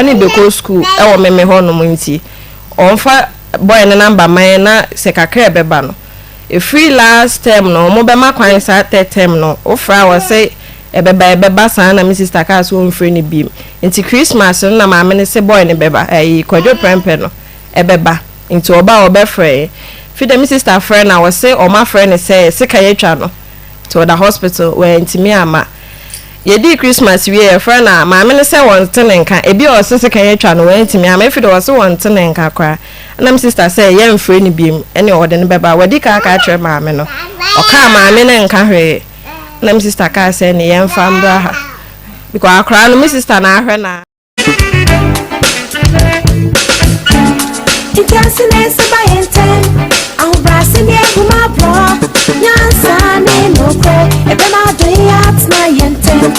no bɛkɔ school ɛwɔ meme hɔnom, nti ɔmfa boy no number man na sɛ kakra ɛbɛba no. Ɛfiri last term no, ɔmo bɛma kwan saa third term no, wofra wɔ sɛ ɛbɛba, ɛbɛba saa na me sister kaa so ɔmfrɛ no biem. Nti Christmas no na maame no sɛ boy no bɛba, ɛyi Kwadwo Prɛmpɛ no ɛbɛba, nti ɔba a ɔbɛfrɛ. Fi dɛ me sister frɛ na wɔse ɔma frɛ no sɛ sika yɛtwa no, nti ɔda hospital, wɔantumi ama. Yɛdii Christmas wie, yɛfrɛ na maame no sɛ wɔnte ne nka. Ebi a ɔse sika yɛtwa no, wɔantumi ama. Efi de wɔse wɔnte ne nka koraa ɛna me sister sɛ yɛmfrɛ no biem, ɛne ɔde no bɛba. Wɔdi ka aka akyerɛ maame no, ɔkaa maame no nka hwee, na me sister kaa sɛ ne yɛmfa mbra ha because akwaraa no, me sister na ahwɛ na Ntiase na ɛsɛ ba yɛn ntɛm, ahobrɛase ne ahummɔborɔ, nyansa ne nokorɛ ɛbɛma adɔ yi atena yɛn ntɛm.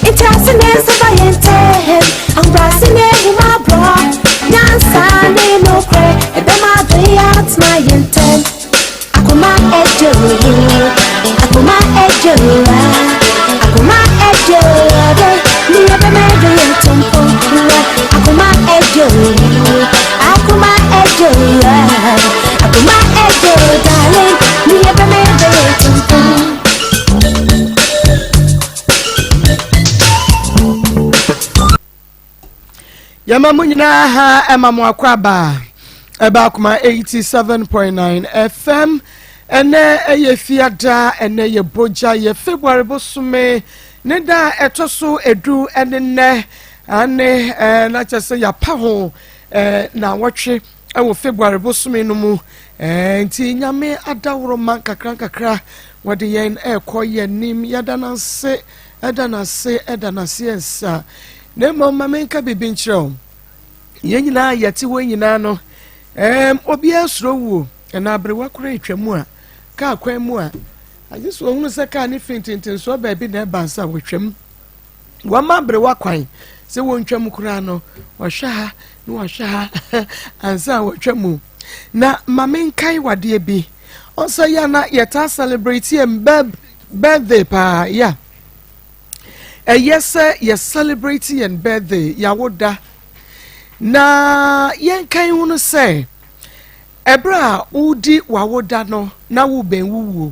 Ntiase na ɛsɛ ba yɛn ntɛm, ahobrɛase ne ahummɔborɔ, nyansa ne nokorɛ ɛbɛma adɔ yi atena yɛn ntɛm. Akoma ɛdwo, akoma ɛdwo, akoma ɛdwo de ne ɛbɛma ɛdwo yɛn tompo. Akoma ɛdwo, akoma ɛdwo, akoma ɛdwo, darling, ne ɛbɛma ɛdwo yɛn tompo. Yɛma mo nyinaa ha, ɛma mo akɔ aba ɛba Akoma 87.9 FM. Ɛnɛ ɛyɛ Fiada, ɛnɛ yɛ bogya, yɛ February bosome ne da a ɛtɔ so 10 ɛne nnɛ ane na kyerɛ sɛ yɛapa ho na wɔtwe ɛwɔ February bosome no mu. Nti Nyame adaworo ma nkakra nkakra wɔde yɛn ɛrekɔ yɛn nim. Yɛda n'ase, ɛda n'ase, ɛda n'ase nsa. Na mmom ma menka biribi nkyerɛ wo. Yɛn nyinaa yɛte hɔ nyinaa no, obiara suro wuo. Ɛna aberewa koraa atwa mu a, kaa kwan mu a, agye sɛ ohunu sɛ kaa ne fi ntentensoɔ baabi na ɛba nsa a wɔtwam. Wɔma aberewa kwan sɛ wɔntwam koraa no, wɔhwɛ ha na wɔhwɛ ha ansa a wɔtwa mu. Na ma menkae wadeɛ bi ɔsɛ yɛ na yɛtaa celebrate yɛn birthday paa. Ya ɛyɛ sɛ yɛ celebrate yɛn birthday, yɛawo na yɛnkan ho no sɛ ɛberɛ a wodi w'awoda no na wobɛn wuwuo.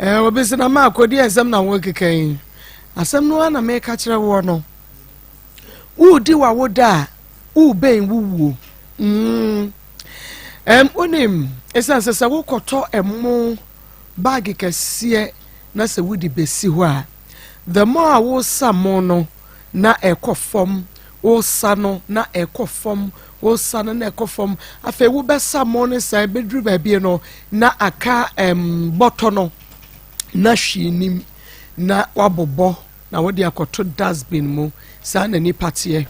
Obi sɛ na ma akɔdi ɛnsɛm na wɔkeka yi asɛm no ara na meka kyerɛ woɔ no. Wodi w'awoda a, wobɛn wuwuo. Wonim ɛsiane sɛ wokɔtɔ ɛmo bag kɛseɛ na sɛ wode bɛsi hɔ a, the more a wosa mo no na ɛkɔ fam, wosa no na ɛkɔ fam, wosa no na ɛkɔ fam. Afei wobɛsa mo no saa bɛduru baabi no na aka bɔtɔ no na hwee nim na wabobɔ na wode akɔto dustbin mu. Saa na nipa teɛ.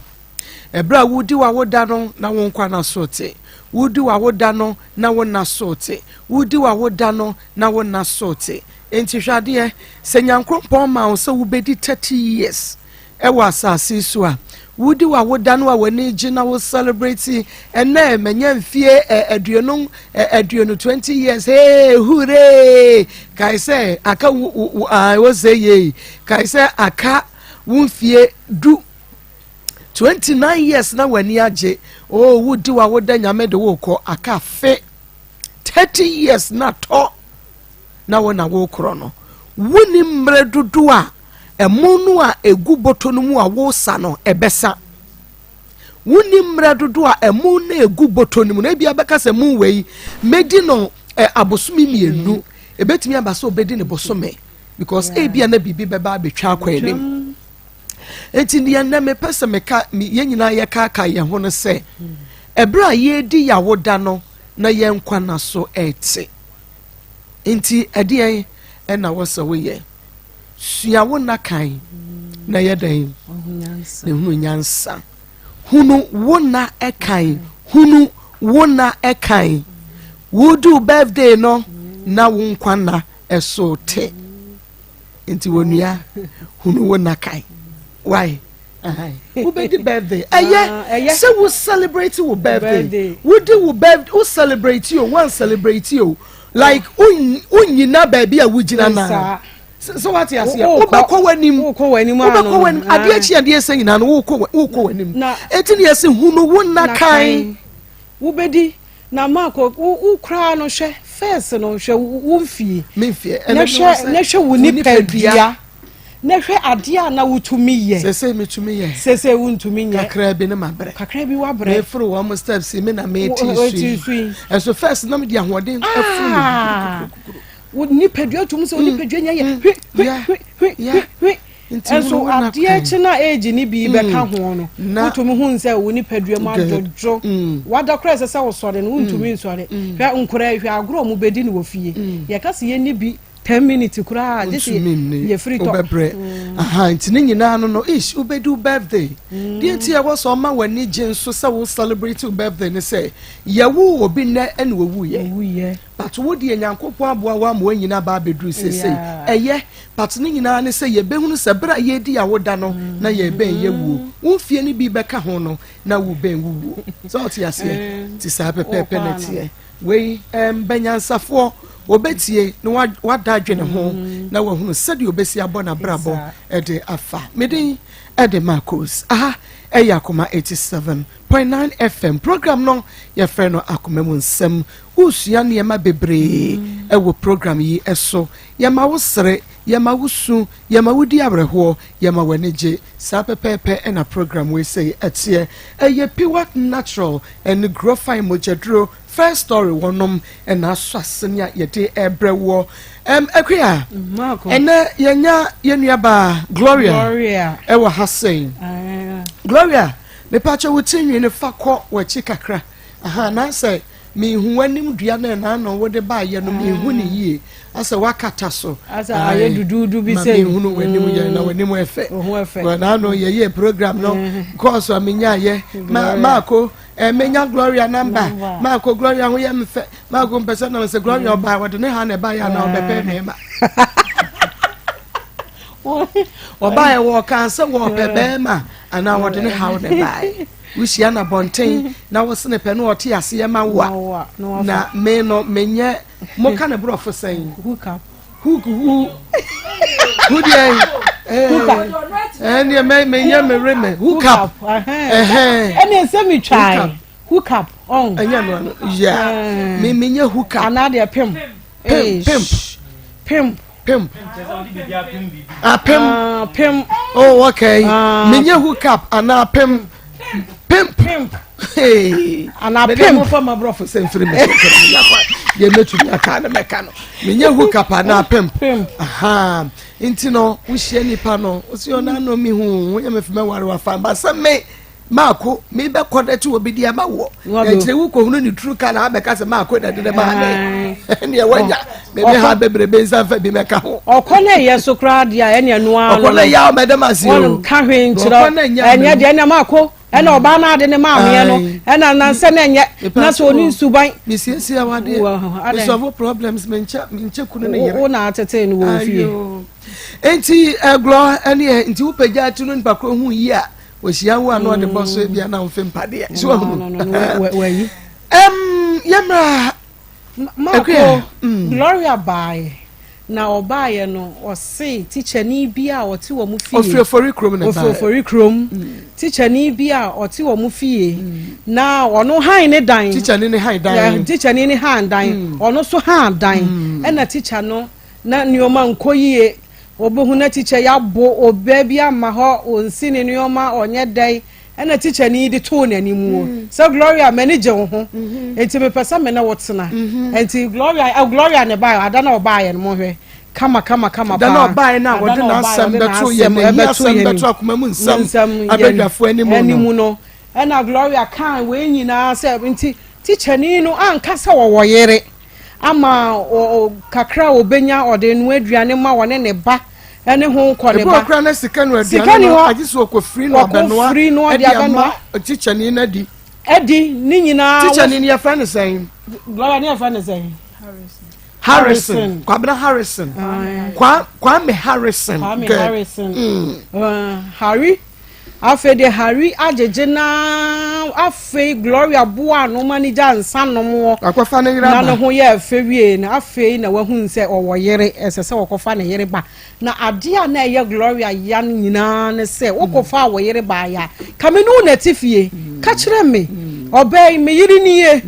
Ɛberɛ a wodi w'awoda no na wo nkwa na so te, wodi w'awoda no na wo na so te, wodi w'awoda no na wo na so te. Nti hwɛ adeɛ, sɛ Nyankopɔn ma wo sɛ wobɛdi 30 years ɛwɔ asase so a, wodi w'awoda no a w'ani gye na wo celebrate, ɛnɛ manya mfie 20, 20 years, hey hooray! Kae sɛ aka wo wo aa wɔ sɛ yie. Kae sɛ aka wo mfie 10, 29 years na w'ani agye oh, wodi w'awoda, Nyame de wo kɔ aka fe 30 years na tɔ na wo na wokorɔ no. Woni mmerɛ dodo a ɛmo no a egu bɔtɔ no mu a wosa no ɛbɛsa. Woni mmerɛ dodo a ɛmo no egu bɔtɔ no mu na ebi abɛka sɛ mu wei medi no abosome 2, ebetumi aba sɛ obedi ne bosome because ebia na biribi bɛba abɛtwa akɔ anim. Eti deɛ nnɛ mepɛ sɛ meka yɛn nyinaa yɛkaaka yɛn ho no sɛ ɛberɛ a yɛredi yawoda no na yɛn nkwa na so ɛte. Nti ɛdeɛn ɛna wɔ sɛ woyɛ? Sua wo nna kan na yɛ dɛn na hunu nyansa. Hunu wo nna ɛkan, hunu wo nna ɛkan. Wodi wo birthday no na wo nkwa na ɛso te. Nti wɔnua, hunu wo nna kan. Why wobɛdi birthday? Ɛyɛ sɛ wo celebrate wo birthday. Wodi wo birthday, wo celebrate o, wan celebrate o, like wonyina baabi a wogyina naa. Sɛ wate aseɛ, wobɛkɔ w'anim, wobɛkɔ w'anim, adeɛ kyi adeɛ sɛ nyinaa no wokɔ w'anim. Enti ne yɛse hunu wo nna kan. Wobɛdi na Mark wo wo koraa no hwɛ first no hwɛ wo mfie. Me mfie. Na hwɛ na hwɛ wo nipadua. Na hwɛ adeɛ a na wotumi yɛ. Sese metumi yɛ. Sese wontumi nyɛ. Kakra bi ne ma brɛ. Kakra bi wa brɛ. Meforo wɔn steps mi na meti so yi. Ɛso first na me de ahoɔden afuru me kukuru. Wo nipadua tum sɛ wo nipadua nya yɛ hwi hwi hwi hwi hwi. Nso adeɛ kye na age no bi bɛka ho no, wotumi hu sɛ wo nipadua mu adwodwo. Wada koraa ɛsɛ sɛ wosɔre no, wontumi nsɔre. Hwɛ nkwadaa yi, hwɛ agorɔ a wɔbɛdi no wɔ fie. Yɛka sɛ yɛnni bi ten minutes koraa a, gye sɛ yɛfiri tɔ. Wobɛbrɛ. Aha, nti ne nyinaa no no, ish, wobɛdi wo birthday. Deɛ nti ɛwɔ sɛ ɔma w'ani gye nso sɛ wo celebrate wo birthday ne sɛ, yɛwoo obi nnɛ ɛna ɔwuiɛ. But wo deɛ Nyankopɔn aboa wo ama woanyini aba abɛduru seesei. Ɛyɛ, but ne nyinaa ne sɛ yɛbɛhunu sɛ berɛ a yɛredi awoda no na yɛrebɛn yɛwuo. Wo mfeɛ no bi bɛka ho no na worebɛn wo wuo. Sɛ wote aseɛ? Nti saa pɛpɛɛpɛ na ɛteɛ. Wei, ɛm, bɛnyansafoɔ, wɔbɛtie na wada adwene ho na wahunu sɛdeɛ ɔbɛsi abɔ n'abrabɔ de afa. Me din de Marcos. Aha ɛyɛ Akoma 87.9 FM. Program no yɛfrɛ no Akoma Mu Nsɛm. Woresua nneɛma bebree wɔ program yi so. Yɛma wo sere, yɛma wo su, yɛma wodi awerɛhoɔ, yɛma w'ani gye. Saa pɛpɛɛpɛ na program wei sei teɛ. Ɛyɛ Piwak Natural ne Grofine mogyaduro First Story wɔnom na asɔ asene a yɛde rebrɛ woɔ. Ɛm, Akua, ɛnɛ yɛnya yɛn nuabaa Gloria ɛwɔ ha sei. Gloria, mepakyɛ wo ti nwi no fa kɔ w'akyi kakra. Aha, anaasɛ Mehu w'anim dua no a n'ano wode baeɛ no, mehu no yie. Asɛ woakata so. Asɛ ayɛ duduudu bi Ma sei. mehunu w'anim yɛ na w'anim ɛfɛ. Wo ho ɛfɛ. N'ano yɛyɛ program no kɔɔso a menyaeɛ. Ma maako eh, menya Gloria namba. Number. Maako Gloria ho yɛ me fɛ. Maako mpɛ sɛ nam sɛ Gloria ɔbaa wɔde ne ha na ɛbaeɛ anaa ɔbɛpɛ mmarima. Ɔbaeɛ wɔkaa sɛ wɔpɛ bɛrima anaa wɔde ne haw na ɛbaeɛ. Wohyia no abɔnten na wo sene pɛ na ɔte aseɛ ma wo a, na me no menyɛ moka ne borɔfo sɛn? Hook up. Hook hu hu deɛ ɛneɛ menyɛ me re me hook up. Ɛneɛ sɛ metwae hook up. Ɛnyɛ no ano yeah me menyɛ hook up. Anaa deɛ pem. Pimp pimp. Pimp. Pimp. Apem. Ah, pimp. Oh, okay. Ah. Menye hook up anaa pimp. Pimp. Pimp. Hey. Anaa Mede pimp. mo fa ma brɔfo sɛ mfiri me so. Deɛ mɛtumi aka no mɛka no. Menye hook up anaa pimp. Pimp. Aha. Nti no, wohyia nipa no, wosi ɔno ano mi hu, woyɛ me fɛ mɛware wafa. Ba sɛ me Maako, mebɛkɔ dɛ te obi de ama woɔ. Akyire wo kɔhunu ne turu ka na abɛka sɛ maako na de ne maa me. Ɛneɛ wanya meme ha bebrebe nsa mfa bi mɛka ho. Ɔkɔ na ɛyɛ so koraa deɛ a ɛneɛ no ara no. Ɔkɔ na ɛyɛ a ɔmɛdɛm ase o. Wɔn ka hwee nkyerɛ ɛnyɛ deɛ ɛneɛ maako ɛna ɔbaa no ade ne maameɛ no ɛna nansɛ na ɛnyɛ na sɛ ɔne nsuban. Mesiesie awadeɛ mesɔfo problems menkyɛ kunu ne yere. Wo na atetee no wɔ fie. Enti ɛglɔ ɛneɛ nti wopagya ti no nipa korɔ hu yi a Wɔhyia wo a na ɔde bɔ so ebia na womfe mpadeɛ. So wahunu? Wayi. Ɛm yɛmmra. Maako, mm. Gloria baeɛ na ɔbaeɛ no ɔse tikyani bi a ɔte wɔn fie. Ofiri ofori kurom na baeɛ. Ofiri ofori kurom. Mm. Tikyani bi a ɔte wɔn fie mm. na ɔno han ne dan. Tikyani ne han dan. Tikyani ne han dan. Ɔno nso han dan. Ɛna tikya no na nneɛma nkɔ yie. Obohu na tikya yi abo ɔbaa bi ama hɔ, ɔnsi ne nneɛma, ɔnyɛ dɛn, ɛna tikyani yi de too n'anim o mm. sɛ Gloria m'ani gye wo ho mm-hmm. nti mepɛ sɛ me ne wo tena mm-hmm. nti Gloria eh, Gloria ne baeɛ ada na ɔbaeɛ no mohwɛ kama kama kama paa da na ɔbaeɛ na wɔde n'asɛm bɛto yɛn n'ahi asɛm bɛto akoma mu nsɛm abadwafoɔ anim no no ɛna Gloria kaa wei nyinaa sɛ nti tikyani no anka sɛ wɔwɔ yere ama kakra a ɔbɛnya ɔde noa aduane ma ɔne ne ba ne ho nkɔ ne ba. Ebi okura na sika no aduane no agye sɛ ɔkɔfiri no abɛnoa no de ama tikyani no adi. Adi ne nyinaa. Tikyani no yɛfrɛ no sɛn? Gloria ne yɛfrɛ no sɛn? Harrison. Kwabena Harrison. Kwame Harrison. Kwame Harrison. Mm. Uh, Harry. Afei deɛ Harry agyegye na afei Gloria boa ano ma ne gya nsa nom wɔ. Akɔfa ne yere Na aba. ne ho yɛ fɛ wie no, afei na wahu sɛ ɔwɔ yere, ɛsɛ sɛ ɔkɔfa ne yere ba. Na adeɛ a na ɛyɛ Gloria ya no nyinaa ne sɛ wokɔfaa wo yere baeɛ a, ka me ne wo na ɛte fie. Ka kyerɛ me, ɔbaa yi, me yere nie,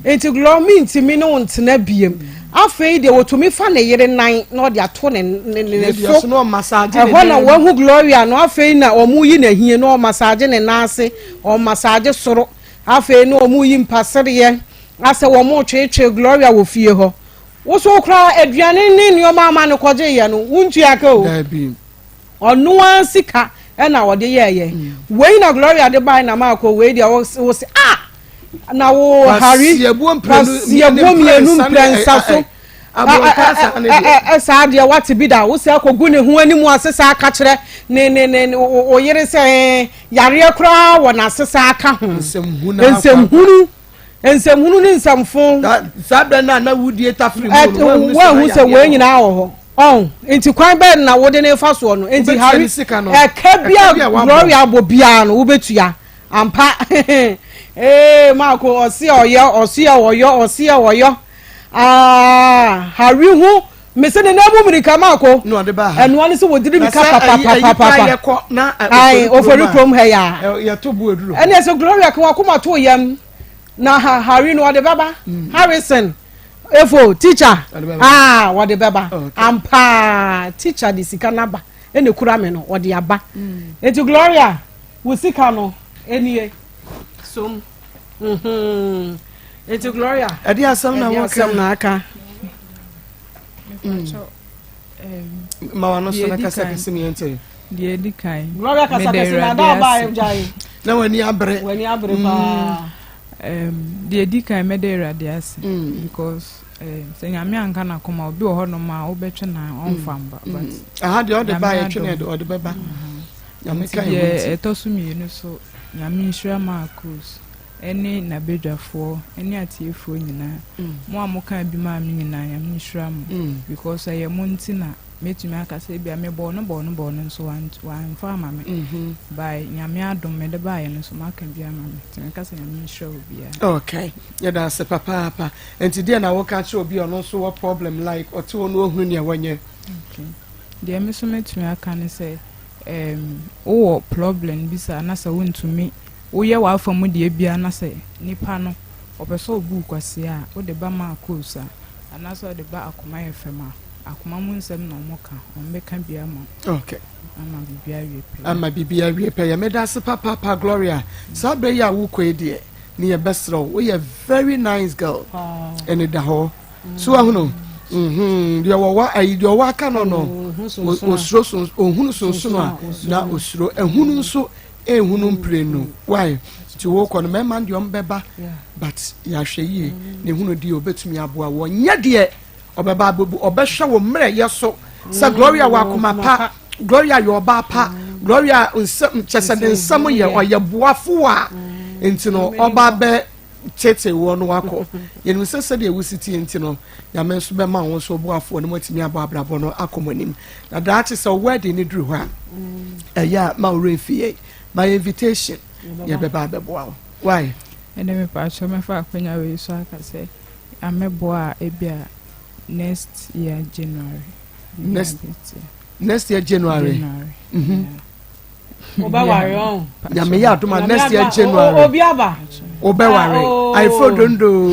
enti Gloria mentumi ne wo ntena biem. Afei deɛ wɔtumi fa ne yere nan na ɔde ato ne ne ne so. Ɛhɔ na wahu Gloria no, afei na wɔyi n'ahie na ɔmasaagye ne nan ase, ɔmasaagye soro. Afei na wɔyi mpasereɛ asɛ wɔretweetwee Gloria wɔ fie hɔ. Wo so koraa aduane ne nneɛma ama no kɔgyeeɛ no, wontua ka o. Daabi. Ɔno ara sika na ɔde yɛɛyɛ. Wei na Gloria de bae na maakɔ wei deɛ wo se ah! Na wo Harry kwasiabuo mmienu mprɛnsa so. Saa deɛ wate bi da wo sɛ akɔgu ne ho anim ase saa ka kyerɛ ne ne ne wo yere sɛ yareɛ koraa wɔ n'ase saa ka ho. Nsɛmhunu. Nsɛmhunu ne nsɛmfo. Saa bɛ no a na wudie tafere mu no, woahu sɛ wei nyinaa wɔ hɔ. Ɔn, nti kwan bɛn na wode ne fa soɔ no? Nti Harry, ɛka bi a Gloria abɔ biara no, wobɛtua. Ampa. Ee, Marco, ɔse ɔyɔ, ɔse ɔyɔ, ɔse ɔyɔ. Ah, Harry ho mese ne nan mu mirika Marco. Ɛnoa ne sɛ wɔdiri mirika papapapapa. Ae, ofori kurom ha ya. Ɛne sɛ Gloria ka wakoma to yam. Na ha Harry no ɔde bɛba. Mm. Harrison efo teacher. Ah, wɔde bɛba. Ampa teacher de sika naba. Ɛna kura me no ɔde aba. Mm. Eti Gloria wo sika no enie som. Mhm. Eti Gloria. Ɛde asɛm na wɔka. Ɛde asɛm na aka. Ma wano so na kasa kɛse ne yɛnte. Deɛ edi kan. Gloria kasa kɛse na ada aba agyae. Na w'ani abere. W'ani abere paa. Deɛ edi kan mɛda Awurade ase because sɛ Nyame anka n'akoma obi wɔ hɔnom a wobɛtwe na ɔmfa mba but. Aha deɛ ɔde ba yɛtwe na ɔde bɛba. Nyame ka yɛn ho nti. Deɛ ɛtɔ so mmienu so Nyame nhyira maa cruise. Ɛne n'abadwafoɔ ɛne atiefoɔ nyinaa mo a mo kaa bi maa me nyinaa Nyame nhyira mo because ɛyɛ mo nti na mɛtumi aka sɛ ebia me bɔɔ no bɔɔ no bɔɔ no nso wamfa ama me by Nyame adom mede baeɛ no nso moaka bi ama me nti meka sɛ Nyame nhyira obiara. Okay, yɛda ase papaapa. Nti deɛ na woka kyerɛ obi a ɔno nso wɔ problem like ɔte hɔ no ɔhunu nea wɔnyɛ? Okay, deɛ me nso mɛtumi aka ne sɛ um, wowɔ problem bi saa na sɛ wontumi Woyɛ w'afa mu deɛ biara na sɛ nipa no ɔpɛ sɛ ɔbu wo kwasea a, wode ba Marcos a, anaasɛ wode ba Akoma FM a, akoma mu nsɛm na wɔka, wɔbɛka bi ama wo. Okay. Ama biribi awie pɛyɛ. Ama biribi awie pɛyɛ. Meda ase papaapa Gloria. Saa berɛ yi a wokɔ yi deɛ, ne yɛbɛsrɛ wo, woyɛ very nice girl. Ɛne da hɔ. So ahunu? Mhm. Deɛ wɔwɔ ayi deɛ ɔwɔ aka no no, osuro ohunu sonsono a na osuro. Ehunu nso Ehunu mprenu why nti wokɔ no mɛma deɛ ɔmbɛba but yɛahwɛ yie na ehunu deɛ obetumi aboa wɔ nyɛ deɛ ɔbɛba abɛbu ɔbɛhwɛ wɔ mmerɛ yɛ so sɛ Gloria wɔ akoma pa Gloria yɛ ɔbaa pa Gloria nsɛm kyɛ sɛ ne nsɛm yɛ ɔyɛ boafo a nti no ɔba bɛ tete wɔ no akɔ yɛnim sɛ sɛdeɛ wosi tie nti no Nyame nso bɛma wo nso ɔboafoɔ no moatumi abɔ abrabɔ no akɔ mo anim na daakye sɛ wedding no duru hɔ a ɛyɛ a ma wo werɛ mfi yɛn ma yɛ invitation yɛbɛba abɛboa wo why. Ɛnde mepaakyɛw mɛfa akwanya wei so aka sɛ amɛboa a ebia next year January. Next next year January. January. Mm -hmm. Yeah. Wobɛware ɔn. Nyame yɛ adom a next year January. Obi aba. Wobɛware. Ah, Ayeforo dondo.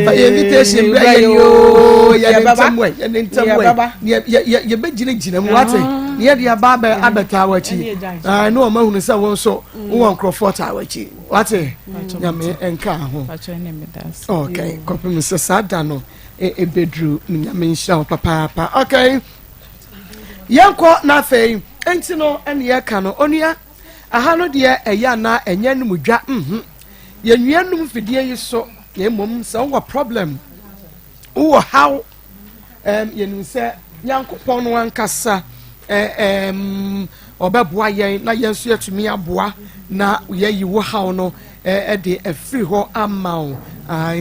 Fa yɛ invitation brɛ yɛ ni o. Yɛ ne ntɛm wɛ. Yɛ ne ntɛm wɛ. Yɛ yɛ yɛ bɛ gyina gyina mu wate. Ne yɛ de aba abɛ abɛtaa w'akyi. Ah, ne wɔn ahunu sɛ wɔn nso wowɔ nkurɔfoɔ taa w'akyi. Wate. Nyame nka ho. Okay, kɔpem sɛ saa da no ebeduru. Nyame nhyira wo papaapa. Okay. Yɛnkɔ na afei nti no ɛne yɛka no onua aha no deɛ ɛyɛ anaa ɛnyɛ no mu dwa mhm yɛnwia num fidie yi so na mmom sɛ wowɔ problem wowɔ haw um, yɛnim sɛ nyankopɔn no ankasa um, ɔbɛboa yɛn na yɛn nso yɛatumi aboa na yɛyi wo haw no de afiri hɔ ama wo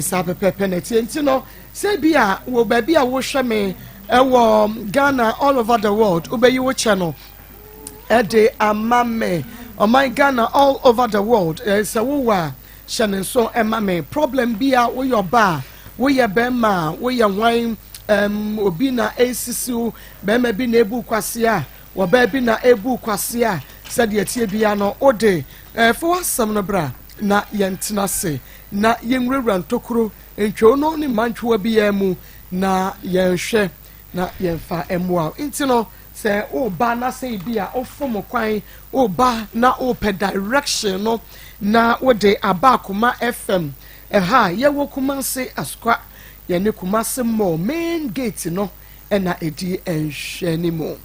saa pɛpɛpɛ na ɛteɛ nti no Sɛ bi a wɔ baabi a wohwɛ me wɔ Ghana all over the world wobɛyi wo kyɛ no de ama me. Ɔman Ghana all over the world eh, sɛ wowɔ a hyɛ ne nso ɛma me. Problem bi a woyɛ ɔbaa, woyɛ bɛrima a, woyɛ hwan, obi na esisi bɛrima bi na ebu kwasea, wɔbaa bi na ebu kwasea, sɛdeɛ tie bia no wode fa w'asɛm no bra na yɛntena ase na yɛnwurawura ntokuro ntweo no ne mmantwewa biara mu na yɛnhwɛ na yɛmfa mmoa. Nti no sɛ woba na sɛ bi a wofom kwan, woba na wopɛ direction no na wode aba Akoma FM ɛha. Yɛwɔ Kumase Asokwa, yɛne Kumase Mall main gate no ɛna ɛdi nhwɛ ne mu.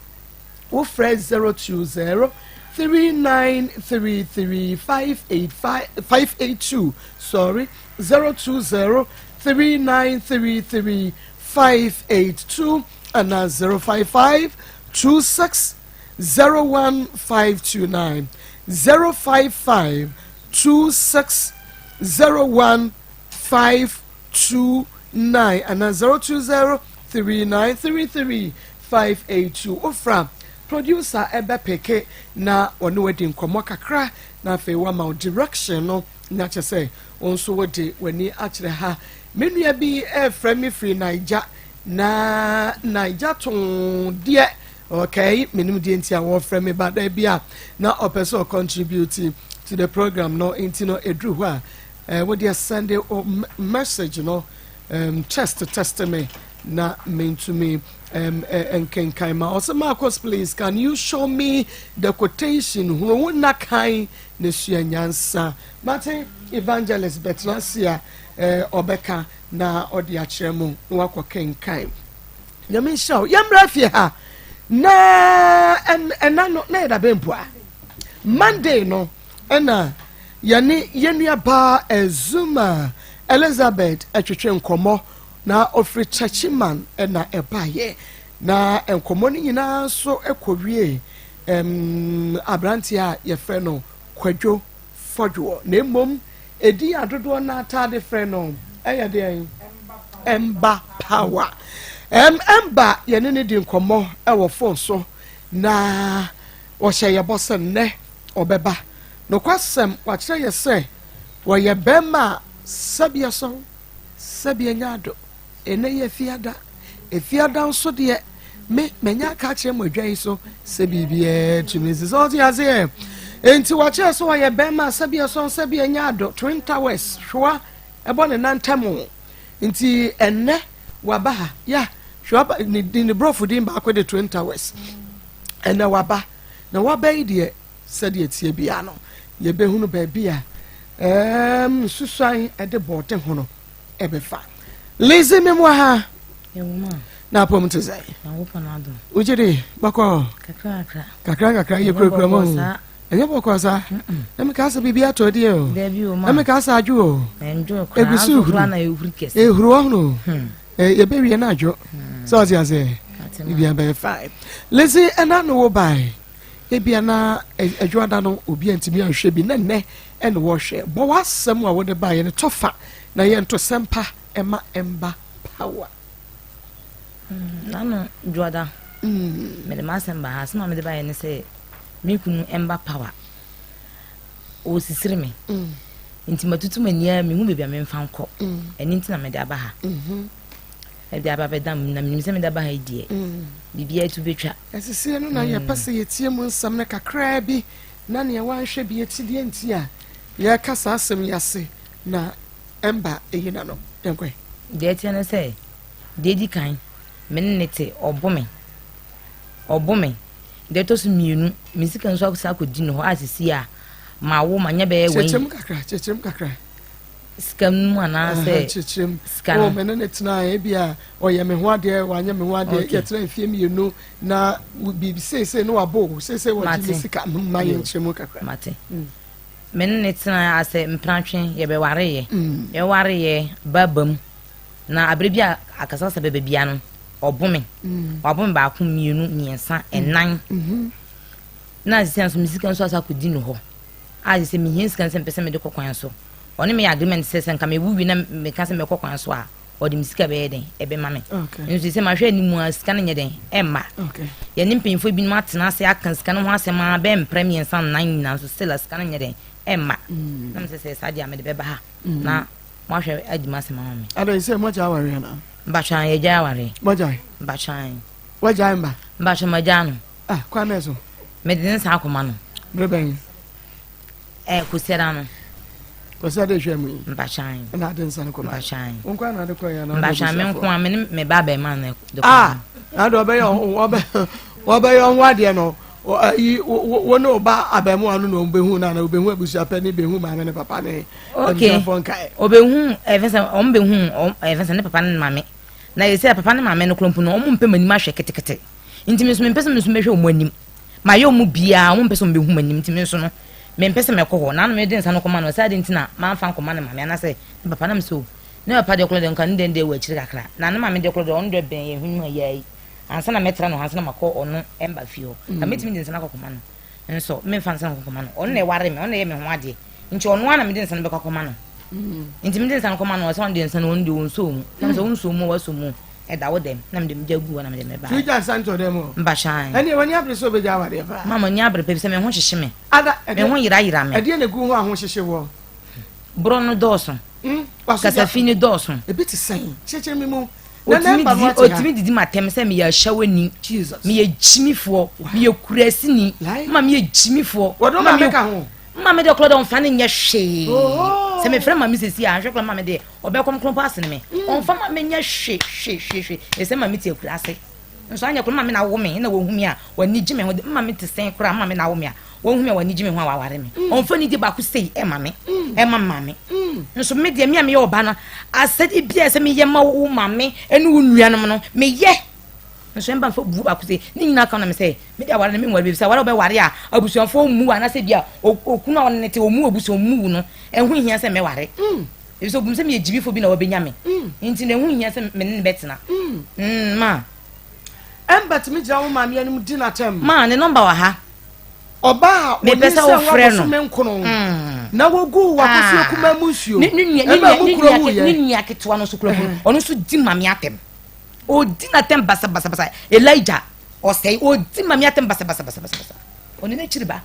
Wofrɛ 020 3933 585 582, sorry, 020 3933 582 ana 055 26 01529, 055 26 01529 ana 020 3933 582. Ofra producer ɛbɛ pick na ɔne wadi nkɔmmɔ kakra na afei wama wo direction no na kyɛ sɛ wo nso wode w'ani akyerɛ ha. Me nua bi ɛfrɛ me firi Naija na Naija too deɛ. Okay, menim deɛ nti a wɔfrɛ me ba da bi a na ɔpɛ sɛ ɔcontribute to the program no. Nti no ɛduru hɔ a wodeɛ send o message no, text me na mentumi nkenkan ma ɔsɛ. "Marcus, please can you show me the quotation hunu wo nna kan na sua nyansa?" Mate, evangelist bɛtena ase a ɔbɛka na ɔde akyerɛ mu na wakɔ kenkan. Nyame nhyira wo. Yɛmmra fie ha na ɛna no na yɛda bɛmpo a Monday no ɛna yɛne yɛnua Ezuma Elizabeth ɛtwetwe nkɔmmɔ na ɔfiri Techiman ɛna ɛbaeɛ na nkɔmmɔ no nyinaa nso ɛkɔwie aberanteɛ a yɛfrɛ no Kwadwo Fɔdwoɔ, na mmom ɛdi adodoɔ no ataade frɛ no ɛyɛ deɛn? Ɛmba Power. Ɛmba yɛne ne di nkɔmmɔ ɛwɔ phone so na wɔhyɛ yɛbɔ sɛ nnɛ ɔbɛba. Nokwasɛm wakyerɛ yɛ sɛ wɔyɛ bɛrima a sɛbeɛ sɔn sɛbeɛ nya ado. Ɛnɛ yɛ Fiada, Efiada nso deɛ me manya aka akyerɛ mo adwa yi so sɛ biribiara tumi si sɛ ɔte aseɛ. Enti wakyerɛ sɛ wɔyɛ bɛrima a sɛbeɛ sɔn sɛbeɛ nya ado, Twin Towers hwewa ɛbɔ ne nantam. Nti ɛnɛ waba ha ya hwewa ne borɔfo din baako de Twin Towers. Ɛnɛ waba na waba yi deɛ, sɛdeɛ tie bia no yɛbɛhunu baabi a nsusuan ɛde bɔɔde ho no ɛbɛfa. Lizzy, me mu ha na apɔm te sɛ wogye de bɔkɔ kakra kakra yɛ kurakura mu. Ɛnyɛ bɔkɔ saa na meka sɛ biribi atɔ deɛ o, na meka sɛ adwo o, ɛgu so ehuru ehuru ɔhono. Yɛbɛwie no adwo sɛ ɔte aseɛ, biribi abɛyɛ fine. Lizzy, ɛna no wo bae ebia na adwoada no obi antumi anhwɛ bi na nnɛ ɛna wɔhwɛ. Bɔ w'asɛm a wode baeɛ no tɔfa na yɛnto sɛmpa ɛma Ɛmba Power. Nano dwoada mede m'asɛm ba ha. Asɛm a mede baeɛ ne sɛ me kunu Ɛmba Power ɔsisiri me, nti matutu m'ani a mehu baabi a memfa nkɔ. Ɛno nti na mede aba ha, mede aba bɛda mu na menim sɛ mede aba ha yi deɛ, biribiara tu bɛtwa. Ɛsisie no na yɛpɛ sɛ yɛtie mu nsɛm no kakraa bi na nea wanhwɛ bi akyi deɛ nti a yɛka saa asɛm yi ase na ɛmba ɛyi na no yɛnkɔe. Deɛ ɛteɛ ne sɛ deɛ ɛdi kan, me ne ne te, ɔbo me, ɔbo me. Deɛ ɛtɔ so mmienu, me sika nso asa akɔdi ne hɔ a sisi a ma wo ma nyɛ bɛyɛ wɛn. Kyerɛkyerɛm kakra, kyerɛkyerɛm kakra. Sika no mu anaasɛ? Kyerɛkyerɛm. Sika no. Me ne ne tena, ebi a ɔyɛ me ho adeɛ, wanyɛ me ho adeɛ, yɛtena mfie 2 na biribi seesei ne wabo seesei wɔgye me sika ma yɛ nkyerɛmu kakra. Mate. Me ne ne tena asɛ mpenatwe, yɛbɛwareyɛ, yɛwareyɛ ba mu na abere bi a akasakasa bɛbɛ bia no ɔbo me. Wabo me baako, mmienu, mmiɛnsa, ɛnan na sisi nso me sika nso asa akɔdi ne hɔ a sɛ mehia sika no sɛ mpɛ sɛ mede kɔ kwan so, ɔne me yɛ agreement sɛ nka mewu wie na meka sɛ mɛkɔ kwan so a. ɔde me sika bɛyɛ dɛn ɛbɛma me. Nso sɛ mahwɛ anim a sika no nyɛ dɛn ɛmma. Yɛne mpanyinfoɔ binom atena ase aka sika no ho asɛm a bɛyɛ mprɛ mmiɛnsa nnan nyinaa nso still a sika no nyɛ dɛn ɛmma. Na mesɛ sɛ saa deɛ a mede bɛba ha na moahwɛ adi m'asɛm ama me. Adɛn sɛ moagyae awareɛ anaa? Mpatwan yɛgyae awareɛ. Moagyae? Mpatwan. Woagyae mba? Mpatwan magyaa no. Ah, kwan bɛn so? Mede ne nsa akɔma no. Bere bɛn? Ɛɛ Kwasiada no. Kwasiada ehwɛ mu yi. Mpatwan. Ɛna ade nsa no kɔma. Mpatwan. Wo nko na ade kɔ yɛ na. Mpatwan me nko a me ne me ba bɛrima na de kɔ. Ah, na de ɔbɛyɛ ɔbɛ ɔbɛyɛ ɔho adeɛ no ayi wo ne ɔba abɛɛmoa no na ɔbɛhu na na ɔbɛhu abusuapɛ ne bɛhu maame ne papa ne abusuafoɔ nkae. Ɔbɛhu ɛfɛ sɛ ɔmo bɛhu ɛfɛ sɛ ne papa ne maame na yɛ sɛ papa ne maame no koro mpo no ɔmo mpɛ m'anim ahwɛ ketekete. Nti me nso mempɛ sɛ me nso mɛhwɛ wɔn anim. Mayɛ wɔn biara, wɔmpɛ sɛ wɔbɛhu m'anim nti me nso no, mempɛ sɛ mɛkɔ hɔ. Naano mede nsa no kɔma no, ɔsɛ adɛn nti na mamfa ankɔma ne maame anaasɛ ne papa? Na mesɛ o, ne papa deɛ korɔ deɛ nka ne deɛ deɛ wɔ akyiri kakra, na ne maame deɛ korɔ deɛ ɔno deɛ bɛn yɛn hwene mu ha yi ara yi. Ansa na mɛtra no hɔ, ansa na makɔ ɔno mba fie hɔ, nka mɛtumi de nsa no akɔkɔma no. Nso memfa nsa no nkɔkɔma no, ɔno na ɛware me, ɔno na ɛyɛ me ho adeɛ. Nti ɔno ara na mede nsa no bɛkɔ akɔma no. Nti mede nsa no kɔma no, ɔsɛ ɔno deɛ nsa no ɔno deɛ ɔnsɔɔ mu. Na mesɛ wonsɔɔ mu a wasɔ mu. Ɛda wo dɛm na mede megya gu hɔ na mede me baeɛ. Tumi nsa ntɔ dɛm o. Mpakyɛw. Ɛnneɛ w'ani abere sɛ wobɛgya awareɛ paa. Ma m'ani abere paa efisɛ me ho hyehye me. Ada, Me ho yerayera me. Ɛdeɛn na ɛgu ho a ho hyehye woɔ? Borɔ no dɔɔso. Mm, waso gya. Kasafi no dɔɔso. Ebi te sɛn? Kyerɛkyerɛ me mu. Na Otumi nɛmba no didi ate ha. otumi didi m'atɛm sɛ meyɛ ahyɛwani. Jesus. Meyɛ gyimifoɔ. Wow. Meyɛ kurasini. Lai. Ma meyɛ gyimifoɔ. Wɔde wo Ma maame meyɛ ka ho. ma me deɛ korɔ deɛ ɔmfa no nyɛ hwee. Oh. Sɛ mefrɛ maame sɛsi a, anhwɛ korɔ maame deɛ Ɔbɛkɔm koro mpo asene me. Ɔmfa ma menyɛ hwe hwe hwe hwe. Ɛsɛ ma me te akuraase. Nso anyɛ koro ma me na awo me na wɔhu me a wɔani gye me ho. Ma me te sɛn koraa ma me na awo me a wɔhu me a wɔani gye me ho a wɔaware me. Ɔmfa nidie baako sei ɛma me ɛma maame. Nso me deɛ me a meyɛ ɔba no asɛdeɛ biara sɛ meyɛ ma wo maame ɛne wo nuanom no meyɛ. Nso ɛmba mfa buo baako sei ne nyinaa ka na me sɛ me de aware no menware bi sɛ aware wobɛware a abusuafoɔ mmu wo anaasɛ bi a okunu a ɔne ne te ɔmmu abusua ɔmmu wo no ɛho hia sɛ mɛware. Efisɛ obu me sɛ meyɛ gyimifo bi na wabenya me. Enti na ɛho nhia sɛ me ne no bɛtena. Ma. Ɛmba tumi gyina wo maame anim di n'atɛm. Ma, ne nɔmba wɔ ha. Ɔbaa a Mepɛ sɛ onyinsɛn wofrɛ no. w'abosome nkono na woguu w'akosua kumaa mu nsuo. Ne ne nua ne Ɛma nua emu ne kuro nua wuiɛ. ne nua ketewa no nso kura mu no, ɔno nso di maame atɛm. Odi n'atɛm basabasabasa. Elijah ɔsɛe odi maame atɛm basabasabasabasa. Ɔne n'akyiri ba.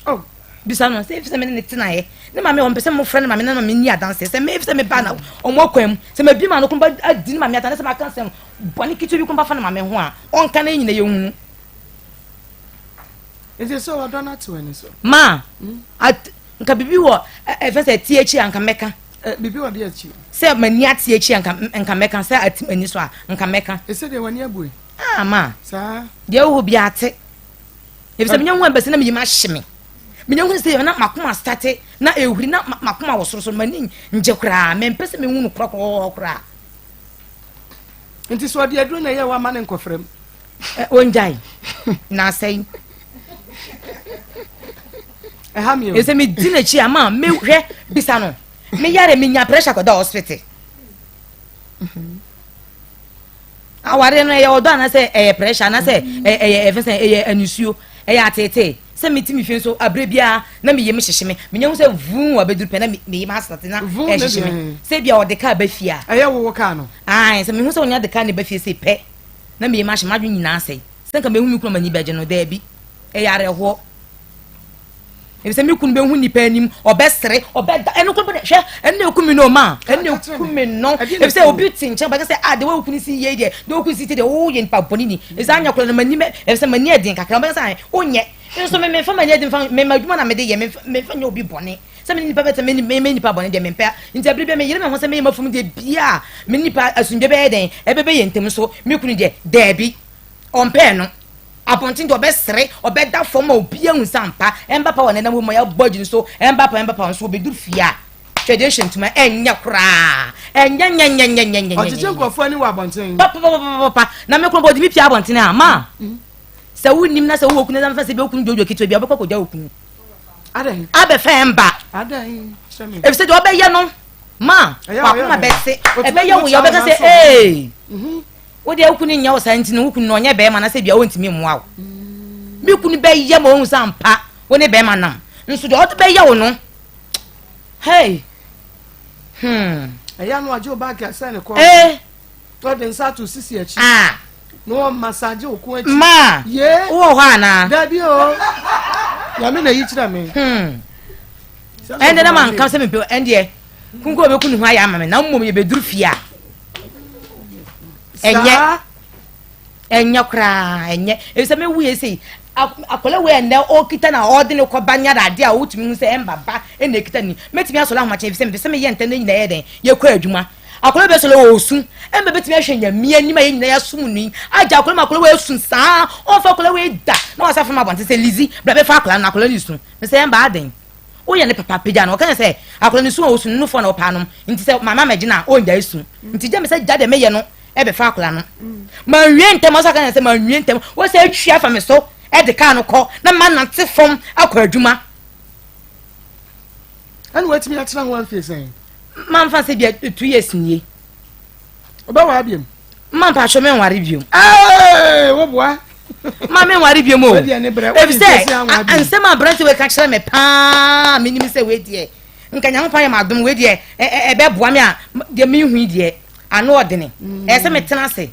Oh. Bisa no sɛ efisɛ me ne ne tenaeɛ ne maame ɔmpɛ sɛ mofrɛ ne maame na maame nni adanseɛ sɛ me efisɛ me ba na ɔmo akwan mu sɛ mabie ma no kɔmba adi ne maame ata ne sɛ maka nsɛm bɔne ketewa bi kɔmba fa ne maame ho a ɔnka na nyina yɛhunu. Nti sɛ ɔdɔ no ate w'ani so. Ma at nka biribi wɔ ɛfɛ sɛ ɛte akyi a nka mɛka. Biribi wɔ de akyi. Sɛ m'ani ate akyi a nka nka mɛka sɛ ate m'ani so a nka mɛka. Ɛsɛ deɛ w'ani abue. Ah ma. Saa. Deɛ ɛwɔ hɔ biara ate. Efisɛ menya hu abɛsi na meyam ahye me. Menya hu sɛ na makoma astate na ehuri na makoma wɔ sorosoro m'ani ngye koraa. Mempɛ sɛ mehu no korakora koraa. Nti sɛ ɔde aduro na ɛyɛ wama ne nkɔfra mu. Ongyae na asɛe. Ɛha mi o. Ɛsɛ medi n'akyi ama mehwɛ bisa no. Meyare menya pressure kɔda hospital. Awareɛ no ɛyɛ ɔdɔ anaasɛ ɛyɛ pressure anaasɛ ɛyɛ ɛfɛ sɛ ɛyɛ anisuo ɛyɛ ateetee sɛ mete me fie nso aberɛ biara na me yam hyehye me menya hu sɛ vuu abɛduru pɛ na me yam asate na ɛhyehye me sɛ bia ɔde kaa ba fie a ɛyɛ wowo kaa no ae sɛ mehu sɛ ɔnya de kaa ne ba fie sei pɛ na me yam ahye m'adwene nyinaa asɛe sɛ nka mehu me kunu m'ani bɛgye no daabi ɛyɛ awerɛhoɔ Efisɛ me kunu bɛhu nnipa anim, ɔbɛsere, ɔbɛda, ɛno koro bɛdɛ, hwɛ, ɛno na ɛku me no ma, ɛno na ɛku me no, efisɛ obi te nkyɛn bɛka sɛ, ah, deɛ wo kunu si yie deɛ, deɛ wo kunu si te deɛ, woyɛ nipa bɔne ni, efisɛ anyɛ koraa no, m'ani bɛ, efisɛ m'ani ɛden kakra, ɔbɛka sɛ, wonyɛ, nso me memfa m'ani ɛden fa, me m'adwuma na mede yɛ, memfa, memfa nyɛ obi bɔne, sɛ me ne nipa bɛtena, me me nipa bɔne deɛ mempɛ, nti abere biara meyere me ho sɛ meyɛ m'afum deɛ biara, me ne nipa asomdwe bɛyɛ dɛn, ɛbɛbɛ yɛn ntam nso, me kunu deɛ, daabi, ɔmpɛɛ no. Abɔnten deɛ ɔbɛsere, ɔbɛda fam ma obiara ahu sɛ ampa ɛmba pa wɔ nenam hɔ ma yɛabɔ adwini so ɛmba pa ɛmba pa nso ɔbɛduru fie a hwɛ deɛ hyɛ ntoma ɛnyɛ koraa ɛnyɛ nyɛ nyɛ nyɛ nyɛ nyɛ Ɔgyegye nkurɔfoɔ ani wɔ abɔnten. Papapapapa na me kɔn bɔ ɔde me pia abɔnten a ma sɛ wonim na sɛ wowɔ kunu na mfa sɛ bi okunu dwodwo ketewa bi a wobɛkɔ akɔgya okunu Adɛn? Abɛfa ɛmba. Adɛn? Kyerɛ me. Efisɛ deɛ ɔbɛyɛ no ma Ɛyɛ wakoma ɔyɛ bɛse Ɔtumi ɛbɛyɛ wo yɛ ɔbɛka sɛ ee. Wo deɛ wo kunu nyɛ wo saa nti no wo kunu no ɔnyɛ bɛrima na sɛ bia ɔntumi mmoa wo. Me kunu bɛyɛ ma ɔhu sɛ ampa wo ne bɛrima nam. Nso deɛ ɔde bɛyɛ wo no, hey, hmm. Ɛyɛ ano agye wo baage asɛn ne kɔn. Ee. Ɔde nsa ato sisi akyi. Ah. Na wɔn massage wo kɔn akyi. Ma. Yee. Wowɔ hɔ anaa? Dabi o. Nyame na yi kyerɛ me. Hmm. Ɛnde na manka sɛ mepɛ ɛndeɛ kunku a ɔbɛku ne ho ayɛ ama me na mmom yɛbɛduru fie a ɛnyɛ ɛnyɛ koraa ɛnyɛ efisɛ mewu yɛ sei akwadaa wei ɛnɛ ɔkita na ɔde ne kɔba nyɛ adeɛ a wotumi hu sɛ ɛmba ba ɛna ekita ni mɛtumi asɔre ahomakye efisɛ mepɛ sɛ meyɛ ntɛm na nyinaa yɛ dɛn yɛkɔ adwuma akwadaa bɛ sɔrɔ wɔ osu ɛmba bɛtumi ahwɛ nyamia anim a yɛn nyinaa yɛasom no yi agya akwadaa mu akwadaa wei esu saa ɔnfa akwadaa wei da na wasa fam abɔnten sɛ lizi bra bɛfa akwadaa no akwadaa no su mesɛ ɛmba aden woyɛ ne papa pagya no ɔka sɛ akwadaa no su a osu no nufoɔ na ɔpaa nom nti sɛ mama mɛgyina a ɔngya esu nti gya me sɛ gya deɛ meyɛ no ɛbɛfa akwadaa no manwie ntɛm ɔsɛ aka sɛ manwie ntɛm wɔsɛ atwi afa me so ɛde kaa no kɔ na manante fam akɔ adwuma. Ɛna watumi atena ho amfie sɛn? Mamfa sɛ bia 2 years nie. Ɔbɛware biom? Ma mpatsɔ menware biom. Ee, woboa. Ma menware biom o. Efisɛ nsɛm a aberante wei ka kyerɛ me paa menim sɛ wei deɛ nka Nyankopɔn ayɛ m'adom wei deɛ ɛbɛboa me a deɛ mehu yi deɛ ano ɔdene. Ɛyɛ sɛ metena ase.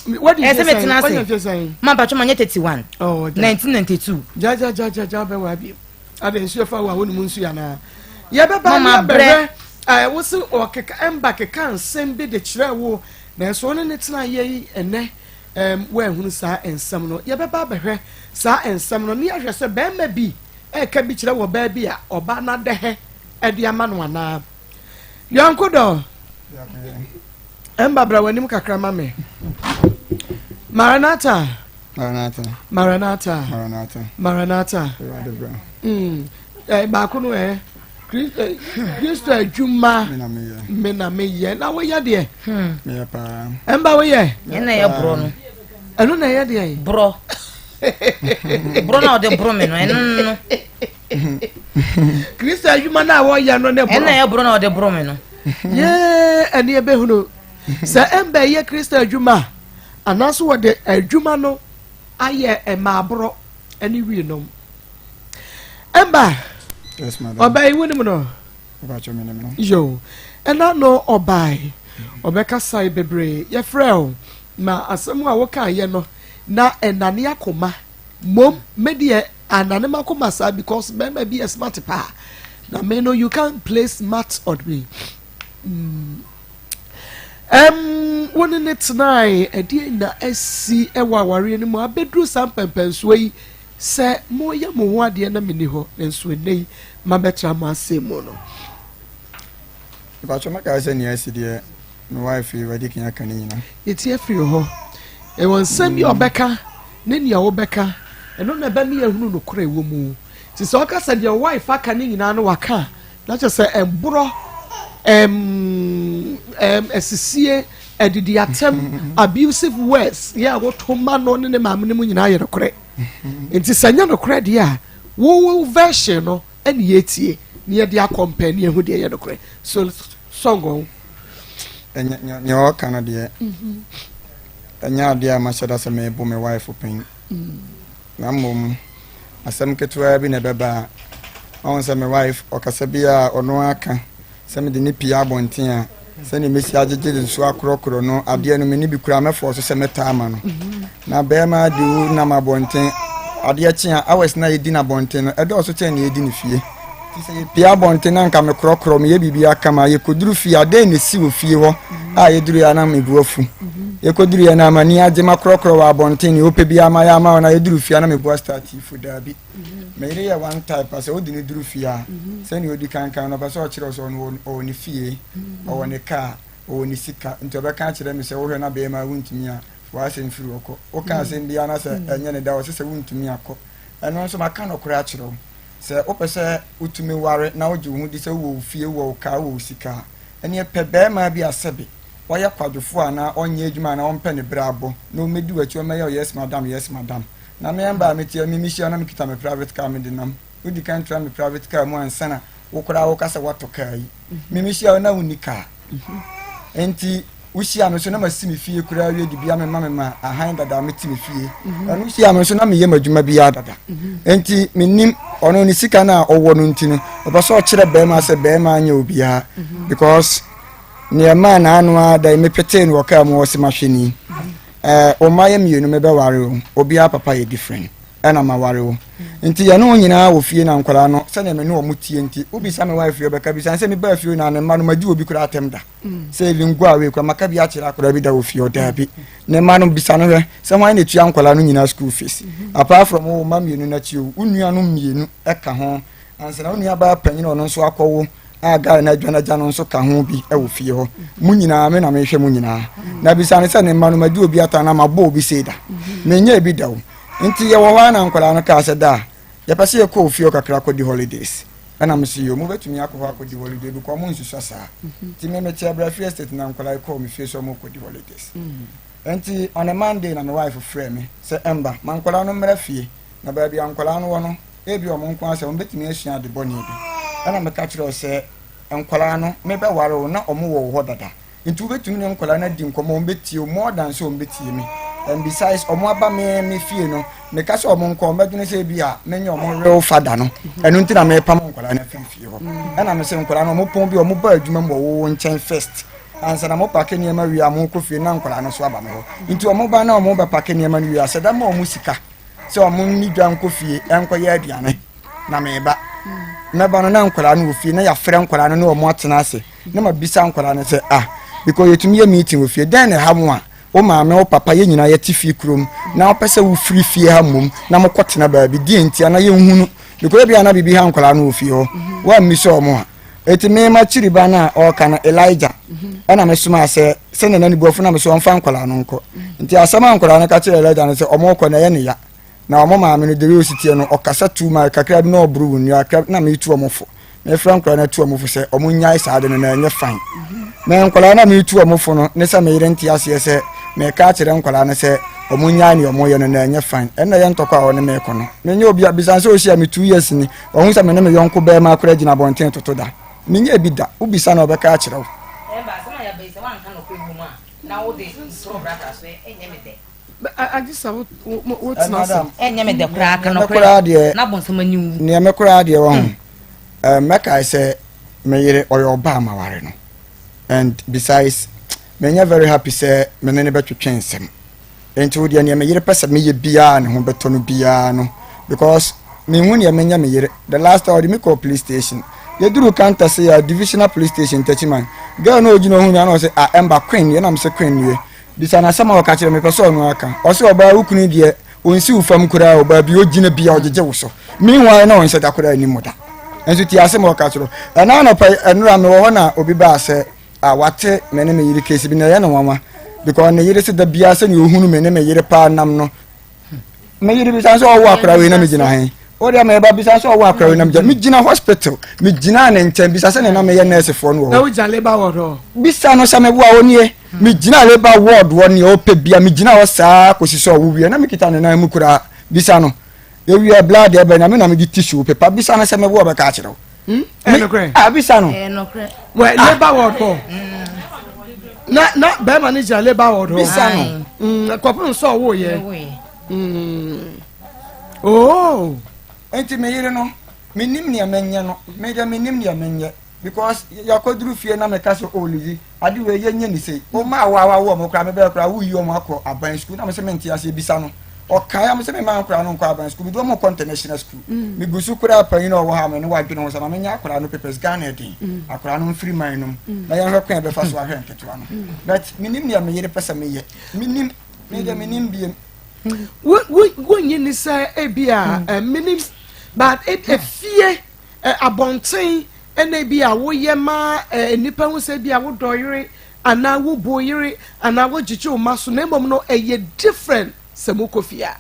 Wadi Ɛyɛ sɛ mfie metena sɛn? Wanya ase. mfie sɛn? Ma mpatsɔ ma nyɛ 31. Oh, da. 1992. Gya gya gya gya gya wobɛware biom. Ade nsuo fa wo a wonim nsuo anaa? Yɛbɛba ne Mama brɛ. abɛhwɛ ɛɛ wo se ɔkeka ɛmba keka nsɛm bi de kyerɛ wo nanso wo ne ne tena yɛ yi ɛnɛ ɛm woanhunu saa nsɛm no. Yɛbɛba abɛhwɛ saa nsɛm no ne yɛahwɛ sɛ bɛrima bi ɛka bi kyerɛ wɔ baa bi a ɔbaa no adɛhɛ ɛde ama no anaa. Yɔnko dɔ ɛmba bra w'anim kakra ma me. Maranatha. Maranatha. Maranatha. Maranatha. Maranatha. Awurade bra. Eh, baako no ɛ Kristo adwuma Me na meyɛ. me na meyɛ na woyɛ deɛ. Meyɛ paa. Ɛmba woyɛ. Ɛna ɛyɛ borɔ no. Ɛno na ɛyɛ deɛ. Borɔ. Borɔ na ɔde borɔ me no ɛno no. Kristo adwuma no a wɔyɛ no ne borɔ. Ɛna ɛyɛ borɔ na ɔde borɔ me no. Yee ɛne ɛbɛhunu sɛ ɛmba ɛyɛ Kristo adwuma anaasɛ wɔde adwuma no ayɛ mmaaborɔ ne wii nom. Ɛmba Yes, madam. ɔbaa yi wonim no. Ɔbàtchɔ mi nim no. Yo, ɛna no ɔbae ɔbɛkasae bebree yɛfrɛ o ma asɛm a wokaeɛ no na ɛnane akoma mmom me deɛ anane makoma saa because bɛrima bi yɛ smart paa na me no you can't play smart on me. Wo ne ne tenae ɛdeɛ na asi ɛwɔ awareɛ no mu abɛduru saa mpɛmpɛnsoɔ yi sɛ moyɛ mo ho adeɛ na menni hɔ nanso ɛnnɛ yi mabɛtra mo asɛm mu no. Mpatsɔ mɛka sɛ nea asi deɛ me wife yi wadi kan aka ne nyina. Yɛti afiri hɔ. Ɛwɔ nsɛm bi a ɔbɛka ne nea wobɛka ɛno na ɛbɛma yɛahunu nokorɛ ɛwɔ mu. Nti sɛ ɔka sɛ deɛ wife aka ne nyinaa no waka a na kyerɛ sɛ ɛmborɔ ɛm ɛm asisie adidi atɛm abusive words yɛ a woto ma no ne ne maame no mu nyinaa yɛ nokorɛ. Nti sɛ nyɛ nokorɛ deɛ a wo wo version no ɛne yɛtie ne yɛde akɔ mpɛ ne yɛhu deɛ yɛ nokorɛ. So sɔngɔn. Ɛnyɛ nea nea ɔka no deɛ ɛnyɛ adeɛ a mahyɛ da sɛ mebo me wife pɛn na mmom asɛm ketewa bi na ɛbɛba a ɔhu sɛ me wife ɔkasa bi a ɔno aka sɛ mede ne pie abɔnten a sɛnea mesi agyegye nsuo akorɔkorɔ no adeɛ no me ne bi kura mɛfɔɔ so sɛ mɛtaa ama no na bɛrima de wo nam abɔnten adeɛ kye a hours na yɛdi no abɔnten no ɛdɔɔso kyɛn na yɛdi no fie nti sɛ yɛpie abɔnten na nka mekorɔkorɔ meyɛ biribi akama yɛkɔduru fie adɛn na ɛsi wɔ fie hɔ a yɛduru yɛ na mebu afu yɛkɔduru yɛ na amani agye makorɔkorɔ wɔ abɔnten ne wopɛ biara ma yɛ ama wo na yɛduru fie a na mebu astart fo daabi me yere yɛ one type a sɛ wode no duru fie a sɛnea ɔdi kankan no ɔpɛ sɛ ɔkyerɛ wo sɛ ɔno ɔwɔ ne fie ɔwɔ ne kaa ɔwɔ ne sika nti ɔbɛka akyerɛ me sɛ wohwɛ na bɛrima wontumi a w'asɛm firi hɔ kɔ woka asɛm biara na sɛ ɛnyɛ ne da ɔsɛ sɛ wontumi akɔ ɛno nso maka nɔkorɛ akyerɛ wo sɛ wopɛ sɛ wotumi ware na wogye wo ho di sɛ wowɔ wo fie wowɔ wo kaa wowɔ wo sika a ɛneɛ pɛ bɛrima bi a sɛbe ɔyɛ kwadwofoɔ anaa ɔnyɛ adwuma anaa ɔmpɛ ne berɛ abɔ na ɔmmɛdi w'akyi ɔmmɛyɛ wo yes madam, yes madam. Na me ɛmba a meteɛ me mehyia na mekita me private car mede nam. Wodi kan tra me private car mu ansa na wo koraa woka sɛ woatɔ car yi. Me mehyia wo na wonni car. Enti wohyia me so na masi me fie koraa wie de bia mema me ma ahan dada mete me fie. Ɛno hyia me so na meyɛ m'adwuma biara dada. Enti menim. Ɔno ne sika no a ɔwɔ no nti no, ɔpɛ sɛ ɔkyerɛ bɛrima sɛ bɛrima nyɛ obiara because nea ɛmaa n'ano ara da yi mepetee no wɔ kaa mu ɔse mahwɛ ni. Ɛɛ wo mma yɛ mmienu mebɛware o, obiara papa yɛ different ɛna maware wo. Nti yɛne wo nyinaa wɔ fie na nkwadaa no sɛdeɛ me ne wɔn tie nti wobisa me wife ɔbɛka bisa sɛ mebaa fie na ne mma no magye obi koraa atɛm da. Sɛ even go away koraa maka bi akyerɛ akwadaa bi da wɔ fie ɔdaabi. Ne mma no bisa no hwɛ sɛ hwan na etua nkwadaa no nyinaa school fees. Apart from wo mma mmienu no akyi o, wo nuanom mmienu ka ho. Ansa na wo nuabaa panyin a ɔno nso akɔwo a guy no adwane agya no nso ka ho bi wɔ fie hɔ. Mo nyinaa me na mehwɛ mo nyinaa. Na bisa no sɛ ne mma no madi obi atan na mabɔ obi sei da. Menyɛɛ bi da o. Nti yɛwɔ hɔ ara na nkwadaa no kaa sɛ daa yɛpɛ sɛ yɛkɔ ofie hɔ kakra kɔdi holidays. Ɛna me se yoo mobɛtumi akɔ hɔ akɔdi holiday because ɔmo nsusua saa. Nti me mete Abrafie estate na nkwadaa yi kɔɔ me fie sɛ ɔmo rekɔdi holidays. Nti on a Monday na me wife frɛɛ me sɛ ɛmba ma nkwadaa no mmra fie na baabi a nkwadaa no wɔ no ebia ɔmo nko ara sɛ ɔmo bɛtumi asua ade bɔne bi. Ɛna meka kyerɛɛ wo sɛ nkwadaa no mebɛware wo na ɔmo wɔ wo hɔ dada. Nti wobɛtumi ne nkwadaa no adi nkɔmmɔ, wɔn bɛtie wo more than sɛ wɔn bɛtie me. And besides, wɔn aba me me fie no, meka sɛ wɔn nkɔ, wɔn bɛdwene sɛ ebi a menyɛ wɔn real father no. Ɛno nti na mepam nkwadaa no afiri fie hɔ. Ɛna me sɛ nkwadaa no wɔn pɔn bi wɔn ba adwuma mu wɔ wo nkyɛn first. Ansa na mo pake nneɛma wie a mo kɔ fie na nkwadaa no nso aba me hɔ. Nti wɔn ba na wɔn bɛ pake nneɛma no wie a, sɛ da ma wɔn sika sɛ wɔn nni dwa nkɔ fie nkɔyɛ aduane na meba. Mɛba no na nkwadaa no wɔ fie na yɛafrɛ nkwadaa no ne wɔn atena ase. Na mabisa nkwadaa no sɛ, ah, because yɛtumi yɛ meeting wɔ fie, dɛn na ɛha mo a wo maame, wo papa, yɛn nyinaa yɛte fie kurom na wopɛ sɛ wofiri fie ha mmom na mokɔtena baabi, deɛ nti ana yɛnhunu? Because ebia na biribi ha nkwadaa no wɔ fie hɔ, woammisa wɔn a. Eti me m'akyiri ba no a ɔreka no, Elijah, ɛna mesomaa sɛ sɛnea na ne bu afu na mesɛ ɔmfa nkwadaa no nkɔ. Nti asɛm a nkwadaa no ka kyerɛɛ Elijah no sɛ wɔrekɔ no ɛyɛ ne ya. Na wɔn maame no, the way osi teɛ no, ɔkasa too much, kakra bi na ɔboro wɔn nnua, kakra na metu wɔn fo. Mefrɛ nkwadaa no atu wɔn fo sɛ wɔn nnyae saa ade no na ɛnyɛ fine. Na nkwadaa no a metu wɔn fo no, ne sɛ me yere nte aseɛ sɛ meka akyerɛ nkwadaa no sɛ wɔn nnyae nea wɔyɛ no na ɛnyɛ fine. Ɛnna ɛyɛ ntɔkwa a ɔne me kɔ no. Menyɛ obi a, bisa sɛ ɔhyia me 2 years ni, ɔhu sɛ me ne me yɔnko bɛrima koraa gyina abɔnten toto da. Menyɛ bi da. Wobisa na ɔbɛka akyerɛ wo. Ɛba asɛm a yɛaba yi sɛ woanka nokorɛ wɔ mu a na wode ntorɔ brabra so ɛnyɛ me dɛ. Agye sɛ wotena ase. Ɛnyɛ me dɛ koraa ka nokorɛ na bonsam ani wu. Nea me koraa deɛ wɔ ho mɛkae sɛ me yere ɔyɛ ɔbaa ma ware no and besides menyɛ very happy sɛ me ne ne bɛtwetwe nsɛm nti wo deɛ nea me yere pɛ sɛ meyɛ biara ne ho bɛtɔ no biara no because mehu nea menyɛ me yere. The last time ɔde me kɔɔ police station, yɛduru counter se a divisional police station Techiman, girl no ogyina ohun mi ana ɔsɛ ah ɛmba queen nie, ɛna me sɛ queen nie. Bisa no asɛm a ɔka kyerɛ me pɛ sɛ ɔno aka. Ɔsɛ ɔbaa wo kunu deɛ ɔnsi wo fam koraa o, baabi ɔgyina bia ɔgyegye wo so. Meanwhile na ɔnhyɛ da koraa anim da. Nso tie asɛm a ɔka kyerɛ. Ɛna anɔpa yi ɛnora mewɔ hɔ na obi baa sɛ ah wate me ne me yere case bi na ɛyɛ no nwanwa because ne yere sɛ da biara sɛnea ɔhunu me ne me yere paa nam no me yere bisa sɛ ɔwɔ akora wei na megyina he wo deɛ meba bisa sɛ ɔwɔ akora wei na megyina megyina hospital megyina ne nkyɛn bisa sɛ ne na meyɛ nursefoɔ no wɔ hɔ labour ward hɔ bisa no sɛ meboa wo nie megyina labour ward hɔ neɛ ɔpɛ bia megyina hɔ saa kɔsi sɛ ɔwo wie na mekita ne nan mu koraa bisa no ɛwie blood ɛbɛ na me na mede tissue pepa bisa no sɛ meboa ɔbɛka akyerɛ wo. Ɛnokorɛ. Ah, bisa no. Wɛ labour ward hɔ. Na na bɛrima no gyina labour ward hɔ. Bisa no. Kɔpem sɛ ɔwo yɛ. Oh. Nti me yere no, menim nea menyɛ no. Me deɛ menim nea menyɛ because yɛakɔduru fie na meka sɛ oh Lizzy, ade wei yɛnyɛ ne sei. Wo mma a woawo wɔn koraa mebɛyɛ koraa woyi wɔn akɔ aban sukuu na me sɛ mente aseɛ bisa no. Ɔkae a me sɛ mema nkwadaa no nkɔ aban sukuu mede wɔn kɔ international school. Mm. Megu so koraa panyin a ɔwɔ ha me ne wadwene ho sɛ ma menyɛ akwadaa no papers Ghana ɛden. Mm. Akwadaa no mfiri man no mu mm. na yɛnhwɛ kwan a yɛbɛfa so ahwɛ nketewa no. But menim nea me yere pɛ sɛ meyɛ. Menim me deɛ menim biem. Wonyi ni sɛ ebi a eh, menim but efie eh, abɔnten ɛna ebi a woyɛ ma eh, nnipa hu sɛ ebi a wodɔ yere anaa wobu yere anaa wogyegye wo ma so na mmom no ɛyɛ different sɛ mokɔ fie a.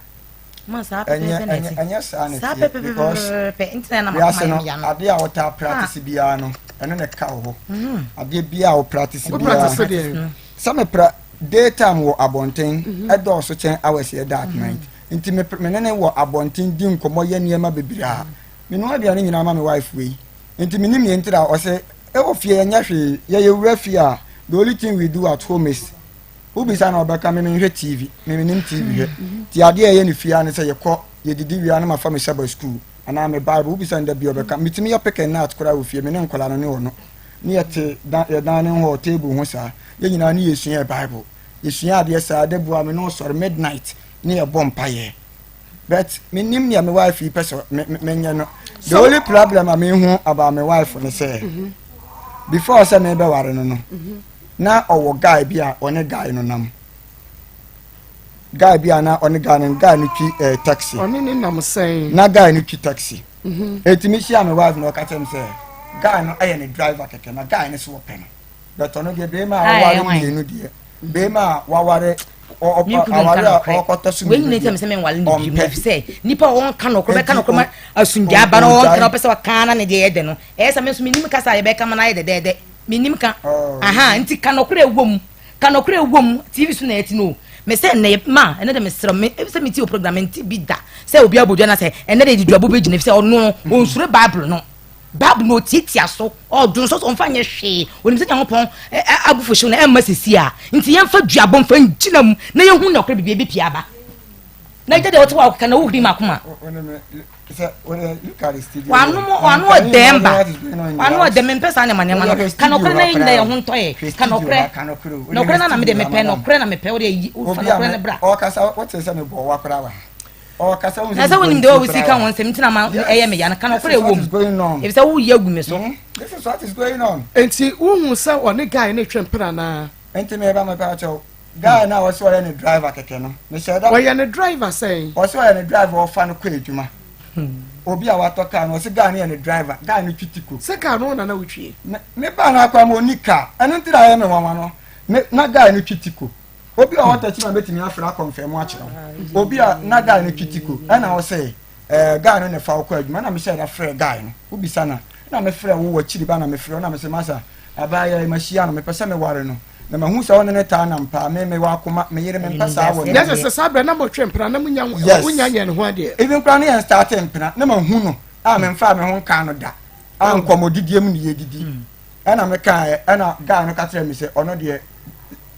Ɛnyɛ ɛnyɛ saa na ɛteɛ because wiase no adeɛ a wotaa practice biara no ɛno na ɛka wo hɔ mm-hmm. adeɛ biara a wo practice biara sɛ mepra day time wɔ abɔnten mm-hmm. ɛdɔɔso kyɛn hours yɛ da at mm-hmm. night nti me ne ne wɔ abɔnten di nkɔmmɔ yɛ nneɛma bebree a menoa aduane nyinaa ma me wife wei nti menim nea ntira ɔsɛ ɛwɔ fie yɛnyɛ hwee yɛyɛ wura fie a the only thing we do at home is wobisa na ɔbɛka me menhwɛ TV, me menim TV hwɛ. Nti adeɛ a ɛyɛ no fie ara ne sɛ yɛkɔ, yɛdidi wie a na mafa me hyɛ ba school. anaa me Bible, wobisa no da bi a ɔbɛka. Metumi yɛ pick and nut koraa wɔ fie, me ne nkwadaa no ne ɔno. Ne yɛte dan yɛ dan ne hɔ table ho saa. Yɛn nyinaa ne yɛsua yɛ Bible. Yɛsua adeɛ saa, da bu a me ne ɔsɔre midnight ne yɛbɔ mpaeɛ. But menim nea me wife yi pɛ sɛ me me menyɛ no. The only problem a mehu about me wife ne sɛ, mhm. before sɛ mebɛware no no, mhm. na ɔwɔ guy bi a ɔne guy no nam. Guy bi a na ɔne guy no guy no twi ɛɛ eh, taxi. Ɔne ne nam sɛn. Na guy no twi taxi. Mhm. Eti mi hyia mi wife na ɔka kyerɛ mi sɛ guy no ɛyɛ ne driver kɛkɛ na guy no so ɔpɛ no. But ɔno deɛ bɛrima a waware mmienu deɛ bɛrima a waware aware a ɔkɔtɔ so mmienu deɛ ɔmpɛ. Sɛ nipa a ɔnka nɔkorɛ bɛka nɔkorɛ ma asundwa aba na ɔnka na ɔpɛ sɛ ɔka na ne deɛ yɛ dɛ no ɛyɛ sɛ me nso menim kasa a yɛbɛka ma no ayɛ dɛdɛɛdɛ menim ka oh. aha nti ka nɔkorɛ ɛwɔ mu Ka nɔkorɛ wɔ mu, TV so na yɛte no o. Me sɛ nnɛ yɛ ma ɛnɛ de mesrɛ me sɛ metie o program mente bi da sɛ obi abɔ dua na sɛ ɛnɛ de yɛde duabɔ bɛgyina efisɛ ɔno no ɔnsuro Bible no. Bible no ɔtiatia so, ɔdwo nso so ɔmfa nyɛ hwee. Ɔnim sɛ Nyankopɔn abufuhyew no ɛmma sisi a nti yɛmfa duabɔ mfa ngyina mu na yɛhu nɔkorɛ biribi ɛbɛpie aba. Na agya deɛ ɔte hɔ a ɔkeka na wohuri m'akoma. Wano wano ɔdɛm ba wano ɔdɛm mempɛ saa nneɛma nneɛma no ka nɔkorɛ na yɛnyina yɛn ho ntɔ yɛ ka nɔkorɛ nɔkorɛ na na mede mepɛ nɔkorɛ na mepɛ wode yi fa nɔkorɛ no bra. Ɔkasa wote sɛ mebɔ wa koraa wa ɔkasa wo na sɛ wonim deɛ wɔsi ka wɔn nsɛm nti na ma ɛyɛ me ya no ka nɔkorɛ ɛwɔ mu efisɛ woyɛ agu me so. Hmm? This is what is going on. Nti wohu sɛ ɔne guy ne twe mpena naa. Nti meba mepɛ akyɛw Guy no a ɔse ɔyɛ ne driver kɛkɛ no, mehyɛɛ da. Ɔyɛ ne driver sɛn? Ɔse ɔyɛ ne driver ɔfa no kɔ adwuma. Obi a watɔ car no, ɔse guy no yɛ ne driver, guy no twi tiko. Sɛ car no wo na na wotwie? Me me baa no akwan mu ɔnni car, ɛno nti na ɛyɛ me nwanwa no. Me na guy no twi tiko. Obi a ɔwɔ Techiman bɛtumi afrɛ akɔnfɛm akyerɛ wo. Obi a na guy no twi tiko, ɛna ɔse ɛɛ guy no na ɛfa wo kɔ adwuma, ɛna mehyɛɛ da frɛɛ guy no. Wobisa no a, ɛna mefrɛ wo wɔ akyiri ba na mefrɛ wo na mese masa abaayewa yi mahyia no mepɛ sɛ meware no. Na mahu sɛ wo ne no taa nam paa. Me, mewɔ akoma, me yere, mempɛ saa wɔ ne ho. Sɛ saa berɛ na motwe mpena na monya yes. wonya nyɛ ne ho adeɛ. Even koraa ne yɛn starte mpena na mahu no a memfaa me ho nkaa no da a hmm. nkɔmmɔdidie mu ne yɛdidi hmm. ɛna mekaeɛ ɛna guy no ka kyerɛ me sɛ ɔno deɛ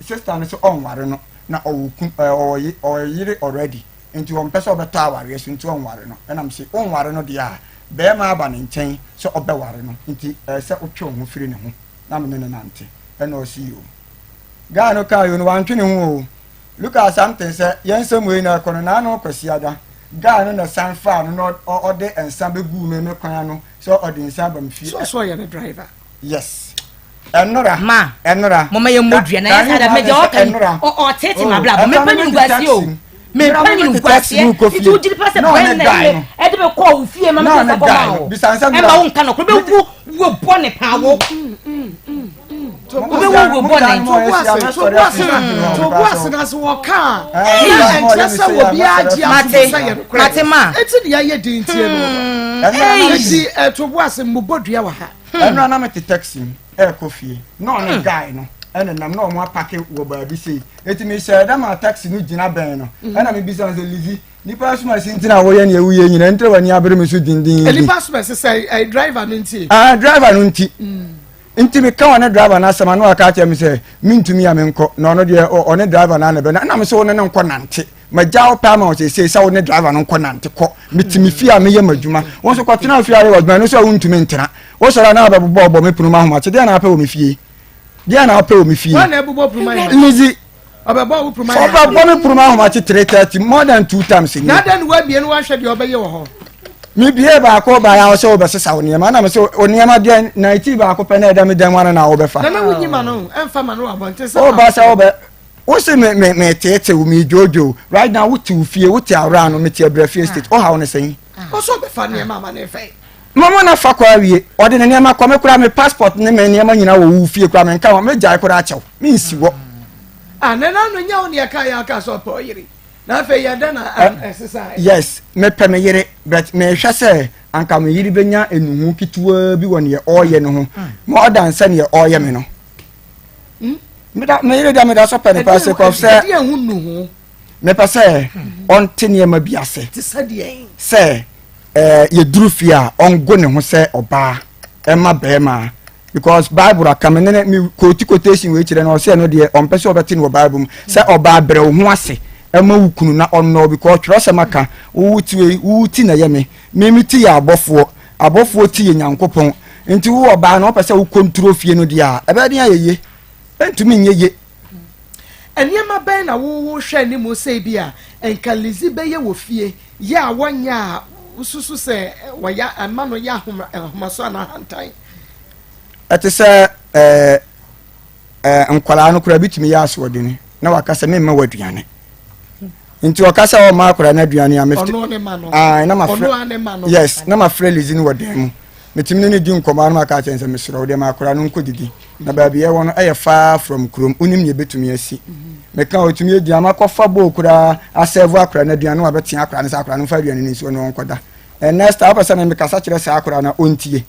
sister no sɛ ɔnware no na ɔwɔ kun ɔwɔ ɔwɔ yere already nti ɔmpɛ sɛ ɔbɛtɔ awareɛ so nti ɔnware no ɛna mese ɔnware no deɛ a bɛrima aba ne nkyɛn sɛ ɔbɛware no nti ɛɛ sɛ wotwe wo ho firi ne ho na me ne no nante ɛna ɔse yoo guy no kaa yoo no wantwe ne ho o look at something sɛ yɛn nsɛm wei na ɛkɔ no naano kwasiada guy no na san faa no na ɔde nsa bɛguu me me kwan ano sɛ ɔde nsa aba me fie. So ɔsɛ ɔyɛ ne driver. Yes. Ɛnora. Ma. Ɛnora. Mama yɛ mmɔ dua na yɛ saa da mɛgya ɔka yi ɔtete ma bla bɔ mepɛ nyini guaseɛ o mepɛ nyini guaseɛ nti wogyiri pa sɛ bɛn na ɛde ɛde bɛ kɔ wo fie ma mepɛ sɛ kɔma wo ɛma wo nka nɔkorɛ bɛwu wo bɔ ne paa wo wobɛwu wo bɔ ne tobu ase na sɛ wɔka a na ɛnkyerɛ sɛ obiara gye atom sɛ yɛ nokorɛ mate ma ɛti ne yɛayɛ din tie no ɛti tobu ase mmobɔ dua wɔ ha ɛno ana mete taxi mu ɛrekɔ fie na ɔne hmm. guy no ɛna nam na ɔmo apake wɔ baabi sei eti mi hyɛ ɛda ma taxi no gyina bɛn no hmm. ɛna mi bisa sɛ lizi nipa asomasi nti na wɔyɛ nea ɛwuyɛ nyina nti na w'ani abere mi so dindin bi nipa asomasi sɛ ɛ driver no nti ah driver no nti hmm. nti mi ka ɔne driver no asɛm ano aka akyerɛ mi sɛ mi ntumi ya mi nkɔ na ɔno deɛ ɔne driver no anabɛ na ɛna mi sɛ ɔne no nkɔ nante Magya wo pɛ ama wo seesei sɛ wo ne driver no nkɔ nante kɔ. Mete me fie a meyɛ m'adwuma. Wo nso kɔtena fie a yɛ w'adwuma, ɛno nso a wontumi ntena. Wosɔre a na wabɛbobɔ me pono mu ahomakye. Deɛn na wopɛ wɔ me fie? Deɛn na wopɛ wɔ me fie? Hwan na ɛbobɔ pono mu ahomakye? Lizzy. Ɔbɛbɔ wo pono mu ahomakye. Ɔbɛbɔ me pono mu ahomakye 3:30 more than two times ni. Na adɛn na woabie no woahwɛ deɛ ɔbɛyɛ wɔ hɔ? Mebie baako baeɛ a ɔsɛ wobɛsesa wo nneɛma na mesɛ wo nneɛma deɛ nightie baako pɛ na ɛda me dan mu ana na wobɛfa. Nana wonyi ma no ɛmfa ma no wɔ abɔnten sɛ. Woba sɛ wobɛ Wo se me me me teete wo me dwoodwoo wo right now wo te wo fie wo te awura no me te abrafie state wo haw ne sɛn. Ɔsɔ bɛfa nneɛma ama ne fɛ. Mama na fa kɔ awie ɔde ne nneɛma kɔ me koraa me passport ne me nneɛma nyinaa wɔ wo fie koraa me nka ho me gyae koraa kyɛw me nsi hɔ. Ah nana no nya wo ne ɛka yɛ aka sɛ ɔpɛ ɔyere na afei yɛ dɛ na ɛsesa. Yes mepɛ me yere but mehwɛ sɛ anka me yere bɛnya enuhu ketewa bi wɔ neɛ ɔreyɛ no ho more than sɛ neɛ ɔreyɛ me no. Hmm? Meda me yere deɛ meda so pɛ no paa sɛ kɔf sɛ mepɛ sɛ ɔnte nneɛma bi ase sɛ ɛɛ yɛduru fie a ɔngo ne ho sɛ ɔbaa ɛma bɛrima because bible aka me ne me quote quotation wei kyerɛ no ɔsɛ no deɛ ɔmpɛ sɛ ɔbɛte no wɔ bible mu sɛ ɔbaa brɛ wo ho ase. ma wo kunu na ɔnnɔ wo because twerɛsɛm aka, wo wo ti wei, wo wo ti na ɛyɛ me, me me ti yɛ abɔfoɔ, abɔfoɔ ti yɛ Nyankopɔn, nti wo ɔbaa no wopɛ sɛ wo control fie no deɛ a, ɛbɛyɛ den ayɛ ye? Ɛntumi nyɛ ye. Nneɛma bɛn na wohwɛ anim sɛ ebia nka Lizzy bɛyɛ wɔ fie, yɛ a wɔnyɛ a wosusu sɛ wɔyɛ ɛma no yɛ ahomaso anaa ahantan? Ɛte sɛ ɛɛ ɛɛ nkwadaa no koraa bi tumi yɛ asoɔdene na waka sɛ memma wɔ aduane nti ɔka sɛ ɔma akwadaa no aduane a mefte na mafrɛ yes na mafrɛ Lizzy no wɔ dan mu metumi ne no di nkɔmmɔ a na maka akyerɛ no sɛ mesrɛ wo deɛ ma akwadaa no nkɔdidi na baabi ɛwɔ no ɛyɛ far from kurom wonim nea ɛbɛtumi asi meka ɔtumi adi ama kɔfa bowl koraa asɛvo akwadaa no aduane na wabɛtea akwadaa no sɛ akwadaa no mfa aduane no nsuo no ɔnkɔda and next time wopɛ sɛ me mekasa kyerɛ saa akwadaa no a ɔntie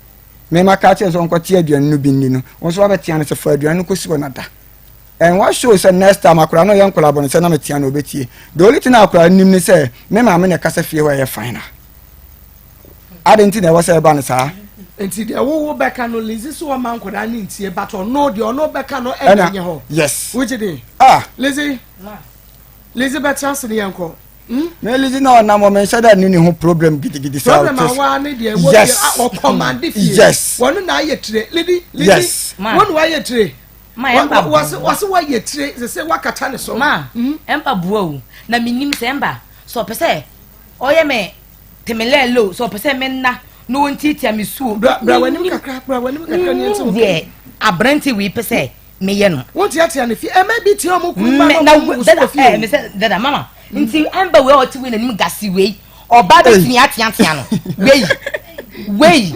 me maka akyerɛ sɛ ɔnkɔte aduane no bi nni no wo nso wabɛtea no sɛ fa aduane no kɔsi hɔ na da and what show sɛ next time akwadaa no ɔyɛ nkwadaa bɔne sɛ na metea no ɔbɛtie the only thing a akwadaa no nim ne sɛ me maame na ɛkasa fie hɔ ɛyɛ final Adɛn nti na ɛwɔ sɛ ɛba no saa? Nti deɛ wo wo bɛka no Lizzy so ɔma nkwadaa no ntie but ɔno deɛ ɔno bɛka no ɛna nyɛ hɔ. Yes. Wogye di? Ah. Lizzy. Lizzy bɛtena ase ne yɛn kɔ. Hmm? Me Lizzy na ɔnam ɔmo nhyɛ dɛ ne ne ho problem gidigidi saa. Problem awa ne deɛ wɔ yes. ɔkɔmande fie. Yes. Wɔn na ayɛ tire. Lizzy. Lizzy. Yes. Wɔn na ayɛ tire. Ma ɛmba boa. Wɔsi wɔsi wɔayɛ tire sɛ sɛ wakata ne so. Ma ɛmba boa o na menim sɛ ɛmba sɛ ɔpɛ sɛ ɔyɛ me temelɛɛlɛ o sɛ ɔpɛ sɛ menna na ɔntiatia me su o. Bra bra w'anim kakra bra w'anim kakra ni ɛnti deɛ aberante wei pɛ sɛ meyɛ no. Wọ́n tiatia ne fie ɛmɛ bi tia ɔmo kuru mma na ɔmo wusu wɔ fie o. Dada ɛɛ dada mama nti ɛnba wei a ɔte wei n'anim gasi wei ɔbaa bɛ tumi ateatea no wei wei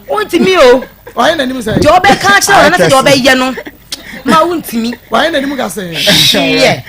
wontumi o. Wayɛ n'anim sɛ. Deɛ ɔbɛka akyerɛ wɔn anasɛ deɛ ɔbɛyɛ no ma wontumi. Wayɛ n'anim ka sɛ. Hyeɛ.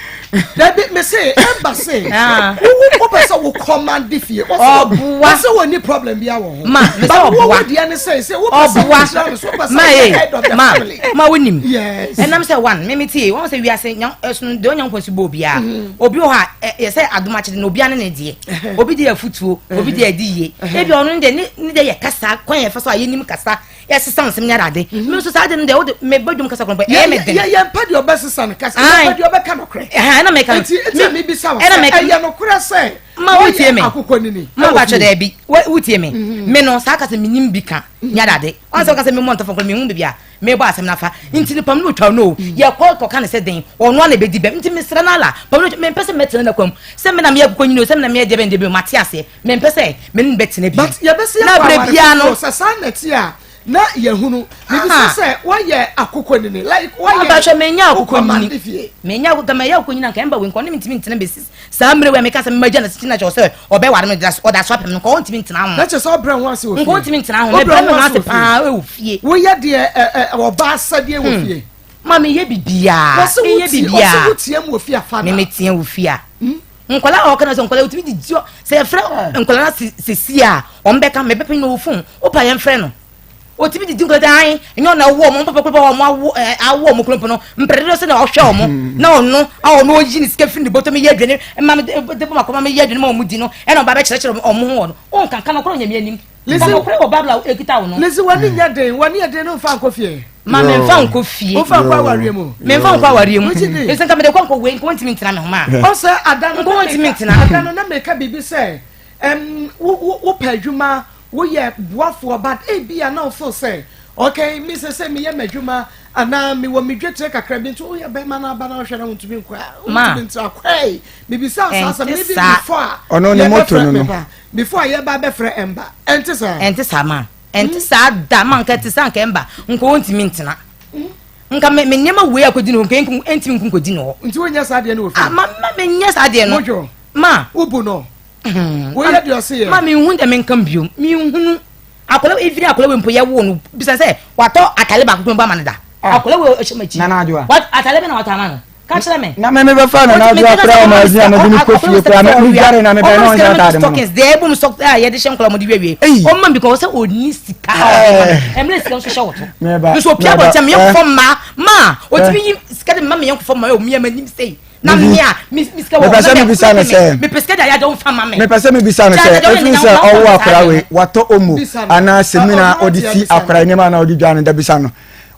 Dabi me se ɛba se. Ah. Wo wo pɛ sɛ wo command fie. Ɔboa. Wɔsɛ wɔ ni problem bi awɔ ho. Ma me sɛ ɔboa. Wo deɛ ne sɛ sɛ wo pɛ sɛ wo kyerɛ no so wo pɛ sɛ wo head of the family. Ma ma wonim. Yes. Ɛnam sɛ one me me tie wɔn sɛ wiase nya ɛsono deɛ Onyankopɔn si bɔ obiara. Mm-hmm. Obi wɔ hɔ a yɛ sɛ adom akyɛde na obiara ne ne deɛ. Obi deɛ afutuo obi deɛ adi yie. Ebi ɔno deɛ ne deɛ yɛ kasa kwan yɛ fa so a yɛnim kasa yɛsesa nsɛm ne adade mhm. me nso saa de no deɛ wode mebɔ dwom kasa korɔmpɔ ɛyɛ me den yɛ mpa deɛ ɔbɛsesa no kasa yɛmpa deɛ ɔbɛka nokorɛ ɛna meka no nti nti mebisa wo sɛ ɛyɛ nokorɛ sɛ ma wotie me akokɔ nini ma bakyɛ daabi wotie me mhm. me no saa kasa menim bi ka ne adade ɔn sɛ woka sɛ memmɔ ntɔfo korɔ mehu baabi a mebɔ asɛm no afa nti no pam no otwa no o mhm. yɛkɔ kɔka ne sɛ den ɔno ana ɛbɛdi bɛm nti mesrɛ no ala pam no mempɛ sɛ mɛtena no kwam sɛ me na meyɛ akokɔ nyini o sɛ me na meyɛ deɛ bɛn deɛ bi mate aseɛ Mempɛ sɛ me ne no bɛtena bio. But yɛbɛsi Na akɔ berɛ aware biara no. foforɔ sɛ saa na ɛte a na yɛhunu. Mebisa sɛ woayɛ akokɔnini like woayɛ Mpakyɛ menyɛ wokɔ akokɔnini. mande fie. Menyɛ akokɔ nka mɛyɛ akokɔnini anka ɛmba wei nka ɔne me ntumi ntena bɛsi saa mmerɛ wei a meka sɛ magya no sikyi na kyerɛ sɛ ɔbɛware me ɔda so apɛ me no nka ɔntumi ntena ho. Na kyerɛ sɛ ɔbrɛ ho ase wɔ Nka fie. ɔntumi ntena ho. Wobrɛ Mebrɛ me ho ho ase ase wɔ fie. paa ɛwɔ fie. Woyɛ deɛ ɛ ɛ ɔbaa asɛdeɛ wɔ fie. Ma meyɛ bibiaa. Wɔse Meyɛ wotie ɔse bibiaa. woteam wɔ fie a father. Me metea wɔ fie a. Nkwadaa a wɔka no sɛ nkwadaa wotumi didi sɛ yɛfrɛ nkwadaa no sisi a wɔn bɛka mɛ bɛpɛ nyina wɔ fon wopa yɛn frɛ no otumi didi nkwadaa ayi nyɛ ɔna awo wɔn papa koro wɔn awo ɛɛ awo wɔn kuro no mpɛrɛ dodo sɛ na ɔhwɛ wɔn na ɔno a ɔno oyi ne sika firi ne bɔtɔ mi yɛ aduane mma mi de bɔ ma kɔma mi yɛ aduane ma wɔn di no ɛna ɔba bɛkyerɛkyerɛ wɔn ho wɔn wɔn kankan ɔkoro nyɛ mi anim. Lizzy, Nka nokorɛ wɔ Bible a ɛkita wo no. Lizzy, w'ani nyɛ den, w'ani yɛ den no nfa nkɔ fie. Ma me nfa nkɔ fie. Wofa nkɔ awareɛ mu. Me nfa nkɔ awareɛ mu. Wogye di? Ɛsɛ nka mede kɔ nkɔ wei nka wɔntumi ntena me ho ma. Ɔsɛ ada no Nka wɔntumi ntena. Ada no na meka biribi sɛ ɛm wo wo wopɛ adwuma woyɛ boafoɔ but ebi a na wo feel sɛ okay me sɛ sɛ meyɛ m'adwuma anaa mewɔ me dwetire kakra bi nti woyɛ bɛrima no aba na wohwɛ na wontumi nkɔ a Ma. wontumi ntena kɔe mebisa saa asɛm Ɛnte no even saa. before a Ɔno ne moto yɛbɛfrɛ no me no. ba Before a yɛba abɛfrɛ ɛmba. Ɛnte saa? Ɛnte saa ma. Ɛnte saa da ma nka ɛte saa nka ɛmba. Nka ɔntumi ntena. Nka me me nneɛma wei akɔdi ne hɔ nka ɛntumi nko nkɔdi ne hɔ. Nti wonyɛ saa adeɛ no wɔ fie? Ah, ma ma menyɛ saa adeɛ no. Wodwo? Ma. Wobu no? Woyɛ deɛ ɔse yɛ? Ma menhu deɛ menka bio. Menhunu. Akwadaa even akwadaa wei mpo yɛwoo no bisa sɛ watɔ atale baako mpo ama no da. Ah. Akwadaa wei ɔhyɛ m'akyi. Nana Adwoa. Wat atale bɛ na watɔ ama no. Ka kyerɛ me. Na me mebɛfa Nana Adwoa koraa ɔma adwuma mede no kɔ fie koraa me dware na mebɛn na ɔnhyɛ ataade mu no. Stockings deɛ ɛbom stock a yɛde hyɛ nkwadaa wɔde wiewie. Ɔma mi because sɛ ɔni sika a ɔde ma me. Ɛmmerɛ sika nso hyɛ wɔto. Nso opia bɔ nkyɛn meyɛ nkɔfɔ mmaa maa otumi yi sika de ma meyɛ nkɔfɔ mmaa ɔmia m'anim sei. Na me a me sika wɔ mepɛ sɛ mebisa no sɛ mepɛ sika de ayɛ ade ɔmfa ma me. Mepɛ sɛ mebisa no sɛ ɛfiri sɛ ɔwo akwadaa wei watɔ omo anaa semina ɔde si akwadaa nneɛma anaa ɔde dwa no da bisa no.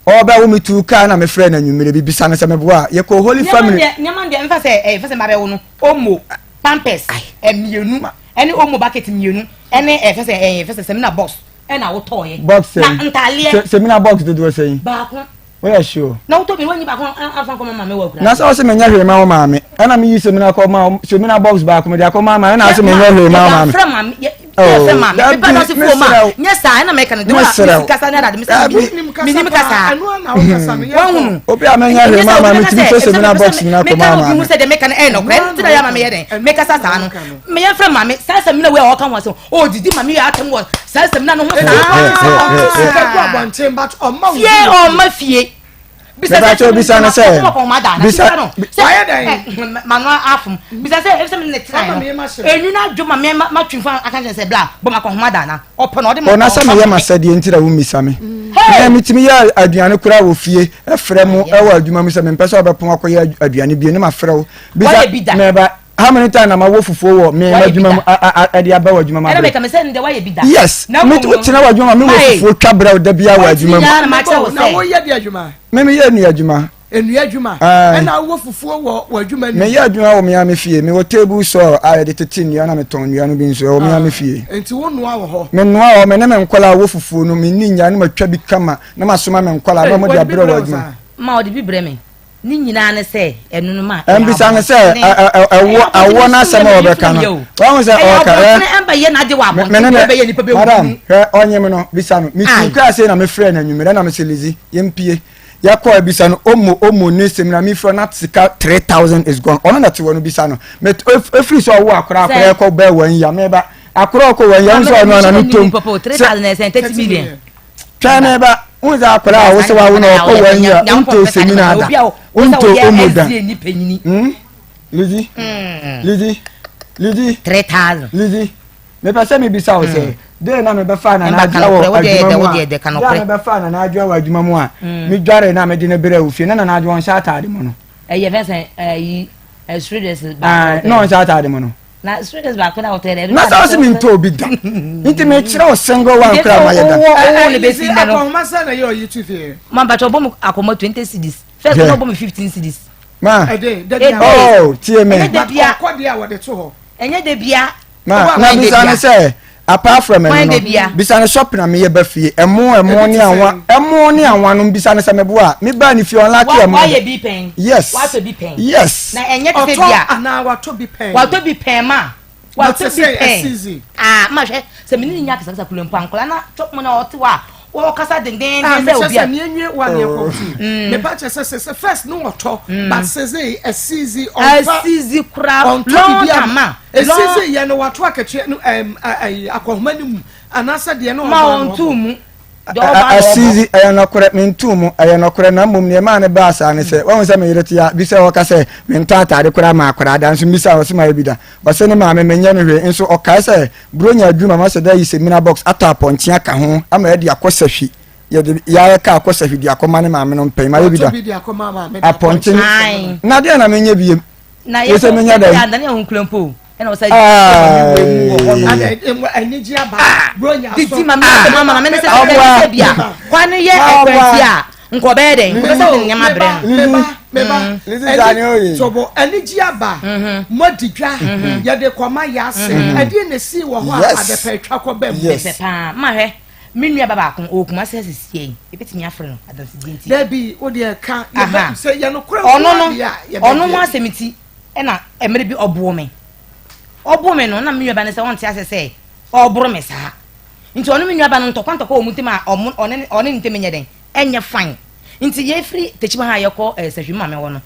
Ɔrebɛwo me tuu kaa na mefrɛɛ no anwummerɛ bi bisa no sɛ meboa a. Yɛkɔɔ Holy Family. Nneɛma deɛ mfa sɛ ɛyɛ fa sɛ mabɛwo no omo pampers mmienu ɛne omo bucket mmienu ɛne ɛfɛ sɛ ɛyɛ fɛ sɛ semina box ɛna wotɔɔyɛ. Box sɛn? Na ntaaleɛ. Semina box dodoɔ sɛn? Baako. Woyɛ sure? Na wotɔ bi wanyi baako afa nkɔma maame wɔ akura. Na sɛ ɔsɛ menyɛ hwee ma wo maame ɛna meyi semina kɔ ma semina box baako mede akɔ ma maame ɛna ɔsɛ menyɛ hwee ma wo maame. Yɛfrɛ maame yɛfrɛ maame mepa na ɔsɛ fo ma nyɛ saa ɛna mɛka no de wa mesi kasa ne adade mesɛ menim kasa wahunu obi a menyɛ hwee ma maame tumi fɛ semina box nyina kɔ ma maame meka sɛ deɛ meka no ɛyɛ nɔkorɛ ɛno nti na yɛ ma meyɛ dɛn mekasa saa no meyɛfrɛ maame saa sɛmina wei a ɔka ho asɛm ɔdidi ma meyɛ atɛm wɔ saa sɛmina no ho saa fie ɔma fie bisa sɛ sɛ bisa no sɛ bisa sɛ mano afom bisa sɛ ɛsɛ me ne tena no enyu na adwo ma me ma twi fa aka kyerɛ sɛ bla bɔ ma kɔhoma da na ɔpɛ na ɔde ma ɔna sɛ meyɛ masɛdeɛ nti na wommisa me na metumi yɛ aduane koraa wɔ fie ɛfrɛ mo ɛwɔ adwuma mu sɛ mempɛ sɛ wobɛpon akɔyɛ aduane bio ne mafrɛ wo bisa mɛba how many times na ma wɔ fufuo wɔ me adwuma mu ɛde aba wɔ adwuma mu abere yes me wo tena wɔ adwuma mu me wɔ fufuo twa brɛ wo da bia wɔ adwuma mu na wo yɛ de adwuma me me yɛ nua adwuma nnua adwuma ɛna wowɔ fufuo wɔ wɔ adwuma ni me yɛ adwuma wɔ me ame fie me wɔ table saw a yɛde tete nnua na metɔn nnua no bi nso ɛwɔ me ame fie nti wo noa wɔ hɔ me noa wɔ me ne me nkɔla wɔ fufuo no me ni nya na matwa bi kama na masoma me nkɔla na wɔn de abrɛ wɔ adwuma ma ɔde bi brɛ me Ne nyinaa ne sɛ ɛno no ma ɛyɛ Ɛmbisa no sɛ ɛwɔ awoɔ no asɛm a wɔbɛka no. Wahu sɛ ɔka ɛ. Ɛbɛyɛ n'ade wɔ abɔnten ɛbɛyɛ nipa bɛ Madam hwɛ ɔnyem no bisa no. Metu kaa sei na mefrɛ no anwummerɛ na mese Lizzy yɛmpie. Yɛkɔɔ bisa no omo omo ne sɛm na mefrɛ na sika 3000 is gone. Ɔno na te hɔ no bisa no. Ɛfiri sɛ ɔwo akora akora ɛkɔ bɛɛ wɔn yi ameba akora ɔkɔ wɔn yi ɛho sɛ ɔno ana no tom. Sɛ 30 million. Twɛn me ba, wohu sɛ akwadaa a wosɛ wawo na ɔkɔ wɔn yi a wontɔ semina da, wontɔ omo da. Hmm? Lizzy, hmm. Lizzy, Lizzy, 3000. Lizzy, mepɛ sɛ mebisa wo sɛ hmm. dɛn na mebɛfa nana adwoa wɔ adwuma mu a dɛn na mebɛfa nana adwoa wɔ adwuma mu a hmm. medware na mede no brɛ wo fie na nana adwoa ɔnhyɛ ataade mu no. Ɛyɛ fɛ sɛ ɛyi ɛsoro de baako. Na ɔnhyɛ ataade mu no. Na strangers baako na wɔtɔ yɛ dɛ. Na sɛ ɔsi mi ntɔ obi da nti mi kyerɛ o single one kura ma yɛ da. Owó ne bɛ si nnɛ no. Akɔnhoma sɛ na yɛ ɔyi tu fie. Ma mpatwa ɔbɔ mu akɔnhoma 20 cedis. First na ɔbɔ mu 15 cedis. Ma oh tie me. Ɛnyɛ de bia. Ɔkɔ deɛ a wɔde to hɔ. Ɛnyɛ de bia. Ma na bisa ne sɛ apart from ɛno no bisa ne shop na meyɛ ba fie ɛmo ɛmo ne anwa ɛmo ne anwa no bisa ne sɛ meboa me ba ne fie ɔnlake ɛmo. Wayɛ bi pɛn. Yes. Watɔ bi pɛn. Yes. Na ɛnyɛ te sɛ bia. Ɔtɔ anaa watɔ bi pɛn. Watɔ bi pɛn ma. Watɔ bi pɛn. Ah ma hwɛ sɛ me ne ne nya kasakasa kura mpo a nkwadaa na chop money a ɔte hɔ a wɔkasa dendenden ah, sɛ obi a. Ah, mesɛ sɛ wa ne ɛkɔ tu. Mepa kyɛ sɛ sɛ first no wɔtɔ but sɛ sɛ ɛsizi ɔnfa. Ɛsizi kura long time a. Ɛsizi yɛ no wato akatua no ɛm ɛyi akɔhoma no mu anaasɛ deɛ no ɔbɔ Ma wɔn mu. Asizi, ɛyɛ nɔkorɛ, mentoo mu, ɛyɛ nɔkorɛ, na mmom deɛ ɛmaa no baa saa ne sɛ, wahu sɛ me yere te a, bi sɛ ɔka sɛ, mentɔ ataade koraa ma akwadaa da, nso mmisaa ɔse mayɛ bi da. Ɔse ne maame menyɛ no hwee, nso ɔkae sɛ, Buronya aduru ma mahyɛ da ayi samina box atɔ apɔnkye aka ho ama yɛde akɔ sahwi, yɛde yɛayɛ kaa akɔ sahwi de akɔma ne maame no mpɛn, mayɛ bi da. Apɔnkye, na deɛ na menyɛ biem? Na yɛ sɛ menya dɛn? Adane ɛho nkura mpo. Ɛna ɔsɛ maame wɔ mu wɔ hɔ no. Anigye aba. Bronya so. Didi maame sɛ mama maame ne sɛ sɛ sɛ bia kwan no yɛ ɛkwanti a nkɔ bɛyɛ dɛn nkɔ sɛ ɔde nneɛma brɛ no. Meba meba meba. Tobo anigye aba. Mo di dwa yɛde kɔma yɛ ase. Ɛdeɛ na esi wɔ hɔ a adepɛ atwa kɔ bɛm. Pɛpɛ paa ma hwɛ me nua ba baako ɔwɔ Kumasi asisi yɛ yi ebetumi afrɛ no adansidie nti. Dabi o deɛ ka sɛ yɛ no kora ɔno no ɔno ho asɛm ti ɛna mmerɛ bi ɔboo me ɔboo me no na me nuaba no sɛ ɔnte ase sɛ ɔboro me saa nti ɔno me nuaba no ntɔkwa ntɔkwa wɔ mu ntam a ɔmo ɔne ɔne ne ntam nyɛ dɛn ɛnyɛ fine nti yɛfiri Tekyima ha a yɛkɔ ɛɛ Sahwi maame hɔ no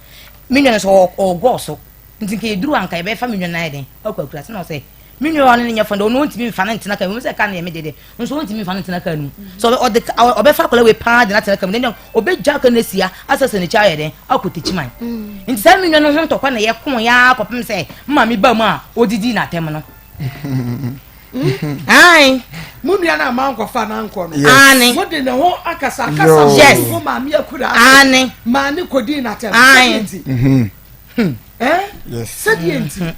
me nua no sɛ ɔgɔɔ so nti nka yɛduru a nka yɛbɛfa me nua no ayɛ dɛn akɔ akura sɛ na ɔsɛ me nua ɔne ne nyɛ fine ɔno ɔntumi nfa no ntena kaa mu sɛ kaa no yɛ me deɛ deɛ nso ɔntumi nfa no ntena kaa no mu sɛ ɔde ɔbɛfa akwadaa wei paa de no atena kaa mu dɛn ɔbɛgya kaa no asia asɛ sɛ n'akyi ayɛ dɛn akɔ Techiman nti saa me nua no ho ntɔkwa na yɛko yɛ ara kɔpem sɛ maame ba mu a ɔdidi n'atɛm no ae mo nua no a mankɔfa no ankɔ no aane mo de ne ho akasa akasa yes mo maame akura aane maame kɔdii n'atɛm ae sɛdeɛ nti eh? sɛdeɛ nti.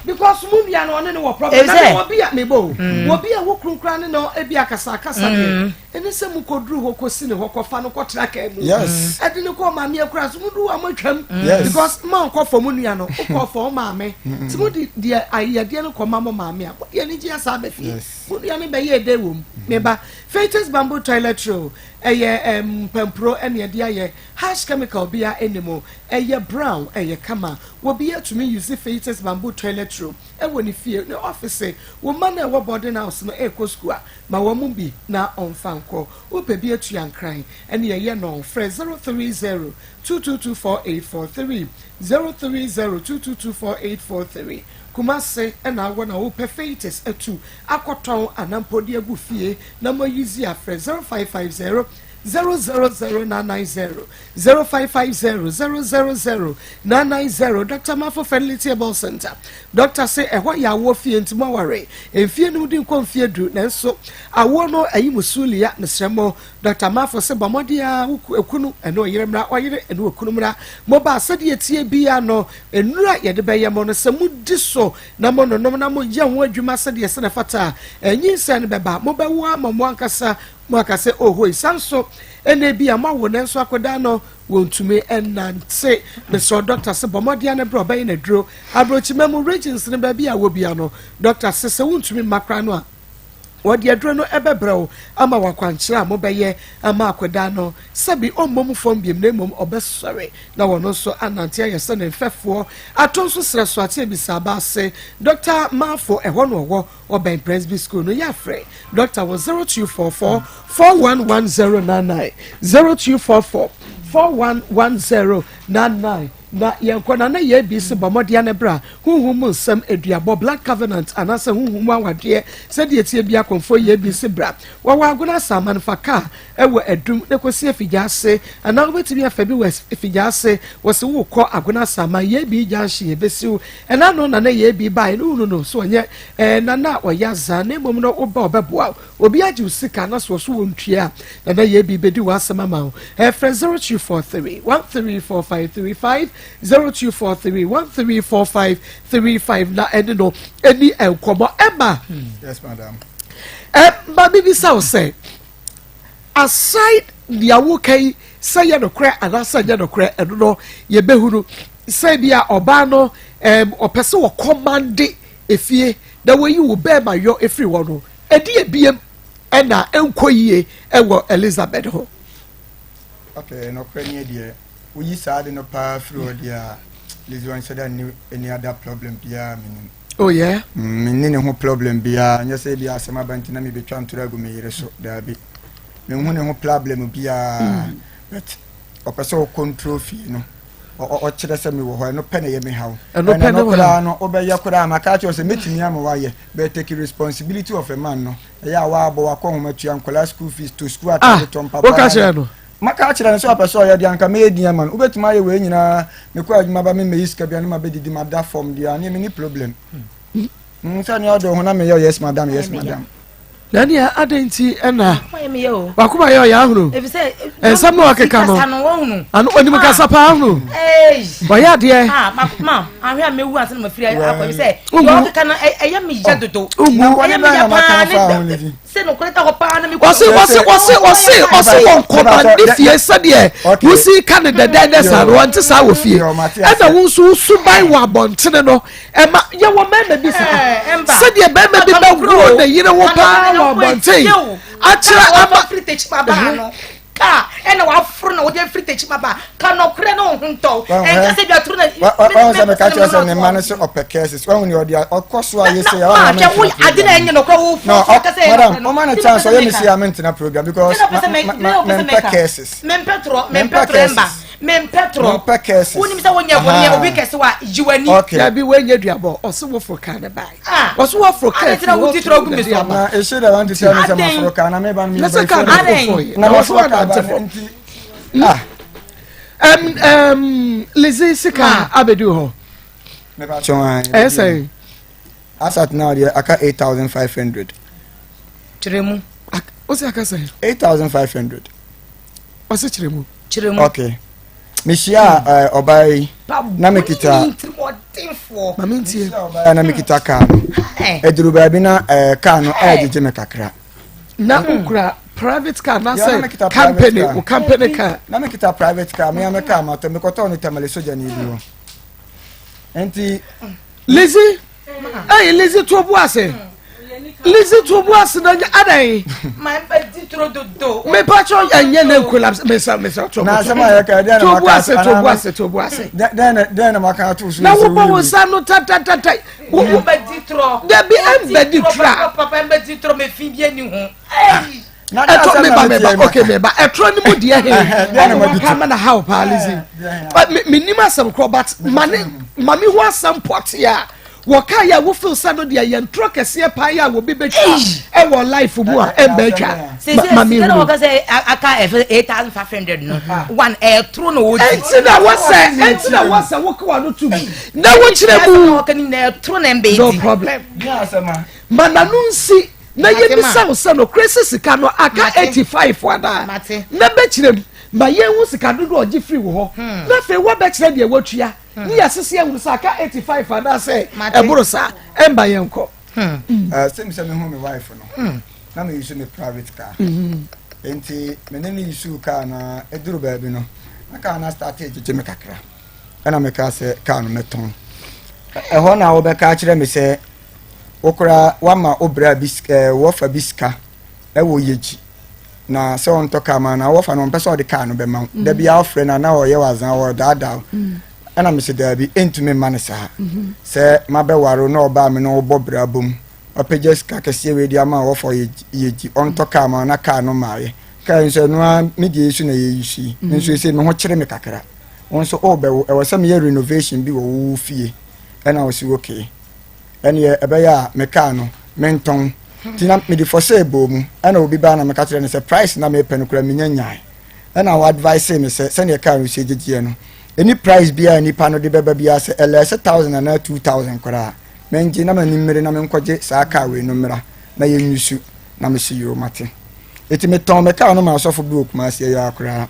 Because mo nua no ɔne no wɔ problem. Na me wɔ bi a mebɔ o. Mm. Wɔ bi a wo kunu koraa ne no ebi akasa akasa deɛ. Mm. Ɛne sɛ mo kɔ duru hɔ kɔ si ne hɔ kɔ fa no kɔ tra kaa mu. Yes. Ɛde ne kɔ maame akura so mo duru hɔ a mo atwam. Yes. Because ma nkɔ fɔ mo nua no wokɔ fɔ maame. Ti mo de deɛ ayɛdeɛ no kɔ ma mo maame a mo deɛ ne gye asa abɛ fie. Yes. Mo nua no bɛyɛ ɛdɛ wɔ mu. Meba Fetus bamboo toilet roll ɛyɛ mpampuro ɛne ɛde ayɛ harsh chemical bia ɛni mu ɛyɛ brown ɛyɛ kama. Obiara tumi use Fetus bamboo toilet roll ɛwɔ ne fie, ne ɔfese. Wo mma no a ɛwɔ boarding house no ɛrekɔ sukuu a, ma wɔn mu bi na ɔmfa nkɔ. Wopɛ bi atua nkran ɛne ɛyɛ no, frɛ 030 222 4843, 030 222 4843. Kumase na awɔ na wopɛ Fetus atu akɔtɔn anaa mpo de agu fie na mo use a, frɛ 0550 000 990, 0550 000 990. Dr. Mafo Fertility Herbal Center. Doctor se ɛhɔ yɛ awoɔ fie nti mo aware mfie no di nkɔ mfie du nanso awoɔ no ayi mo sulia. Mesrɛ mo, Dr. Mafo se bɔ mmɔden a ekunu ɛne ɔyere mmra, ɔyere ɛne okunu mmra. Mo ba sɛdeɛ tie bia no, nnuru a yɛde bɛyɛ mo no sɛ mo di so na mo nonom na mo yɛ ho adwuma sɛdeɛ sɛ na ɛfata a, nyinsɛn no bɛba, mo bɛwo ama mo ankasa mo aka sɛ ohoi. San so ɛna ebi a moawo nanso akwadaa no wɔntumi nnante. Mesrɛ dɔkta sɛ bɔ mmɔden no berɛ ɔbɛyɛ n'aduro aburokyima mu regions no baabi a wɔ bia no. Dɔkta sɛ sɛ wontumi mma koraa no a, wɔde aduro no ɛbɛbrɛ wo ama wakwankyerɛ a mobɛyɛ ama akwadaa no sɛbi ɔmmɔ mu fam biom na mmom ɔbɛsɔre na wɔno nso anante ayɛ sɛ ne mfɛfoɔ. Ato nso serɛ so ate abisa aba ase. Dɔkta Maafo ɛhɔ no ɔwɔ ɔbɛn Presby School no. Yɛafrɛ dɔkta wɔ 0244 411099, 0244 411099 na yɛnkɔ na na yɛ bi se bɔ mmɔden ne bra huhum mu nsɛm aduabɔ, blood covenant anaasɛ huhum mu awadeɛ sɛdeɛ tie bi akɔmfoɔ yɛ bi se bra. Wɔwɔ Agona Asaman, fa kaa ɛwɔ Adum na kɔsi Afigya ase anaa wobɛtumi afa bi wɔ Afigya ase wɔ se wokɔ Agona Asaman yɛ bi junction yɛbɛsiw ɛna no na na yɛ bi baeɛ no wunu no so ɔnyɛ ɛɛ nana a ɔyɛ azaa na mmom no woba ɔbɛboa wo. Obi agye wo sika na so ɔso wɔ ntua a, nana yɛ bi bɛdi w'asɛm ama wo. Ɛfrɛ 0243 134535, 0243 134535 na ɛne no ɛni nkɔmmɔ. Ɛma Yes, madam. Ɛma bibisa wo sɛ aside nea woka yi sɛ yɛ nokorɛ anaasɛ nyɛ nokorɛ, ɛno no yɛbɛhunu sɛ bi a ɔbaa no ɔpɛ sɛ wɔkɔmande efie na wɔyi wo bɛɛma yɔ efiri hɔ no, ɛdi ebiem ɛna ɛnkɔ yie ɛwɔ Elizabeth ho. Okay, nokorɛ nie deɛ, woyi saa de no paa firi hɔ deɛ a, Lizzy ɔnhyɛ da nni any other problem biara menim. Oh yeah? Menni ne ho problem biara, nyɛ sɛ ebi asɛm aba nti na mebɛtwa ntoro agu me yere so, daabi. Menhu ne ho problem biara, but ɔpɛ sɛ ɔcontrol fie no. Ɔkyerɛ sɛ mewɔ hɔ, ɛno pɛ na ɛyɛ me haw. Ɛno pɛ ne wo koraa no, wobɛyɛ koraa, maka akyerɛ sɛ mɛtumi ama woayɛ, but take responsibility of a man no. Ɛyɛ a woabɔ wakɔ nhoma, tua nkwadaa school fees, to school atade, tɔ mpaboa. Woka kyerɛ no? Maka akyerɛ no sɛ ɔpɛ sɛ ɔyɛ deɛ anka mɛyɛ din ama no. Wobɛtumi ayɛ wei nyinaa, mekɔ adwuma ba memmɛyi sika bia ne mabɛdidi mada fam deɛ a, neɛ menni problem. Sɛ nea ɔdɔ ho na meyɛ yes madam, yes madam. Na nea adɛn nti ɛna wakoma yɛ ɔyɛ ahunu nsɛm na ɔkeka no ano onim kasa paa ahunu ɔyɛ adeɛ. Ahwɛ a mewu ansa na mafiri akɔ ebi sɛ deɛ ɔkeka no ɛyɛ me ya dodo, ɛyɛ me ya paa ne sɛ nokorɛ da hɔ paa na me ɔse ɔse ɔse ɔse ɔse wɔn kɔma ne fie sɛdeɛ wosi ka ne dɛdɛɛdɛ saa no wɔnte saa wɔ fie, ɛna wo nso wo suban wɔ abɔntene no ɛma yɛwɔ mmarima bi saa sɛdeɛ barima bi bɛworo ne yere ho paa wɔ abɔnten akyerɛ ama kaa ɛna waforo na wɔde afiri tɛkyi ma ba ka nɔkorɛ ne wo ho ntɔw ɛnka sɛ dwatoro na wɔn sɛ meka kyerɛ sɛ ne mma no sɛ ɔpɛ kɛses wɔn ni ɔde ɔkɔ so a yɛ sɛ yɛ wɔn na mɛ ade na ɛnyɛ nɔkorɛ wo fo so kɛsɛ yɛ madam ɔma no chance ɔyɛ mi si a mentena program because mempɛ kɛses. Mempɛ torɔ, mempɛ torɔ ɛmba, mempɛ torɔ. Mempɛ kɛses. Wonim sɛ wonyɛ bɔne yɛ obi kɛse wa yi w'ani. Okay. Dabi w'anyɛ duabɔ ɔse woforo kaa ne bae. Ah. Ɔse woforo kaa fi hɔ tu na de aba. Na ehye dɛ wɔn ti sɛ mi sɛ maforo kaa na mi ba no mi ba ifo. Adɛn. Na maforo kaa ba no nti. Ah. Lizzy sika abɛdu hɔ. Meba kyɛn. Ɛyɛ sɛn. As at now deɛ aka 8,500. Kyerɛ mu. Ɔsi aka sɛn. 8,500. Ɔsi kyerɛ mu. Kyerɛ mu. Okay. Mehyia ɔbaa yi na mekita. Atenfoɔ. Ma mentie. Ɔbaeɛ na mekita kaa no. Ɛduru baabi na ɛɛ kaa no ɛɛgyegye me kakra. Na wokura private car na sɛ company wo company car. Na mekita private car me ame car matɔ mekɔtɔɔ no Tamale sogyani bi hɔ. Nti. Lizzy ɛyi Lizzy to bu ase Lizzy to bu ase na adan. Mepa kyɛw ɛnyɛ ne nkola mesa mesa to bu to bu ase to bu ase to bu ase. Dɛn na maka ato so. Na wobɔ wo nsa no tatatata. Dabi ɛnbɛdi tura. Ɛtɔ meba meba ok meba ɛtorɔ ne mu deɛ he ɛna waka ama na ha wo paa Lizzy. Menim asɛm korɔ but ma ne ma me ho asɛm pɔte a wɔka yɛ wo feel sɛ no deɛ yɛ ntorɔ kɛseɛ paa yɛ a wɔbi bɛtwa ɛwɔ life mu a ɛmbɛ atwa ma me hunu. Aka ɛfɛ 8500 no one ɛtoro na wɔdi. Ɛnti na wɔsɛ ɛnti na wɔsɛ wokewa no tum na wokyerɛ mu. No problem. Ma n'ano nsi na yɛmmisa wo sɛ nokorɛ sɛ sika no aka 85 anaa na bɛkyerɛ mu ma yɛnhu sika dodoɔ ɔgye firi wo hɔ hmm. na afei woabɛkyerɛ deɛ woatua hmm. ne yɛasese ahunu sɛ aka 85 anaasɛ ɛboro saa ɛmba yɛnkɔ hmm. eh, sɛ mesɛ mehu me wife no na meyi me private car mm-hmm. nti mene ne yisu car na ɛduru baabi no na car no starte gyegye me kakra ɛna meka sɛ car no mɛtɔn ɛhɔ na wobɛka akyerɛ me sɛ Wo koraa woama wo bra bi ɛɛ wɔfa bi sika ɛwɔ yegyi na sɛ ɔntɔ kaa ma na wɔfa no ɔmpɛ sɛ ɔde kaa no bɛma wo mm. da biara ɔfrɛ no na ɔyɛ wazan ɔdaadaa wo mm. ɛna mese daabi ɛntumi mma no saa mm-hmm. sɛ mabɛware na ɔbaa me na ɔbɔ bra bom ɔpɛgya sika kɛseɛ wei de ama wɔfa yɛgyi ɔntɔ kaa ma na kaa no maayɛ kaa nso ɛno ara me deɛ yi so na yɛyi so yi mm. nso ɛsɛ me ho kyere me kakra wo nso ɔrebɛwo ɛwɔ sɛ meyɛ renovation bi wɔ wo fie ɛna ɔsi okay ɛneɛ ɛbɛyɛ a me car no mentɔn nti na mede for sale bɔɔ mu ɛna obi baa na meka kyerɛ no sɛ price na mepɛ no koraa menya nyae ɛna wɔ advice me sɛ sɛdeɛ car no sie gyegyeɛ no ɛni price biara nipa no de bɛba biara sɛ ɛlɛɛsɛ thousand anaa 2000 koraa mengye na m'ani mmere na menkɔgye saa car wei no mmra na yɛnyusu na mese yoo mate ɛti metɔn me car no ma asɔfo bi wɔ Kumasi ɛyɛ akoraa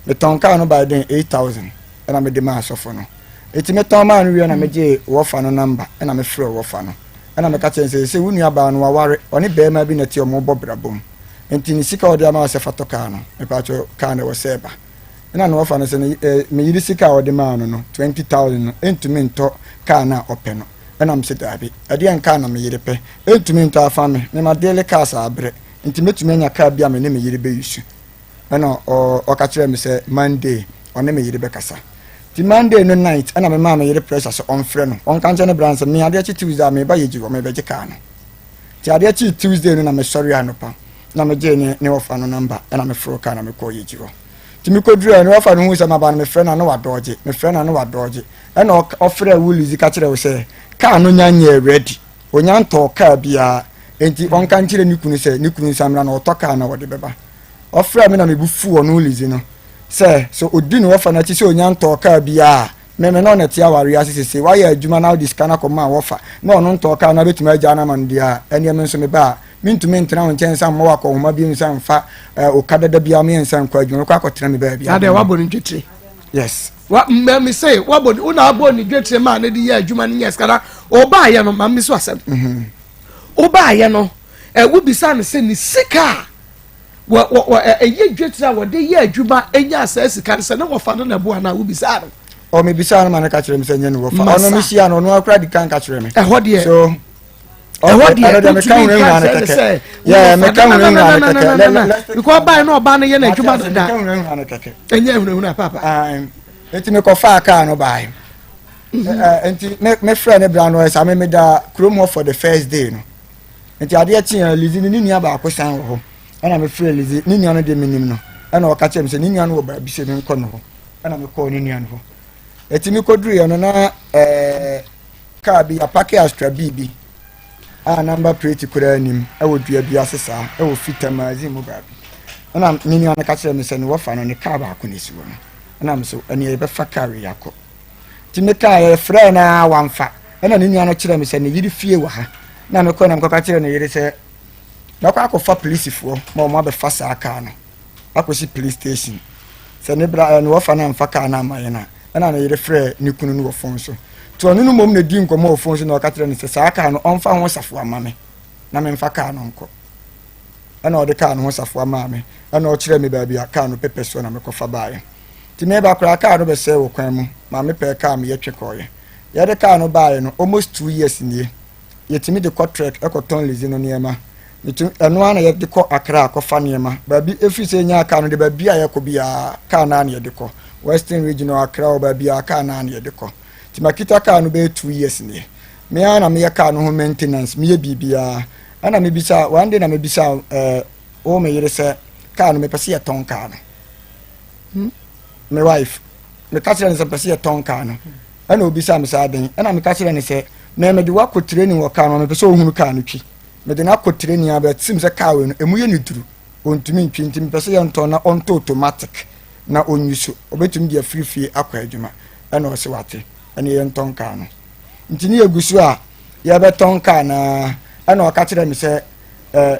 metɔn car no by then 8000 ɛna mede maa asɔfo no Enti metɔn maa no wie na megyee wɔfa no namba na mefrɛɛ wɔfa no na meka kyerɛɛ no sɛ seesei wo nuabaa no waware, ɔne barima bi na ɛte wɔrebɔ bra bom nti ne sika a ɔde ama wo sɛ fa tɔ kaa no, mepaakyɛw kaa no ɛwɔ sɛ ɛba. Ɛna ne wɔfa no sɛ ne eh, me yere sika a ɔde maa no no, 20,000 no, ɛntumi ntɔ kaa no a ɔpɛ no. Ɛna mese daabi, ɛdeɛn kaa na me yere pɛ? Ɛntumi ntɔ afa me, mema daily cars a abrɛ, nti mɛtumi anya kaa bi a me ne me yere bɛyusu. Ɛna ɔka kyerɛɛ me sɛ Monday ɔne me yere bɛkasa. Nti Monday no night ɛna memaa me yere pressure sɛ ɔmfrɛ no, ɔnka nkyerɛ ne bra no sɛ me adeɛ kye Tuesday a meba yɛgye hɔ mebɛgye kaa no. Nti adeɛ kyee Tuesday no na mesɔre anɔpa na megyee ne ne wɔfa no namba ɛna meforo kaa na mekɔɔ yɛgye hɔ. Nti mekɔduru ne wɔfa no hu sɛ maba no mefrɛ no a na wadɔɔgye, mefrɛ no a na wadɔɔgye. Ɛna ɔfrɛɛ Woolies ka kyerɛɛ wo sɛ kaa no nya nyɛɛ ready, ɔnya ntɔɔ kaa biara nti ɔnka nkyerɛ ne kunu sɛ ne kunu nsa mmra na ɔtɔ kaa na ɔde bɛba. Ɔfrɛɛ me na me bo fuu ɔno Lizzy no sɛ sɛ ɔdi ne wɔfa no akyi sɛ ɔnya ntɔɔ kaa biara a, me me ne ɔna te awareɛ ase sesei, wayɛ adwuma na wode sika no akɔma wɔfa na ɔno ntɔɔ kaa no abɛtumi agyaa no ama no deɛ a, ɛneɛ me nso me ba a, mentumi ntena wo nkyɛn nsa mmɔ wo akɔnhoma bio nsa mfa eh, oka dada biara me nsa nkɔ adwuma, mɛkɔ akɔtena me baabi. Adɛ wabɔ ne dwetire? Yes. Wa mmɛ me se wabɔ ne, wo na abɔ ne dwetire maa ne de yɛ adwuma no nyɛ sika na ɔbaayɛ no, ma me so asɛm. Wobaayɛ no, eh, wobisa no sɛ ne sika a wɔ wɔ wɔ ɛyɛ dwetire a wɔde yɛ adwuma nya saa sika no sɛ ne wɔfa no na ɛboa anaa wobisaa no. Ɔ mebisaa no ma no ka kyerɛ me sɛ nyɛ ne wɔfa. Ɔno mehyia no ɔno akora di kan ka kyerɛ me. Ɛhɔ deɛ. So ɛhɔ deɛ wotumi nka kyerɛ ne sɛ yɛ meka hunahuna no kɛkɛ. Because ɔbaa no ɔbaa no yɛ n'adwuma dada. Meka hunahuna no kɛkɛ. Ɛnyɛ hunahuna papa. Eti mekɔfaa kaa no baeɛ. Nti mefrɛ ne bra no ɔyɛ saa me meda kurom hɔ for the first day no. Nti adeɛ kyeeɛ no, Lizzy ne ne nua baako san wɔ hɔ. Ɛna mefrɛɛ Lizzy, ne nua no deɛ menim no. Ɛna ɔka kyerɛɛ me sɛ ne nua no wɔ baabi sɛ menkɔ ne hɔ. Ɛna mekɔɔ ne nua no hɔ. Ɛti mekɔduruiɛ no na ɛɛ kaa bi apake Astra B bi a number plate koraa nim ɛwɔ dua bi ase saa ɛwɔ Fita magazine mu baabi. Ɛna ne nua no ka kyerɛɛ me sɛ ne wɔfa no ne kaa baako na esi hɔ no. Ɛna me so ɛneɛ yɛbɛfa kaa wei akɔ. Nti mekaeɛ, yɛfrɛɛ no ara wamfa. Ɛna ne nua no kyerɛɛ me sɛ ne yere fie wɔ ha. Na mekɔe na mekɔka kyerɛɛ ne yere sɛ mɛkɔ akɔfa polisifoɔ ma wɔn abɛfa saa kaa no akɔsi police station. Sɛ ne bra ne wɔfa no amfa kaa no amma yɛn a, ɛna ne yere frɛɛ ne kunu no wɔ fon so. Nti ɔno no mmom na ɛdi nkɔmmɔ wɔ phone so na ɔka kyerɛ no sɛ saa kaa no ɔmfa ho safoa ma me na memfa kaa no nkɔ. Ɛna ɔde kaa no ho safoa maa me ɛna ɔkyerɛ me baabi a kaa no pɛpɛ soɔ na mekɔfa baeɛ. Nti meba koraa kaa no bɛsɛe wɔ kwan mu ma mepɛɛ kaa meyɛ twe kɔeɛ. Yɛde kaa no baeɛ no almost 2 years nie. Yɛtumi de kɔ trek ɛkɔtɔn Lizzy no nneɛma. Metu ɛno ara na yɛde kɔ Accra kɔfa nneɛma. Baabi ɛfiri sɛ yɛnyaa kaa no de baabi a yɛkɔ biara kaa no ara na yɛde kɔ. Western Region o Accra o baabi a kaa no ara na yɛde kɔ. Nti makita kaa no bɛyɛ 2 years nie. Me ara na meyɛ kaa no ho maintenance, meyɛ biribiara. Ɛna mebisa one day na mebisa wo me yere sɛ kaa no mepɛ sɛ yɛtɔn kaa no. Me wife meka kyerɛ no sɛ mepɛ sɛ yɛtɔn kaa no. Ɛna obisa me sɛ aden. Ɛna meka kyerɛ no sɛ me mede wakɔ training wɔ kaa no mepɛ sɛ ohunu kaa no twi. Mede no akɔ training a bɛtim sɛ kaa wei no emu yɛ ne duru. Ɔntumi ntwi nti mepɛ sɛ yɛntɔn na ɔntɔ automatic na ɔnyi so. Ɔbɛtumi de afiri fie akɔ adwuma. Ɛna ɔse wate. Ɛne yɛntɔn kaa no. Nti ne yɛgu so a yɛbɛtɔn kaa naa ɛna ɔka kyerɛ me sɛ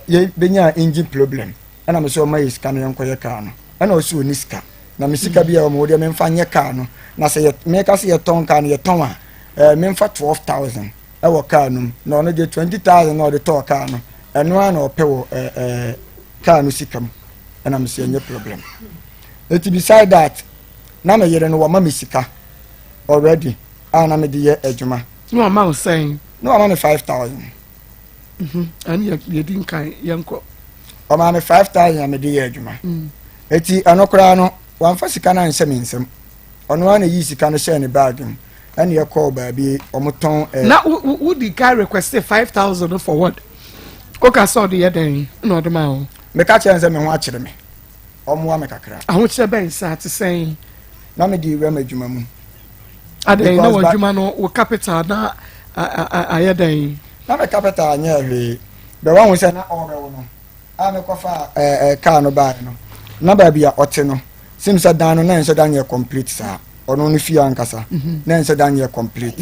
yɛbɛnya engine problem. Ɛna me sɛ ɔma yɛ sika no yɛnkɔyɛ kaa no. Ɛna ɔse ɔni sika. Na me sika bi a ɛwɔ me wo deɛ memfa nyɛ kaa no. Na sɛ yɛ meka sɛ yɛtɔn kaa no yɛtɔn a memfa 12,000 ɛwɔ kaa no mu. Na ɔno deɛ 20,000 na ɔde tɔɔ kaa no. Ɛno ara na ɔpɛ wɔ kaa no sika mu. Ɛna me sɛ ɛnyɛ problem. Eti beside that na me yere no wɔma me sika already a na mede yɛ adwuma. Na wama wo sɛn? Na wama me 5,000. Ɛne yɛ yɛdi nkan yɛnkɔ. Ɔmaa me 5,000 a mede yɛ adwuma. Eti ɛno koraa no wamfa sika no anhyɛ me nsam. Ɔno ara na yii sika no hyɛɛ ne bag mu. Ɛna yɛkɔɔ baabi ɔmo tɔn Na wo wo di kan request 5,000 for what? Woka sɛ ɔde yɛ dɛn na ɔde ma wo? Meka kyerɛ no sɛ me ho akyere me. Ɔmmoa me kakra. Ahokyerɛ bɛn saa te sɛn? Na mede wura m'adwuma mu. Adɛn na w'adwuma no wo capital na ayɛ dɛn? Na me capital anyɛ hwee. Bɛ wahu sɛ na ɔrebɛwo no a mekɔfa ɛɛ kaa no baeɛ no na baabi a ɔte no sim sɛ dan no na ɛnhyɛ da nyɛ complete saa. Ɔno no fie ankasa na ɛnhyɛ da nyɛ complete.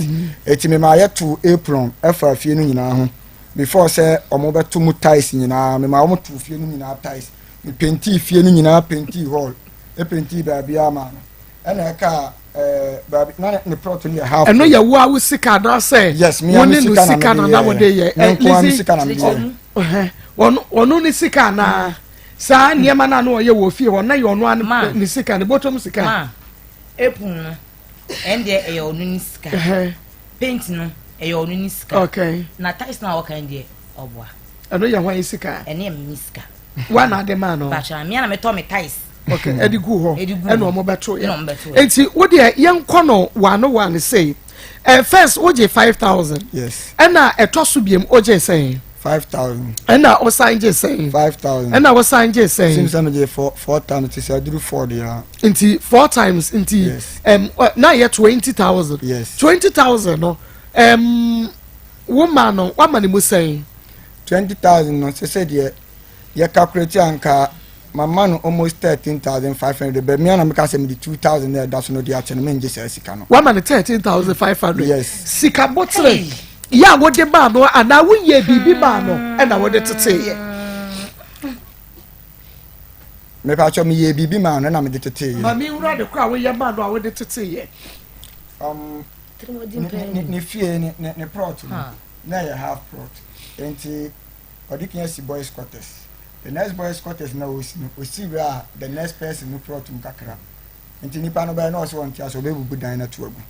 Eti me maa yɛtoo apron ɛfa fie no nyinaa ho before sɛ ɔmo bɛto mu tiles nyinaa. Me maa ɔmo too fie no nyinaa tiles. Me pentii fie no nyinaa, pentii hall, pentii baabiara maa no. Ɛna ɛkaa ɛɛ baabi na ne plot no yɛ half. Ɛno yɛ wo a wo sika anaasɛ? Yes, me a me sika na na mede yɛ. Me nko a me sika na mede yɛ. Ɔno ne sika anaa? Saa nneɛma no a na ɔyɛ wɔ fie hɔ na yɛ ɔno a ne sika, ne bɔtɔm sika. Ma apron no ɛn deɛ ɛyɛ ɔno ne sika. Paint no ɛyɛ ɔno ne sika. Okay. Na tiles no a wɔka deɛ ɔboa. Ɛno yɛ hwan sika? Ɛno yɛ me sika. Wa na ade maa no? Bàtà mi na metɔ me tiles. Okay, ɛde gu hɔ ɛna ɔmo bɛto yɛ. Nti wo deɛ yɛn kɔ no one one sei. First wogye 5,000. Yes. Ɛna ɛtɔ so biem wogye sɛn? 5,000. Ɛna ɔsan gye sɛn? 5,000. Ɛna ɔsan gye sɛn? Sim sɛ megye four times ti sɛ aduru four deɛ. Nti four times nti. Yes. Na yɛ 20,000. Yes. 20,000 no wo ma no wama ne mu sɛn? 20,000 no sɛ sɛ deɛ yɛ calculate anka mama no almost 13,500 bɛ mmea na meka sɛ mede 2,000 na ɛda so no de akyɛ no mengye saa sika no. Wama no 13,500. Yes. Sika botere yɛ a wode maa no anaa woyɛ biribi maa no ɛna wode teteeɛ? Mepa kyɛ meyɛ biribi maa no ɛna mede teteeɛ. Maame nwura de kora a woyɛ maa no a wode teteeɛ. Ne fie ne plot no na ɛyɛ half plot nti ɔde kan asi boys quarters. The next boys quarters na osi no osi wura a the next person no plot mu kakra nti nipa no bɛyɛ na ɔsɛ wɔn ti ase ɔbɛbubu dan no ato agu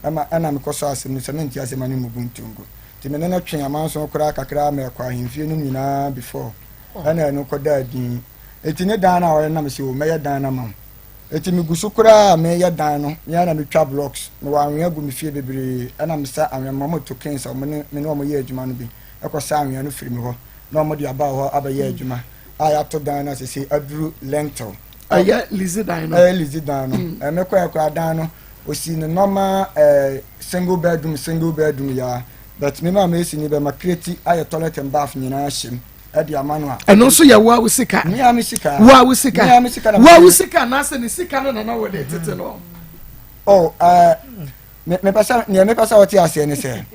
ɛma ɛna mekɔ so asɛm no sɛ mente ase ma ne mubu nto ngu nti me ne no twe amanso koraa kakra ma ɛkɔ ahemfie no nyinaa before ɛna ɛno kɔdaa din nti ne dan no a ɔyɛ nam sɛ o mɛyɛ dan no ama wo nti megu so koraa a meyɛ dan no mea na metwa blocks mewɔ anwea gu me fie bebree ɛna mesa anwea ma ɔmo to kens a ɔmo ne me ne ɔmo yɛ adwuma no bi ɛkɔsa anwea no firi me hɔ na ɔmo de aba hɔ abɛyɛ adwuma a yɛato dan no asese aduru lintel. Ɛyɛ Lizzy dan no. Ɛyɛ Lizzy dan no. Ɛmɛ kɔ ɛkora dan no osi no normal single bedroom single bedroom yaa but me maa mesi ni bɛ ma create ayɛ toilet and bath nyinaa hyɛ mu ɛde ama no a. Ɛno nso yɛ wo a wo sika. Mea me sika. Wo a wo sika. Mea me sika na. Wo a wo sika anaasɛ ne sika no na na wɔde tete no. Oh mepɛ sɛ nea mepɛ sɛ ɔte aseɛ ne sɛ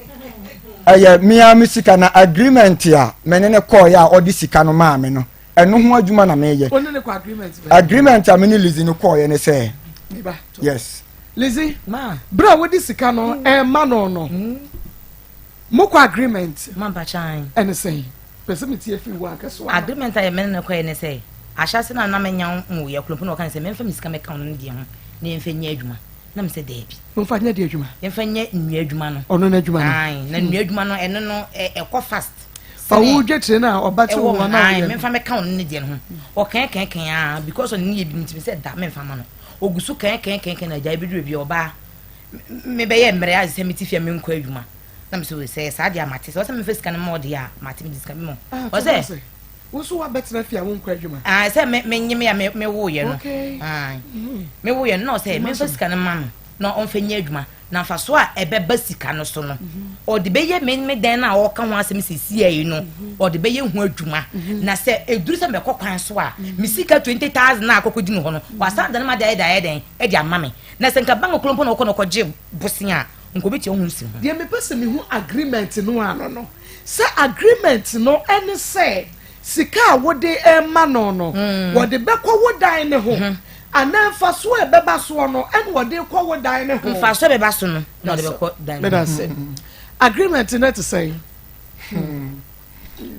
ɛyɛ mea me sika na agreement a me ne ne kɔɔeɛ a ɔde sika no maa me no ɛno ho adwuma na meyɛ. Ɔne ne kɔ agreement bɛn? Agreement a me ne Lizzy no kɔɔeɛ ne sɛ. Yes. Lizzy, berɛ a wode sika no ɛma no no, mokɔ agreement ɛne sɛn? Pɛ sɛ metie firi wo ankasa w'ano. Agreement a me ne no kɔɛ ne sɛ, ahyɛase no a na menya nwoeɛ koro mpo na ɔka ne sɛ memfa me sika mɛka ɔno ne deɛ ho na yɛmfa nyɛ adwuma. Na me sɛ daabi. Momfa nyɛ deɛ adwuma? Yɛmfa nyɛ nnua adwuma no. Ɔno n'adwuma no? Ae, na nnua adwuma no ɛno no ɛkɔ fast. Fa wo dwetire no a ɔba te wo ho anaa woyɛ no. Memfa mɛka ɔno ne deɛ no ho. Ɔkɛnkɛnkɛn a because ɔne ne yɛ bi nti me sɛ da memfa ma no. Ogu so kɛnkɛnkɛnkɛn na agyae bɛduru baabi a ɔbaa mebɛyɛ mmerɛ ayɛ sɛ mete fie a menkɔ adwuma. Na me sɛ sɛ saa deɛ a mate sɛ ɔsɛ memfa sika no ma ɔdeɛ a mate mede sika bi ma ah, ɔsɛ wo nso woabɛtena fie a wonkɔ adwuma. Ah, sɛ menye me a mewoeɛ no. Ah, mm. Mewoeɛ no na ɔsɛ memfa sika no ma no na ɔmfa nyɛ adwuma. Na mfasoɔ a ɛbɛba sika no so no, ɔde bɛyɛ me me dan no a ɔreka ho asɛm seesei yi no, ɔde bɛyɛ ho adwuma. Na sɛ ɛduru sɛ mɛkɔ kwan so a, me sika 20,000 a akɔkɔdi no hɔ no, wasan dane m'ade ayɛ de ayɛ dɛn de ama me. Na sɛ nka bank koro mpo na ɔkɔ na ɔkɔgye bosea a, nka ɔbɛtua ho nsi ho. Deɛ mepɛ sɛ mehu agreement no ano no, sɛ agreement no ne sɛ Sika a wode rema no no, wɔde bɛkɔ wo dan no ho, anaa mfasoɔ a ɛbɛba soɔ no ɛna wɔde rekɔ wo dan no ho? Mfasoɔ a ɛbɛba so no na wɔde bɛkɔ dan no ho. Meda ase. Agreement no te sɛn?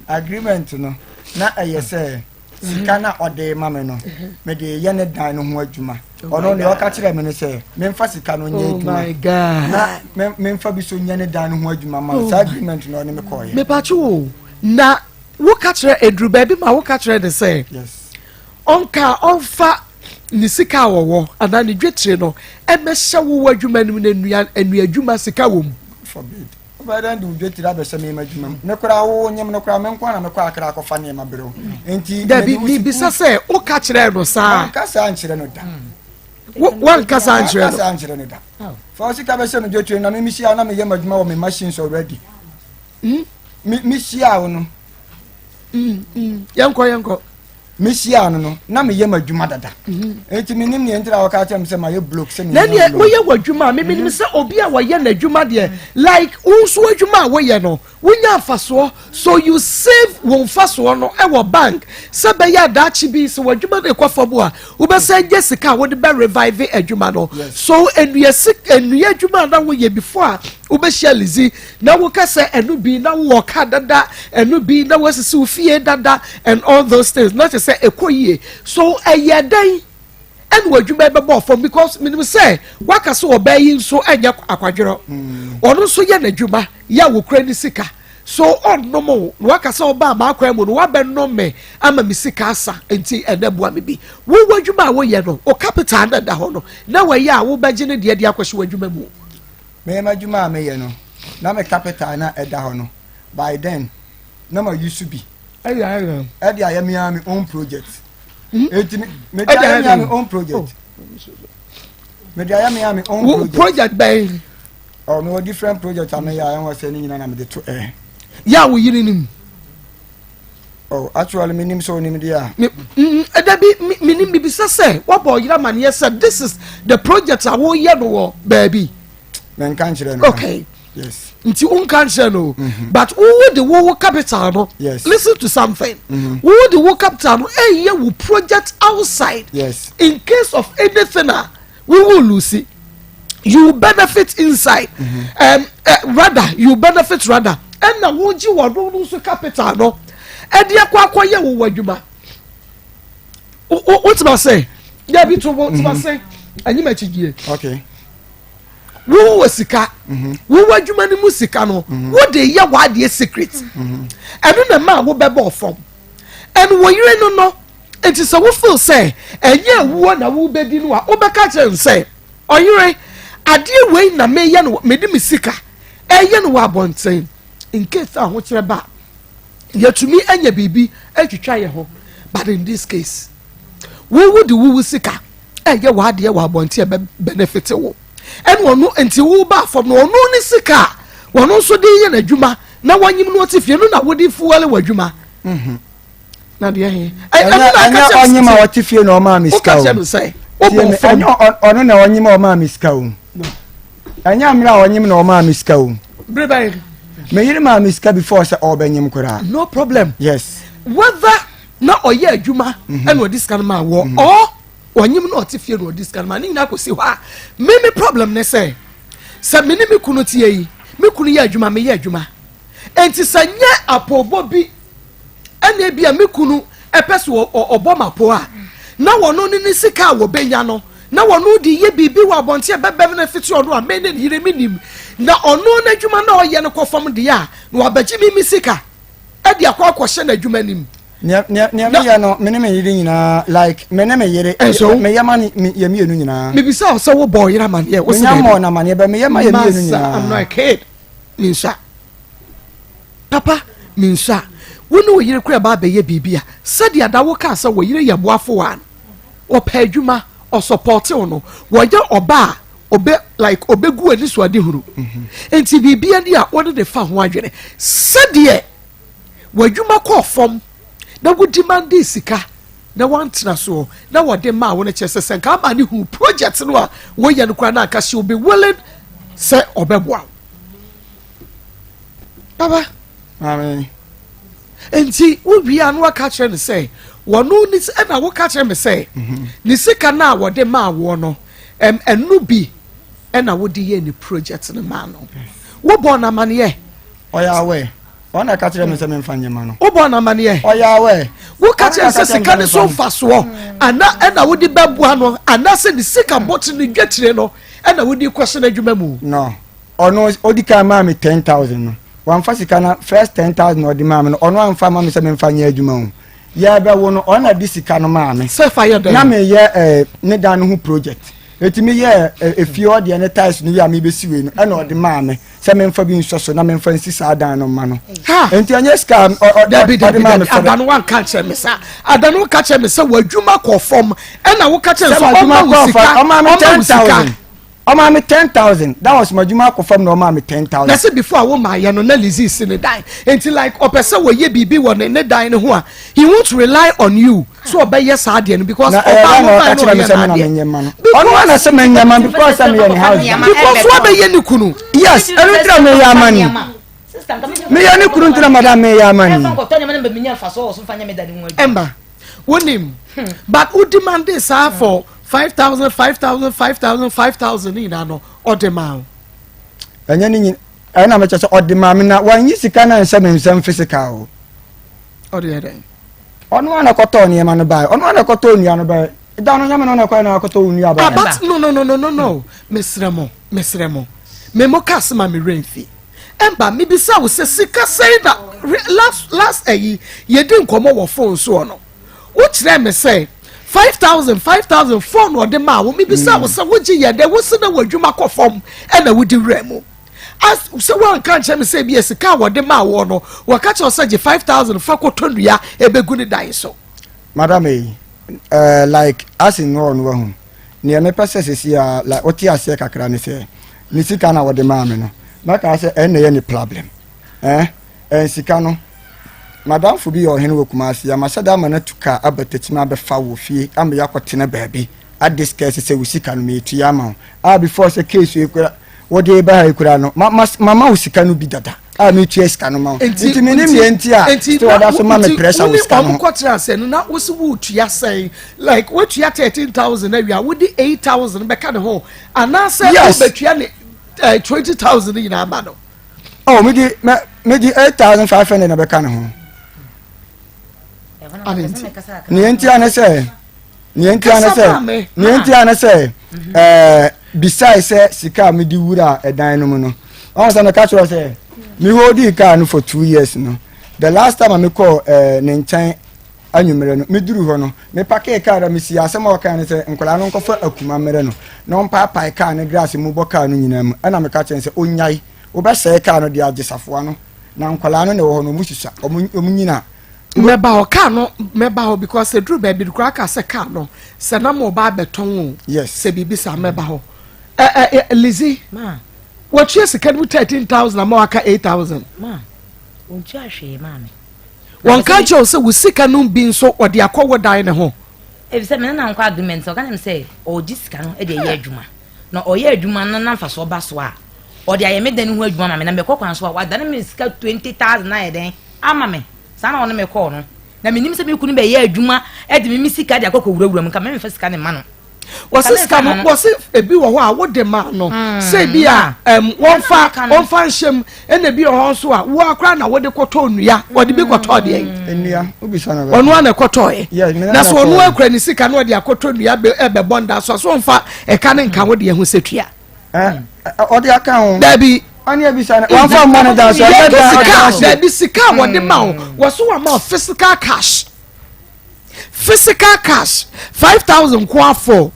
Agreement no, na ɛyɛ sɛ sika no a ɔde rema me no, mede reyɛ ne dan no ho adwuma. Oh Ɔno deɛ ɔka kyerɛ me no sɛ memfa sika no nyɛ oh adwuma na memfa bi so nyɛ ne dan no ho adwuma ma no. Saa agreement no ɔne me kɔɔyɛ. Mepatwo o, na woka kyerɛ eduru baabi ma woka kyerɛ ne sɛ ɔnka ɔnfa ne sika a wɔwɔ anaa ne dwetire no ɛmɛhyɛ wo wɔ adwuma no mu na nua nua adwuma sika wɔ mu. forbid wobɛyɛ dɛn de wo dwetire abɛhyɛ me adwuma mu me koraa wo nyem no koraa me nko na mekɔ akra akɔfa nneɛma berɛ wo nti dabi mebisa sɛ woka kyerɛ no saa wanka saa nkyerɛ no da wanka saa nkyerɛ no saa nkyerɛ no da fa wo sika bɛhyɛ me dwetire na memehyia na meyɛ m'adwuma wɔ me machines already Hmm? Me me hyia wo no. Mm, mm. Yɛnkɔ yɛnkɔ. Me hyia no no na meyɛ m'adwuma dada. Mm-hmm. Eti me nim nea ntira wɔka kyerɛ me sɛ mayɛ block sɛ me. Na deɛ woyɛ w'adwuma a memenim sɛ obi a wɔyɛ n'adwuma deɛ like wo nso adwuma a woyɛ no wonya mfasoɔ so you save wo mfasoɔ no ɛwɔ bank sɛ bɛyɛ adaakye bi sɛ w'adwuma no ekɔ fam a wobɛsɛ gye sika a wode bɛ revive adwuma no so nnua sik nnua adwuma a na woyɛ before a wobɛhyia Lizzy na woka sɛ ɛno bi na wowɔ car dada ɛno bi na woasisi wo fie dada and all those things na kyerɛ sɛ ɛkɔ yie so ɛyɛ dɛn ɛna w'adwuma bɛbɔ fam because menim sɛ waka sɛ ɔbaa yi nso ɛnyɛ akwadworɔ hmm. ɔno nso yɛ n'adwuma yɛ a wɔkura ne sika so ɔnnom wo na waka sɛ ɔbaa m'akwan mu no wabɛnom me ama me sika asa nti ɛnɛ boa me bi wowɔ adwuma a woyɛ no o capital na da hɔ no na wɔyɛ a wobɛgye ne deɛ de akɔhyɛ w'adwuma mu Me m'adwuma a meyɛ no, na me capital na ɛda hɔ no, by then na ma use bi. Ɛde ayɛ dɛn? Ɛde ayɛ me ara me own project. Hmm? Eti me me de ayɛ me ara me own project. Oh. Me de ayɛ me ara me own project. Project bɛn? Oh, me wɔ different project a meyɛ a ɛwɔ sɛ ne nyinaa na me de to ɛ. Yɛ a wo yere nim. Oh, actually, me nim sɛ onim deɛ a. Me mm, ɛda bi me me nim bibisa sɛ wabɔ ɔyere amaneɛ sɛ this is the project a woyɛ no wɔ baabi. Menka nkyerɛ no. Okay. Yes. Nti wonka nkyerɛ no. Mm-hmm. But wowo de wowo capital no. Yes. Listen to something. Mm-hmm. Wowo de wo capital no ɛyɛ wo project outside. Yes. In case of anything a. We will lose it. You will benefit inside. Mm -hmm. Rather, you benefit rather. Ɛna wogye wɔn no nso capital no ɛde akɔ akɔyɛ wo w'adwuma. Wotuma sɛ dabi to wo tuma sɛ ɛnyim akyidie. Okay. Wo wɔ sika. Mhm. Wo w'adwuma no mu sika no mhm. wo de yɛ w'adeɛ secret. Mhm. Ɛno na ɛma wo bɛbɔ fam. Ɛna wɔ yere no no. Enti sɛ wo feel sɛ ɛnyɛ awuo na wobɛdi no a, wobɛka kyerɛ no sɛ, ɔyere, adeɛ wei na meyɛ no, mede me sika ɛyɛ no wɔ abɔnten, in case ahokyerɛ ba a, yɛtumi anya biribi atwitwa yɛ ho. But in this case, wo wode wo wo sika ɛyɛ w'adeɛ wɔ abɔnten ɛbɛ benefit wo. Ɛna ɔno nti wo ba fam no, ɔno ne sika a ɔno nso de yɛ n'adwuma na wanyim no ɔte fie no na wode fuel w'adwuma. Mm -hmm. na deɛ he ɛnyɛ ɔnyem a ɔte fie na ɔmaa me sika o ɛnyɛ ɔno na ɔnyem a ɔmaa me sika o ɛnyɛ mmerɛ a ɔnyem na ɔmaa me sika o me yere maa me sika before sɛ ɔbɛnyem koraa no problem yes whether na ɔyɛ adwuma mhm. ɛna ɔde sika no maa wɔ mhm. or. Ɔnyem na ɔte fie na ɔde sika no ma ne nyinaa kɔsi hɔ a, me me problem ne sɛ, sɛ me ne me kunu teɛ yi, me kunu yɛ adwuma, meyɛ adwuma. Enti sɛ nyɛ apɔwbɔ bi ɛna ebi a me kunu ɛpɛ so ɔbɔ ma po a, na wɔno ne ne sika a wɔbɛnya no, na wɔno de yɛ biribi wɔ abɔnten a ɛbɛbɛm no fiti ɔno a me ne ne yere me nim, na ɔno n'adwuma na ɔyɛ no kɔ fam deɛ a, na wabɛgye me me sika ɛde akɔ akɔhyɛ n'adwuma nim. Nea nea nea meyɛ no, me ne me yere nyinaa like me ne me yere. Ɛnso. Meyɛ ma ne yɛ mmienu nyinaa. Mebisa wo sɛ wobɔ ɔyere amaneɛ, wo sɛ daabi. Menya mmɔɔ no amaneɛ bɛ meyɛ ma yɛ mmienu nyinaa. Masa, I'm not a kid. Mensua. Papa, mensua. Wo ne wo yere kora ba abɛyɛ biribi a, sɛdeɛ da wo kaa sɛ wo yere yɛ boafo a, ɔpɛ adwuma, ɔsɔpɔte wo no, wɔyɛ ɔba a, ɔbɛ like ɔbɛgu ani so adehunu. Mhm. Nti biribi ani a wɔne de fa ho adwene. Sɛdeɛ w'adwuma kɔɔ fam na wo demandee sika na wantena soɔ na wɔde maa wo no kyerɛ sɛ sɛ nka ama ne hu project no a woyɛ no koraa na anka she will be willing sɛ ɔbɛboa wo baba. Maame. Nti wowie a na waka kyerɛ no sɛ wɔno ne ɛna woka kyerɛ me sɛ mhm. ne sika no a wɔde maa woɔ no ɛno bi ɛna wode yɛ ne project no maa no wobɔ no amaneɛ. Ɔyɛ aware. Ɔno na ɛka kyerɛ me sɛ memfa nyɛ ma no. Wobɔ no amaneɛ. Ɔyɛ aware. Woka kyerɛ no sɛ sika no so mfasoɔ ana ɛna wode bɛboa no anaasɛ ne sika bɔtiri ne dwatire no ɛna wode kɔhyɛ n'adwuma mu. No. Ɔno odi kan maa me 10,000 no. Wamfa sika no first 10,000 na ɔde maa me no ɔno amfa ma me sɛ memfa nyɛ adwuma o. Yɛbɛwo no ɔno na de sika no maa me. Sɛ fa yɛ dɛn? Na meyɛ eh, ne dan no ho project. Eti meyɛ eh, efie hɔ deɛ ne tiles no wie a mebɛsi wei no ɛna ɔde maa me. Sɛ memfa bi nsɔ so na memfa nsi saa dan no mma no. Nti ɛnyɛ sika dabi dabi dabi ada no wanka nkyerɛ me saa. Ada no woka kyerɛ me sɛ w'adwuma kɔ fam ɛna woka kyerɛ sɛ ɔma wo sika ɔma wo sika. Ɔma me 10,000. That was m'adwuma akɔ fam na ɔma me 10,000. Na sɛ before a wo maa yɛ no na Lizzie si ne dan. Nti like ɔpɛ sɛ wɔyɛ biribi wɔ ne ne dan no ho a he won't rely on you. So ɔbɛyɛ saa adeɛ no because ɔbaa no ba no ɔyɛ n'adeɛ. Ɔno ana sɛ mɛnyɛ ma because sɛ meyɛ ne house. Because wabɛyɛ ne kunu. Yes, ɛno nti na meyɛ ama ni. Meyɛ ne kunu nti na madam meyɛ ama ni. Ɛmba, wonim, but wo demand saa for 5,000, 5,000, 5,000, 5,000 ne nyinaa no ɔde maa wo. Ɛnyɛ ne nyina ɛna mekyɛ sɛ ɔde maa me na wanyi sika no anhyɛ me nsɛm physical o. Ɔde yɛ dɛn? Ɔno ara na ɛkɔtɔɔ nneɛma no bae. Ɔno ara na ɛkɔtɔɔ nnua no bae. Da no, nyɛ me na ɔkɔɛ na akɔtɔ nnua bae. Ah, but no, no, no, no, no, no. Mesrɛ mo, mesrɛ mo. Me mo ka asɛm a me werɛ mfi. Ɛmba, mebisa wo sɛ sika sɛn na last last ayi yɛdi nkɔmmɔ wɔ phone soɔ no. Wokyerɛɛ me sɛ 5,000 5,000 phone na ɔde maa wo. Mebisa wo sɛ wogye yɛ dɛ, wo se na w'adwuma kɔ fam ɛna wodi werɛ mu. As sɛ woanka nkyerɛ me sɛ ebia sika a wɔde maa woɔ no, wɔka kyerɛ wo sɛ gye 5,000 fa kɔtɔ nnua ɛbɛgu ne dan so. Madam ei, eh, like as in no ɔno wahu. Neɛ mepɛ sɛ sɛsi a like wote aseɛ kakra ne sɛ ne sika na wɔde maa me no, mɛka sɛ ɛn na ɛyɛ ne problem. Eh, ɛn sika no, madamfo bi yɛ ɔhene wɔ Kumasi, ama hyɛ da ama no atu kaa aba Tekyima abɛfa wɔ fie ama yɛakɔtena baabi adiscuss sɛ wo sika no metua ama wo. Ah, before sɛ case yi kora wode ba ha yi koraa no ma ma mama wo sika no bi dada a metua sika no ma wo nti menim deɛ nti a still ɔda so ma me pressure wɔ sika no ho. Kɔtena ase no na wosi wotua sɛn like wotua 13,000 awie a wode 8,000 bɛka ne ho anaasɛ wobɛtua ne 20,000 nyinaa ma no. Oh, mede mede 8,500 na bɛka ne ho. Nea nti a ne sɛ nea nti a ne sɛ nea nti a ne sɛ ɛɛ bisae sɛ sika a mede wura ɛdan no mu no ɔn sɛ meka kyerɛ sɛ me holding car no for 2 years no, the last time a mekɔɔ ne nkyɛn anwummerɛ no, meduru hɔ no, mepakee car na mesi asɛm a ɔkae ne sɛ nkwadaa no nkɔfa akuma mmerɛ no na ɔmpaapae car no glass mu bɔ car no nyinaa mu. Ɛna meka kyerɛ no sɛ ɔnyae, wobɛsɛe car no de agye safoa no na nkwadaa no na ɛwɔ hɔ no, ɔmo susua, ɔmo nyina. Mɛba hɔ car no, mɛba hɔ because eduru baabi no koraa aka sɛ car no sɛ na mo ba abɛtɔn o. Yes. Sɛ biribi saa mɛba hɔ. Ɛ ɛ Lizzie. Ma. Wɔtua sika no mu 13,000 ama waka 8,000. Ma. Wɔntua hwee maa me. Wɔnka nkyerɛ wo sɛ wo sika no bi nso wɔde akɔ wo dan no ho. Efisɛ me ne no ankɔ agreement sɛ ɔka kyerɛ me sɛ ɔregye sika no de ayɛ adwuma na ɔyɛ adwuma no na mfasoɔ ba so a ɔde ayɛ me dan no ho adwuma ma me na mekɔ kwan so a wadane me sika 20,000 ayɛ dɛn ama me saa na ɔne me kɔɔ no. Na menim sɛ me kunu bɛyɛ adwuma de me me sika de akɔ kɔwurawura mu, nka memfa sika no mma no. Wɔse sika no, wɔse ebi wɔ hɔ a wode ma no mm, sɛ ebi a wɔmfa wɔmfa nhyɛ mu, ɛna ebi wɔ hɔ nso a wo akora na wode kɔtɔ nnua, wɔde bi kɔtɔ deɛ yi. Nnua, wobisa no. Ɔno ara na ɛkɔtɔɛ. Na so ɔno akura ne sika na ɔde akɔtɔ nnua ɛbɛbɔ nda so a, so ɔmfa ɛka ne nka wo deɛ ho sɛ tua. Ɔde aka ho. Dabi. Ɔne ebisa no, wɔmfa mmɔ no da so. Ɛbɛ sika, dabi sika a wɔde ma wo, wɔso wɔma wo physical cash. Physical cash 5,000 nko afɔ,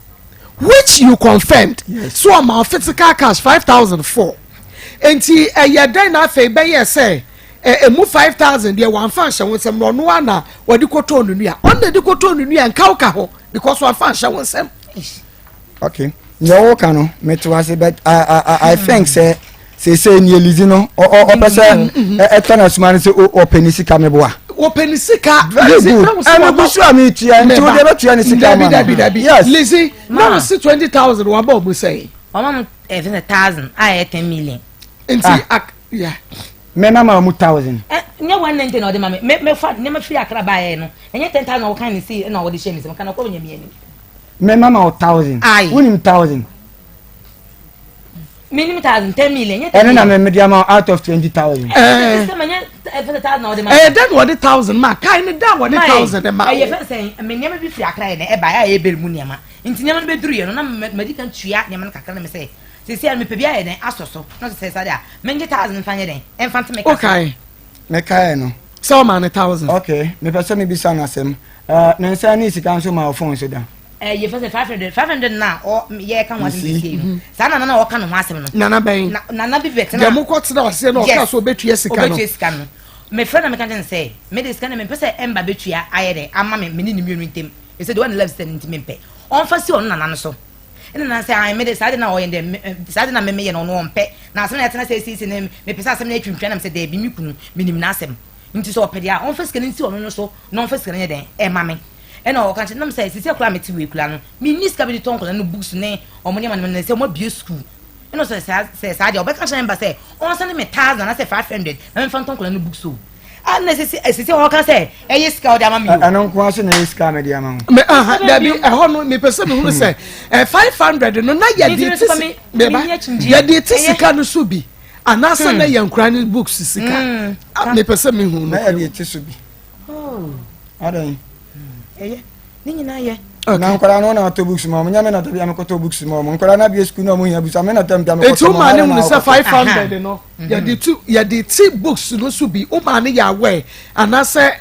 which you confirmed. Yes. So ɔma wo physical cash 5,004. Nti ɛyɛ dɛn na afei bɛyɛ sɛ emu 5,000 deɛ wɔamfa nhyɛ wo nsɛm na ɔno ara na wɔde kɔtɔɔ no nua. Ɔno na ɛde kɔtɔɔ no nua nka wo ka ho because wɔamfa nhyɛ wo nsɛm. Okay, nea wɔka no mete ase, but I, I, I think sɛ seesei nea Lizzy no ɔpɛ sɛ ɛtɔ na suma no sɛ ɔpɛ ne sika meboa. Wɔpɛ ne sika. Very good, ɛno gu so a metua nti wo deɛ bɛtua ne sika ma no. Yes, Lizzy, na wo si 20,000 waba ɔmo sɛn? Ɔma mo ɛfɛ sɛ thousand a ɛyɛ 10 million. Nti ak ya. Me mama ɔmo thousand. Ɛ nyɛ 190 na ɔde ma me me me fa nneɛma firi akra baayɛ no, ɛnyɛ 10,000 na ɔkan ne si ɛna ɔde hyɛ mi sɛ kana ɔkɔ nyɛ mi anim. Me mama wo thousand. Aye. Wonim thousand? Minim thousand, 10 million. Nyɛ ten Ɛno na million. me mede ama wo out of 20,000. Ɛɛ. Sɛ manyɛ ɛfɛ sɛ thousand na ɔde ma. Ɛyɛ dɛ na wɔde thousand ma kae ne da a wɔde thousand ma. Ɛyɛ fɛn sɛ me nneɛma bi firi akra yɛ dɛ ɛba a ɛyɛ bɛri mu nneɛma nti nneɛma no bɛduru yɛ no na madi kan tua nneɛma no kakra na me sɛ sɛsi a mepɛ bi ayɛ dɛn asɔ so na sɛ sɛ deɛ a mengye thousand mfa nyɛ dɛn ɛmfa nte me ka so. Wokae? Mekae no. Sɛ ɔma ne thousand. Okay, mepɛ sɛ mebisa no asɛm. Uh, ne nsa ne sika nso ma wo phone so da. Ɛyɛ fɛ sɛ 500 500 na ɔ yɛ ka ho asɛm sisi no. Saa nana na ɔka ne ho asɛm no. Nana bɛn? Na nana bi bɛ tena. Deɛ mo kɔ tena aseɛ na ɔka so obetua sika no. Obetua sika no. Me frɛ na me ka kyɛn sɛ me de sika na me mpɛ sɛ ɛmba betua ayɛ dɛ ama me me ne ne mmienu ntem. Ɛsɛ de wɔn ne love sɛ ne ntumi mpɛ. Ɔnfa si ɔno nana no so. Ɛna nana sɛ ayi me de saa de na ɔyɛ dɛ saa de na me meyɛ no ɔno ɔmpɛ. Na asɛm na yɛtena sɛ esiesie ne mepɛ sɛ asɛm na atwintwan na me sɛ dɛbi me kunu menim n'asɛm. Nti sɛ ɔpɛ deɛ a ɔmfa sika no nsi ɔno no so na ɔmfa sika no nyɛ dɛn ɛma me. Ɛna ɔka kyerɛ nam sɛ sisi akora mete wei kura no menni sika bi de tɔ nkwadaa no books ne ɔmo nneɛma no sɛ ɔmo abue school. Ɛna ɔsɛ saa sɛ saa deɛ ɔbɛka kyerɛ mba sɛ ɔnsɛne me 1,000 anaasɛ 500 na memfa ntɔ nkwadaa no books o. Ah, na sisi sisi ɔka sɛ ɛyɛ sika ɔde ama me o. Ɛno nko ara so na ɛyɛ sika a mede ama wo. Me aha dabi ɛhɔ no mepɛ sɛ mehunu sɛ 500 no na yɛde ti meba yɛde ti sika no so bi anaasɛ na yɛ nkura ne books sika mepɛ sɛ mehu no. Na yɛde ti so bi. Adan. Ɛyɛ ne nyinaa yɛ. Na nkwadaa no na atɔ books ma ɔmo nyɛ me na dabi a mekɔtɔ books ma ɔmo nkwadaa no abie sukuu na ɔmo hia books ame na tam bi a mekɔtɔ Eti ma wo maa ne ɔmo hunu sɛ 500 no yɛde tu yɛde ti books no so bi, wo maa ne yɛ aware anaasɛ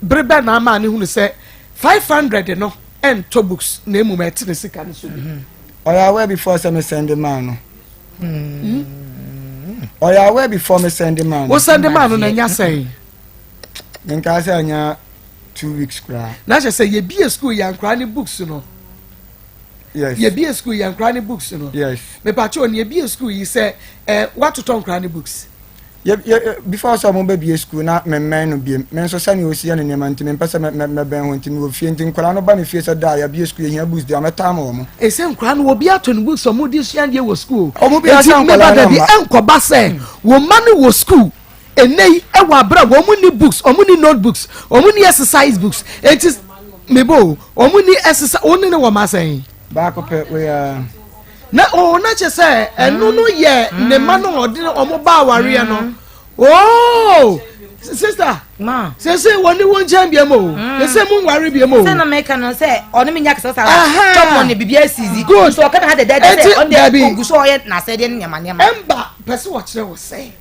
bere bɛn na ama ne hunu sɛ 500 no ɛntɔ books na emom ɛte ne sika no so bi? Ɔyɛ aware before sɛ me send maa no. Ɔyɛ aware before me send maa no. Wo send maa no na nya sɛn? Menkaa sɛ anya 2 weeks koraa. Na kyerɛ sɛ yɛbie school yɛ nkora ne books no. Yes. Yɛbie school yɛ nkora ne books no. Yes. Mepakyɛ o, yɛbie school yi sɛ watotɔ nkora ne books? Yɛ yɛ before sɛ ɔmo bɛbie school na memmɛn no biem. Me nso sɛnea osi yɛ ne nneɛma nti mempɛ sɛ mɛbɛn hɔ nti mewɔ fie nti nkwadaa no ba me fie sɛ da a yɛabie school yɛhia books deɛ a mɛtɔ ama wɔn. Ɛsɛ nkwadaa no obi atɔ ne books a ɔmo de sua adeɛ wɔ school. Ɔmo bi asa Eti meba nkwadaa no dabi mma. ɛnkɔba sɛ wɔn mma no wɔ school ɛnɛ yi ɛwɔ abira wɔn mu ni books, wɔn ni notebooks, wɔn ni exercise books, eti mebo wɔn ni exercise wɔn ne ne wɔn asɛn. Baako pɛ wei a. Na o na kyerɛ sɛ ɛno no yɛ ne ma no ɔde ɔmo ba awareɛ no ooo sister. Ma. Sese wɔn ni wɔn nkyɛn biem o sese mu nware biem o. Sɛ na meka no sɛ ɔne me nya kasa sa Aha. chop money bibi asizi. Good. So ɔka na ha dɛdɛɛdɛ sɛ Eti, ɔde dabi. ogu so ɔyɛ n'asɛdeɛ ne nneɛma nneɛma. Ɛmba pɛ sɛ wɔkyerɛ wo sɛ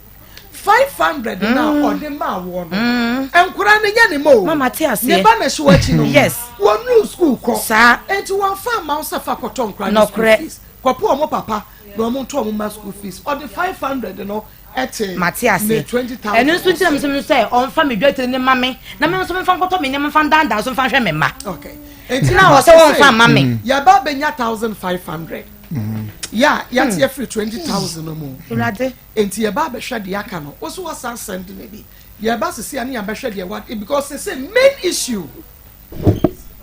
500 na ɔde maa wɔ no nkora no nyɛ ne ma o. Mama te aseɛ. Ne ba na ɛhyɛ w'akyi no. Yes. Wɔnuru school kɔ. Saa. Enti wɔmfa amma wo sɛ fa kɔtɔ nkora no school Nɔkorɛ. fees, kɔpɛ ɔmo papa na ɔmo ntɔ ɔmo ma school fees. Ɔde 500 no ɛte Mate ne aseɛ. 20,000. Ɛno nso nti na mesɛ me sɛ ɔmfa me dwatire ne ma me na me nso memfa nkɔtɔ me nneɛma mfa ndandan so mfa nhwɛ me mma. Okay. Enti Na wɔ sɛ wɔmfa mma me. Yɛba bɛnya 1500 yɛ a yɛate afiri 20,000 no mu. Awurade. Enti yɛba abɛhwɛ deɛ aka no. Wo so wasan send ne bi. Yɛba sisi a ne yɛabɛhwɛ deɛ wa because sese main issue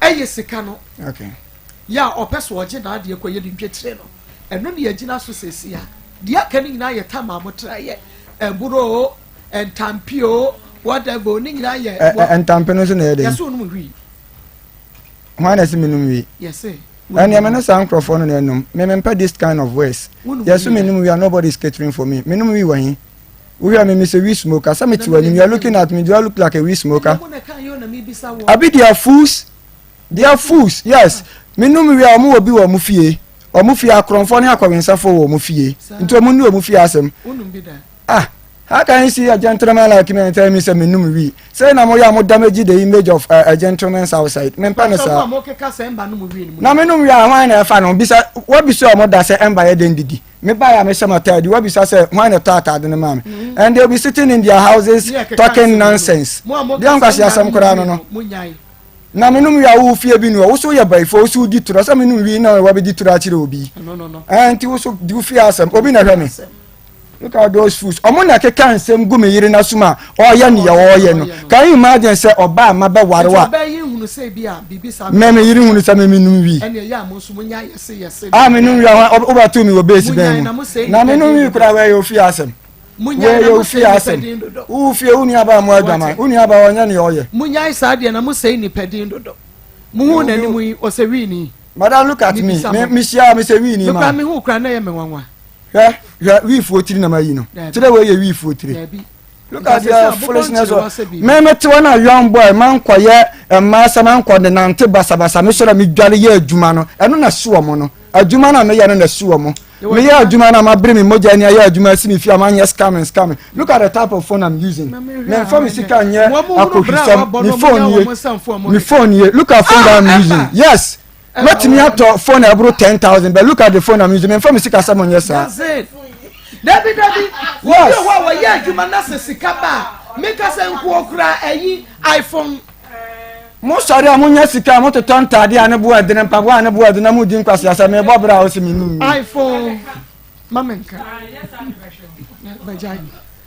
ɛyɛ sika no. Okay. Yɛ a ɔpɛ so ɔgye n'adeɛ kɔ yɛ de ntwetire no. Ɛno ne yɛgyina so sesi a. Deɛ aka no nyinaa yɛ tam a motra yɛ. Ɛboro o, ntampi o, Whatever ne nyinaa yɛ. Ɛ ntampe no nso na ɛyɛ dɛn? Yɛsɛ onum wii. Hwan na ɛsɛ menum wii? Yɛsɛ. Ɛnneɛ me ne saa nkurɔfoɔ no na ɛnum. Me mempɛ this kind of words. Yɛso menum wii a nobody is catering for me. Menum wii wɔ he? Wohwɛ me mesɛ wii smoker. Sɛ mete w'anim you are looking at me do I look like a wii smoker? Abi they are fools. They are fools yes. Menum wii a wɔn wɔ bi wɔ wɔn fie. Wɔn fie akorɔmfoɔ ne akɔwensafoɔ wɔ wɔn fie. Nti wɔn nni wɔn fie asɛm. Ah, how can you see a gentleman like me and tell me sɛ menum wii? Sei na moyɛ a mo damage the image of uh, a gentleman's outside. Mempɛ no saa. Na menum wii a hwan na ɛfa no? Bisa wabisa ɔmo da sɛ ɛmba yɛ dɛn didi. Me ba a mehyɛ m'ataade wabisa sɛ hwan na ɛtɔ ataade no maa me. Mm. And they will be sitting in their houses talking nonsense. Deɛ nkwasi asɛm koraa no no. Na menom wie a wo fie bi ni hɔ wo so yɛ bayifoɔ wo so wodi torɔ sɛ menom wie na wabɛdi torɔ akyerɛ obi ɛn nti wo so di wo fie asɛm obi na hwɛ me look at those fools ɔmo na keka nsɛm gu me yere n'asom a ɔyɛ nea ɔyɛ no can you imagine sɛ ɔbaa ma bɛware wa mɛ me yere hunu sɛ me menom wie a menom wie a wobɛto me wɔ base bɛn mu na menom wie koraa wɔyɛ ofie asɛm Munyae na Wei yɛ mosɛe ofie nnipa asɛm. din dodo. Wo fie, wo nuabaa mu adwaman. Wo nuabaa ɔnyɛ nea ɔyɛ. Munyae saa deɛ na mosɛe nnipa din dodo. Muhuu n'anim yi, ɔsɛ wii Madam look at me. Mebisa Me mo. mehyia me sɛ wii ni Me ma. koraa mehuu koraa na ɛyɛ me nwanwa. Hwɛ hwɛ wiifoɔ tiri na mayi no. Daabi. Kyerɛ wei yɛ wiifoɔ tiri. Daabi. Look Nka at sɛ your sɛ abobɔ foolishness. nkyere hɔ sɛ biribi. Me me te hɔ na young boy mankɔyɛ mmaa sɛ mankɔ ne nante basabasa me sɔrɔ me dware yɛ adwuma no ɛno na si wɔn no. Adwuma no a meyɛ no na si wɔn. Meyɛ adwuma no a mabere me mogya ani ayɛ adwuma asi me fie a manyɛ scamming scamming. Look at the type of phone I'm using. Memfa me sika nyɛ akɔhwisɛm. Me phone nie. Me phone nie. Look at phone that I'm using. Yes. Mɛtumi atɔ phone a ɛboro 10,000 but look at the phone I'm using. Memfa me sika sɛ monyɛ saa. Dabi dabi. Obi wɔ hɔ a wɔyɛ adwuma na sɛ sika ba a, meka sɛ nkoɔ koraa ayi iPhone. Mo sɔre a mo nya sika a mo totɔ ntaade a ne bo ɛdene mpaboa a ne bo ɛdene na mo di nkwasi asɛ me bɔ bra a ɔsi me num. iPhone ma me nka bɛgya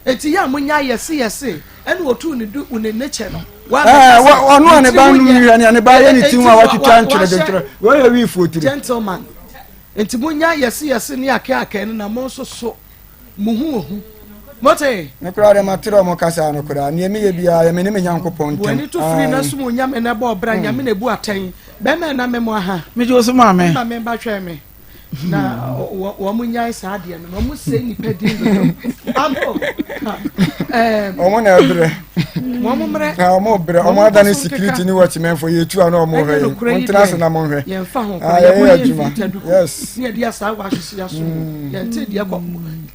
eti yɛ a mo nya yɛse yɛse ɛna otu ne du ne ne kyɛ no. Ɛɛ ɔno a ne ba num wia ne ne ba yɛ ne ti ho a watwitwa ntwerɛ de ntwerɛ wɔyɛ wi fuo tiri. Gentleman nti mo nya yɛse yɛse ne akɛ akɛ no na mo nso so. Mo ho ohu. Mote? Me koraa deɛ matere ɔmo kasa no koraa neɛ meyɛ biara yɛ me ne me Nyankopɔn Bu ani ntam to firi na ae. som Onyame na bɔ ɔbra Nyame na ebu atɛn Bɛɛma ɛna me mo aha Megye wo so maame. Mma me mba hwɛ me na wɔn nyae saa adeɛ no na wɔn sɛ nipa din dodo ampo ɛɛm Ɔmo na ɛbrɛ. Wɔn mmerɛ. Na wɔn brɛ wɔn adane security ne watchman fo yɛ tu a na wɔn hwɛ yɛn wɔn tena ase na wɔn hwɛ. Yɛn fa ho Ah, kora yɛn yɛyɛ ho yɛ adwuma. mfita duku. Yes. Ne yɛde asaa wɔ ahyehye aso mu. Yɛn te deɛ kɔ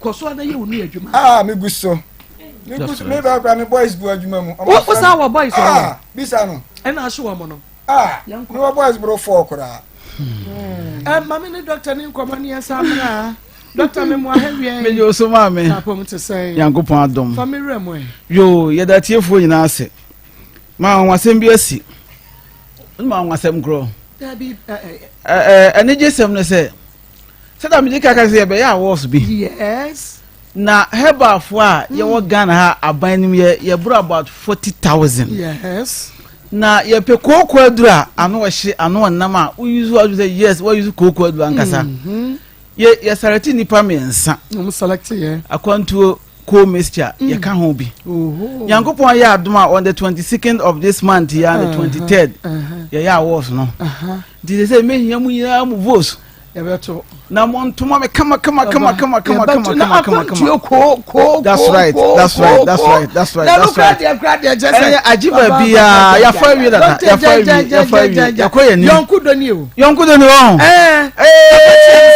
kɔ so ana yɛ onu adwuma. Ah, me gu so. Me gu so me ba kora me boys gu adwuma mu. Wo wo saa wɔ boys wɔ hɔ. Ah, bisa no. Ɛna ahye wɔn no. Ah, me wɔ boys bro four koraa. Ɛ maame ne doctor ne nkɔmɔ ne yɛn sa amena. Doctor me mo aha wiɛ. Megye wo so maame. Tapom te sɛn. Nyankopɔn adom. Fa me werɛ mu ɛ. Yoo, yɛda atiefoɔ nyinaa ase. Ma anwanwasɛm bi asi. Ma anwanwasɛm korɔ. Dabi ɛ ɛ. Anigye sɛm ne sɛ, sɛdeɛ megye kaka sɛ yɛbɛyɛ awards bi. Yes. Na herbalfoɔ a yɛwɔ mm. Ghana ha aban no mu yɛ yɛboro about 40,000. Yes. Na yɛpɛ kooko aduru a ano ɔhye ano ɔnam a woyi so aduru sɛ yes woyi so kooko aduru ankasa. Mm -hmm. Yɛ yɛ select nnipa mmiɛnsa. Wɔn select yɛ. Akwantuo co mixture mm. yɛka ho bi. Nyankopɔn yɛ adom a on the 22nd of this month yɛ on the 23rd yɛyɛ awards no. Nti sɛ sɛ mehia mu nyinaa mu votes. Yɛbɛto. Na mo ntoma me kama kama kama kama kama kama kama kama kama. Ko ko That's right. That's right. That's right. That's right. That's right. Na nukura deɛ kyɛ sɛ. Ɛyɛ agye baabi a yafa awie dada yafa awie yafa awie yakɔ yɛ ni. Yɔnko dɔ ni o. Yɔnko dɔ ni wɔn. Ɛɛ.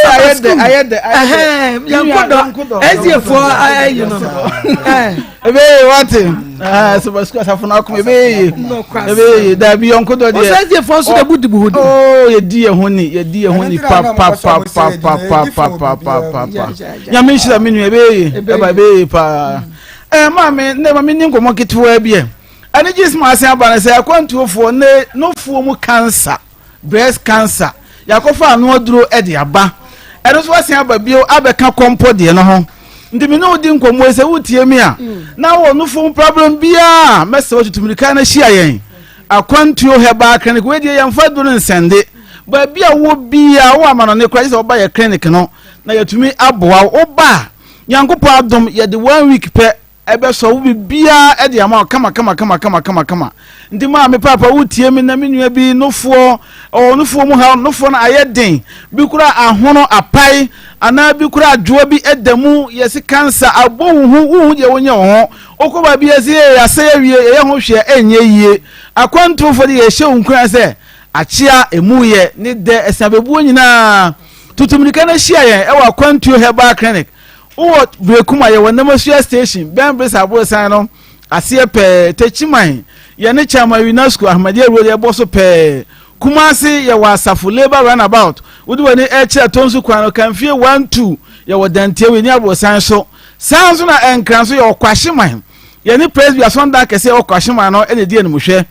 Ayɛ dɛ ayɛ dɛ ayɛ dɛ. Yɔnko dɔ ɛsiefoɔ ayi no. Ebe ye wate. Ɛɛ sɔbɔ sukuu asafo n'akoma ebe ye. Ebe ye dabi yɔnko dɔ deɛ. Ɔsɛ ɛsiefoɔ nso de bu di bu ho di. Oo yɛ di yɛ ho ni yɛ di yɛ ho ni pa pa pa pa pa pa pa pa pa pa pa. Nyame nhyira mi nua ebe ye ɛba ebe ye paa. Ɛɛ maame ne maame ni nkɔmɔ ketewa bi yɛ. Ɛne gye sima asen aba ne sɛ akwantuofoɔ ne nofoɔ mu cancer. Breast cancer, yɛakɔfa ano aduro de aba. Ɛno nso asan aba bio abɛka kɔmpɔ deɛ no ho. Nti me ne wo di nkɔmmɔ yi sɛ wotie me a, na wɔ nofo mu problem biara mɛsɛ wotutu mirika na hyia yɛn. Akwantuo Herbal Clinic, wei deɛ yɛmfa aduro no nsɛnde. Baabi a wowɔ biara, wowɔ amanɔne koraa, gye sɛ woba yɛ clinic no na yɛatumi aboa wo. Woba a, Nyankopɔn adom, yɛde one week pɛ. ɛbɛsɔ wo biribiara de ama wo kama kama kama kama kama kama. Nti maame paapa wotie me na me nua bi nofoɔ ɔwɔ nofoɔ mu haw nofoɔ no ayɛ den bi koraa ahono apae anaa bi koraa adwoa bi da mu yɛse kansa abɔ wo hu wohu deɛ wonyɛ wo ho wokɔ baabi yɛse yɛ yɛasɛe awie yɛyɛ ho hwee a ɛnyɛ yie akwantufoɔ de yɛhyɛ wo nkuran sɛ akyea emu yɛ ne dɛ ɛsɛn nyinaa tutu mirika no hyia yɛn ɛwɔ Akwantuo Herbal Clinic. Wowɔ Berekum a yɛwɔ Namasua Station bɛn Bresa Aborosan no aseɛ pɛɛ. Techiman yɛne Chairman UNESCO Ahmadiyya Road ɛbɔ so pɛɛ. Kumasi yɛwɔ Asafo Labour Runabout wode w'ani ɛkyerɛ Tonsu kwan no Kamfie 1 2 yɛwɔ Dantiew yɛni aborosan so. Saa nso na Nkran nso yɛwɔ Kwahyeman yɛne Presby Asɔndan kɛseɛ ɛwɔ Kwahyeman no ɛna ɛdi animhwɛ.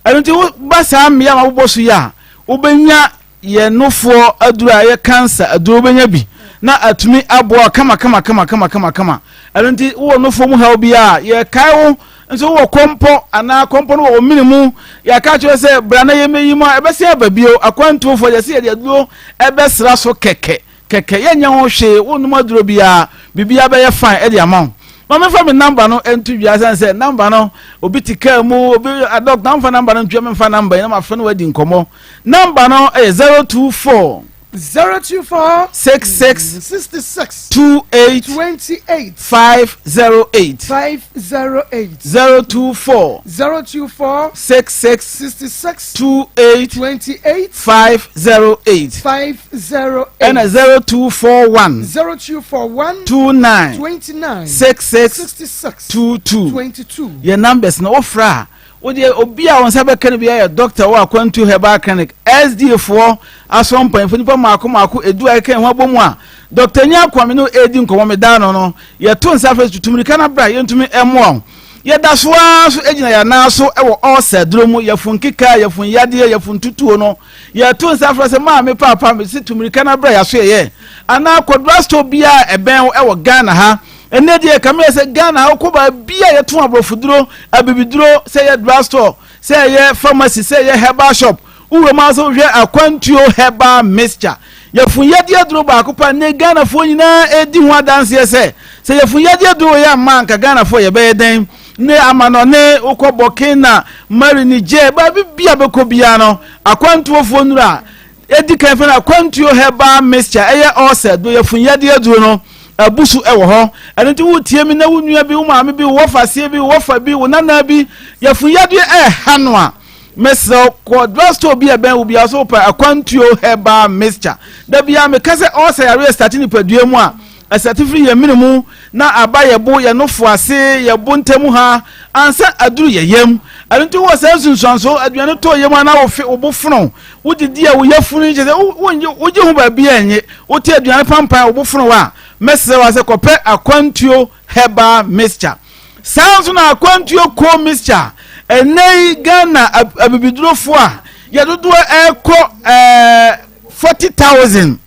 Ɛno nti woba saa mmea a mabobɔ so yi a wobɛnya Yɛn nofoɔ aduro a ɛyɛ cancer aduro wobɛnya bi na atumi aboa wo kama kama kama kama kama kama. Ɛno nti wowɔ nofoɔ mu haw biara a, yɛkae wo nso wowɔ kɔmpɔ anaa kɔmpɔ no wɔ wo mene mu, yɛaka akyerɛ sɛ bra na yɛmmɛyi mu a ɛbɛsen aba bio. Akwantuofoɔ yɛse yɛde aduro ɛbɛsra so kɛkɛ. Kɛkɛ, yɛnyɛ ho hwee, wonnom aduro biara, biribiara bɛyɛ fine de ama wo. Ma memfa me number no nto dwa ɛsiane sɛ number no obi te kaa mu, obi adɔk na mfa number no nto dwa, memfa number yi na mafrɛ no wadi nkɔmmɔ. Number no yɛ 024 024 66 66 28 28 508 508 024 024 66 66 28 28 508 508 ɛna 0241 0241 29 29 66 66 22 22. Yɛ numbers no wofrɛ a wodeɛ obi a wɔn nsa bɛka no biara yɛ doctor wɔ Akwantu Herbal Clinic SDA foɔ asɔ mpanyinfoɔ nipa mmaako mmaako edu a ɛka ɛho abɔ mu a Doctor Nyarko a me ne wo redi nkɔmmɔ medaa no no yɛto nsa frɛ tutu mmirika na bra yɛntumi mmoa wo. Yɛda so ara nso gyina yɛn anan so wɔ ulcer aduro mu, yafunu nkeka, yafunu yadeɛ, yafunu tutuo no. Yɛto nsa frɛ sɛ maame, paapa, mese tu mmirika na bra yɛaso yɛyɛ. Anaa kɔ drugstore biara a ɛbɛn wo wɔ Ghana ha. Ɛnnɛ deɛ ɛkame yɛ sɛ Ghana ha wokɔ baabi a yɛtɔn aborɔfoduro, abibiduro, sɛ ɛyɛ drugstore, sɛ ɛyɛ pharmacy, sɛ ɛyɛ herbal shop, Wo wura mu ara sɛ wohwɛ akwantuo herbal mixture. Yafunyadeɛ aduro baako pɛ a nnɛ Ghanafoɔ nyinaa redi ho adanseɛ sɛ, sɛ yafunyadeɛ aduro wei amma a anka Ghanafoɔ yɛbɛyɛ dɛn? Nnɛ amanɔne, wokɔ Burkina, Mali, Niger, baabi bia bɛkɔ biara no, akwantuofoɔ nnuro a ɛdi kan fɛ no akwantuo herbal mixture, ɛyɛ ulcer aduro, yafunyadeɛ aduro no abu so wɔ hɔ. Ɛno nti wotie me na wo nua bi, wo maame bi, wo wɔfaseɛ bi, wo wɔfa bi, wo nana bi, yafunyadeɛ ɛreha no a, Mesrɛ wo, kɔ drugstore bi a ɛbɛn wo biara so wopɛ akwantuo herbal mixture. Da biara meka sɛ ɔɔsa yareɛ starte nipadua mu a, ɛstate firi yɛn mene mu na aba yɛ bo, yɛ nofo ase, yɛ bo ntamu ha ansa aduru yɛ yam. Ɛno nti wowɔ saa nsunsuanso, aduane tɔ yam anaa wo fe, wo bo fono, wodidi a wo yafunu kyerɛ sɛ wogye ho baabi a ɛnye, wote aduane pampan a wo bo fono a, mɛsrɛ wo sɛ kɔpɛ akwantuo herbal mixture. Saa nso na akwantuo kuo mixture ɛnɛ yi Ghana abibidurofoɔ a yɛ dodoɔ ɛrekɔ ɛɛ 40,000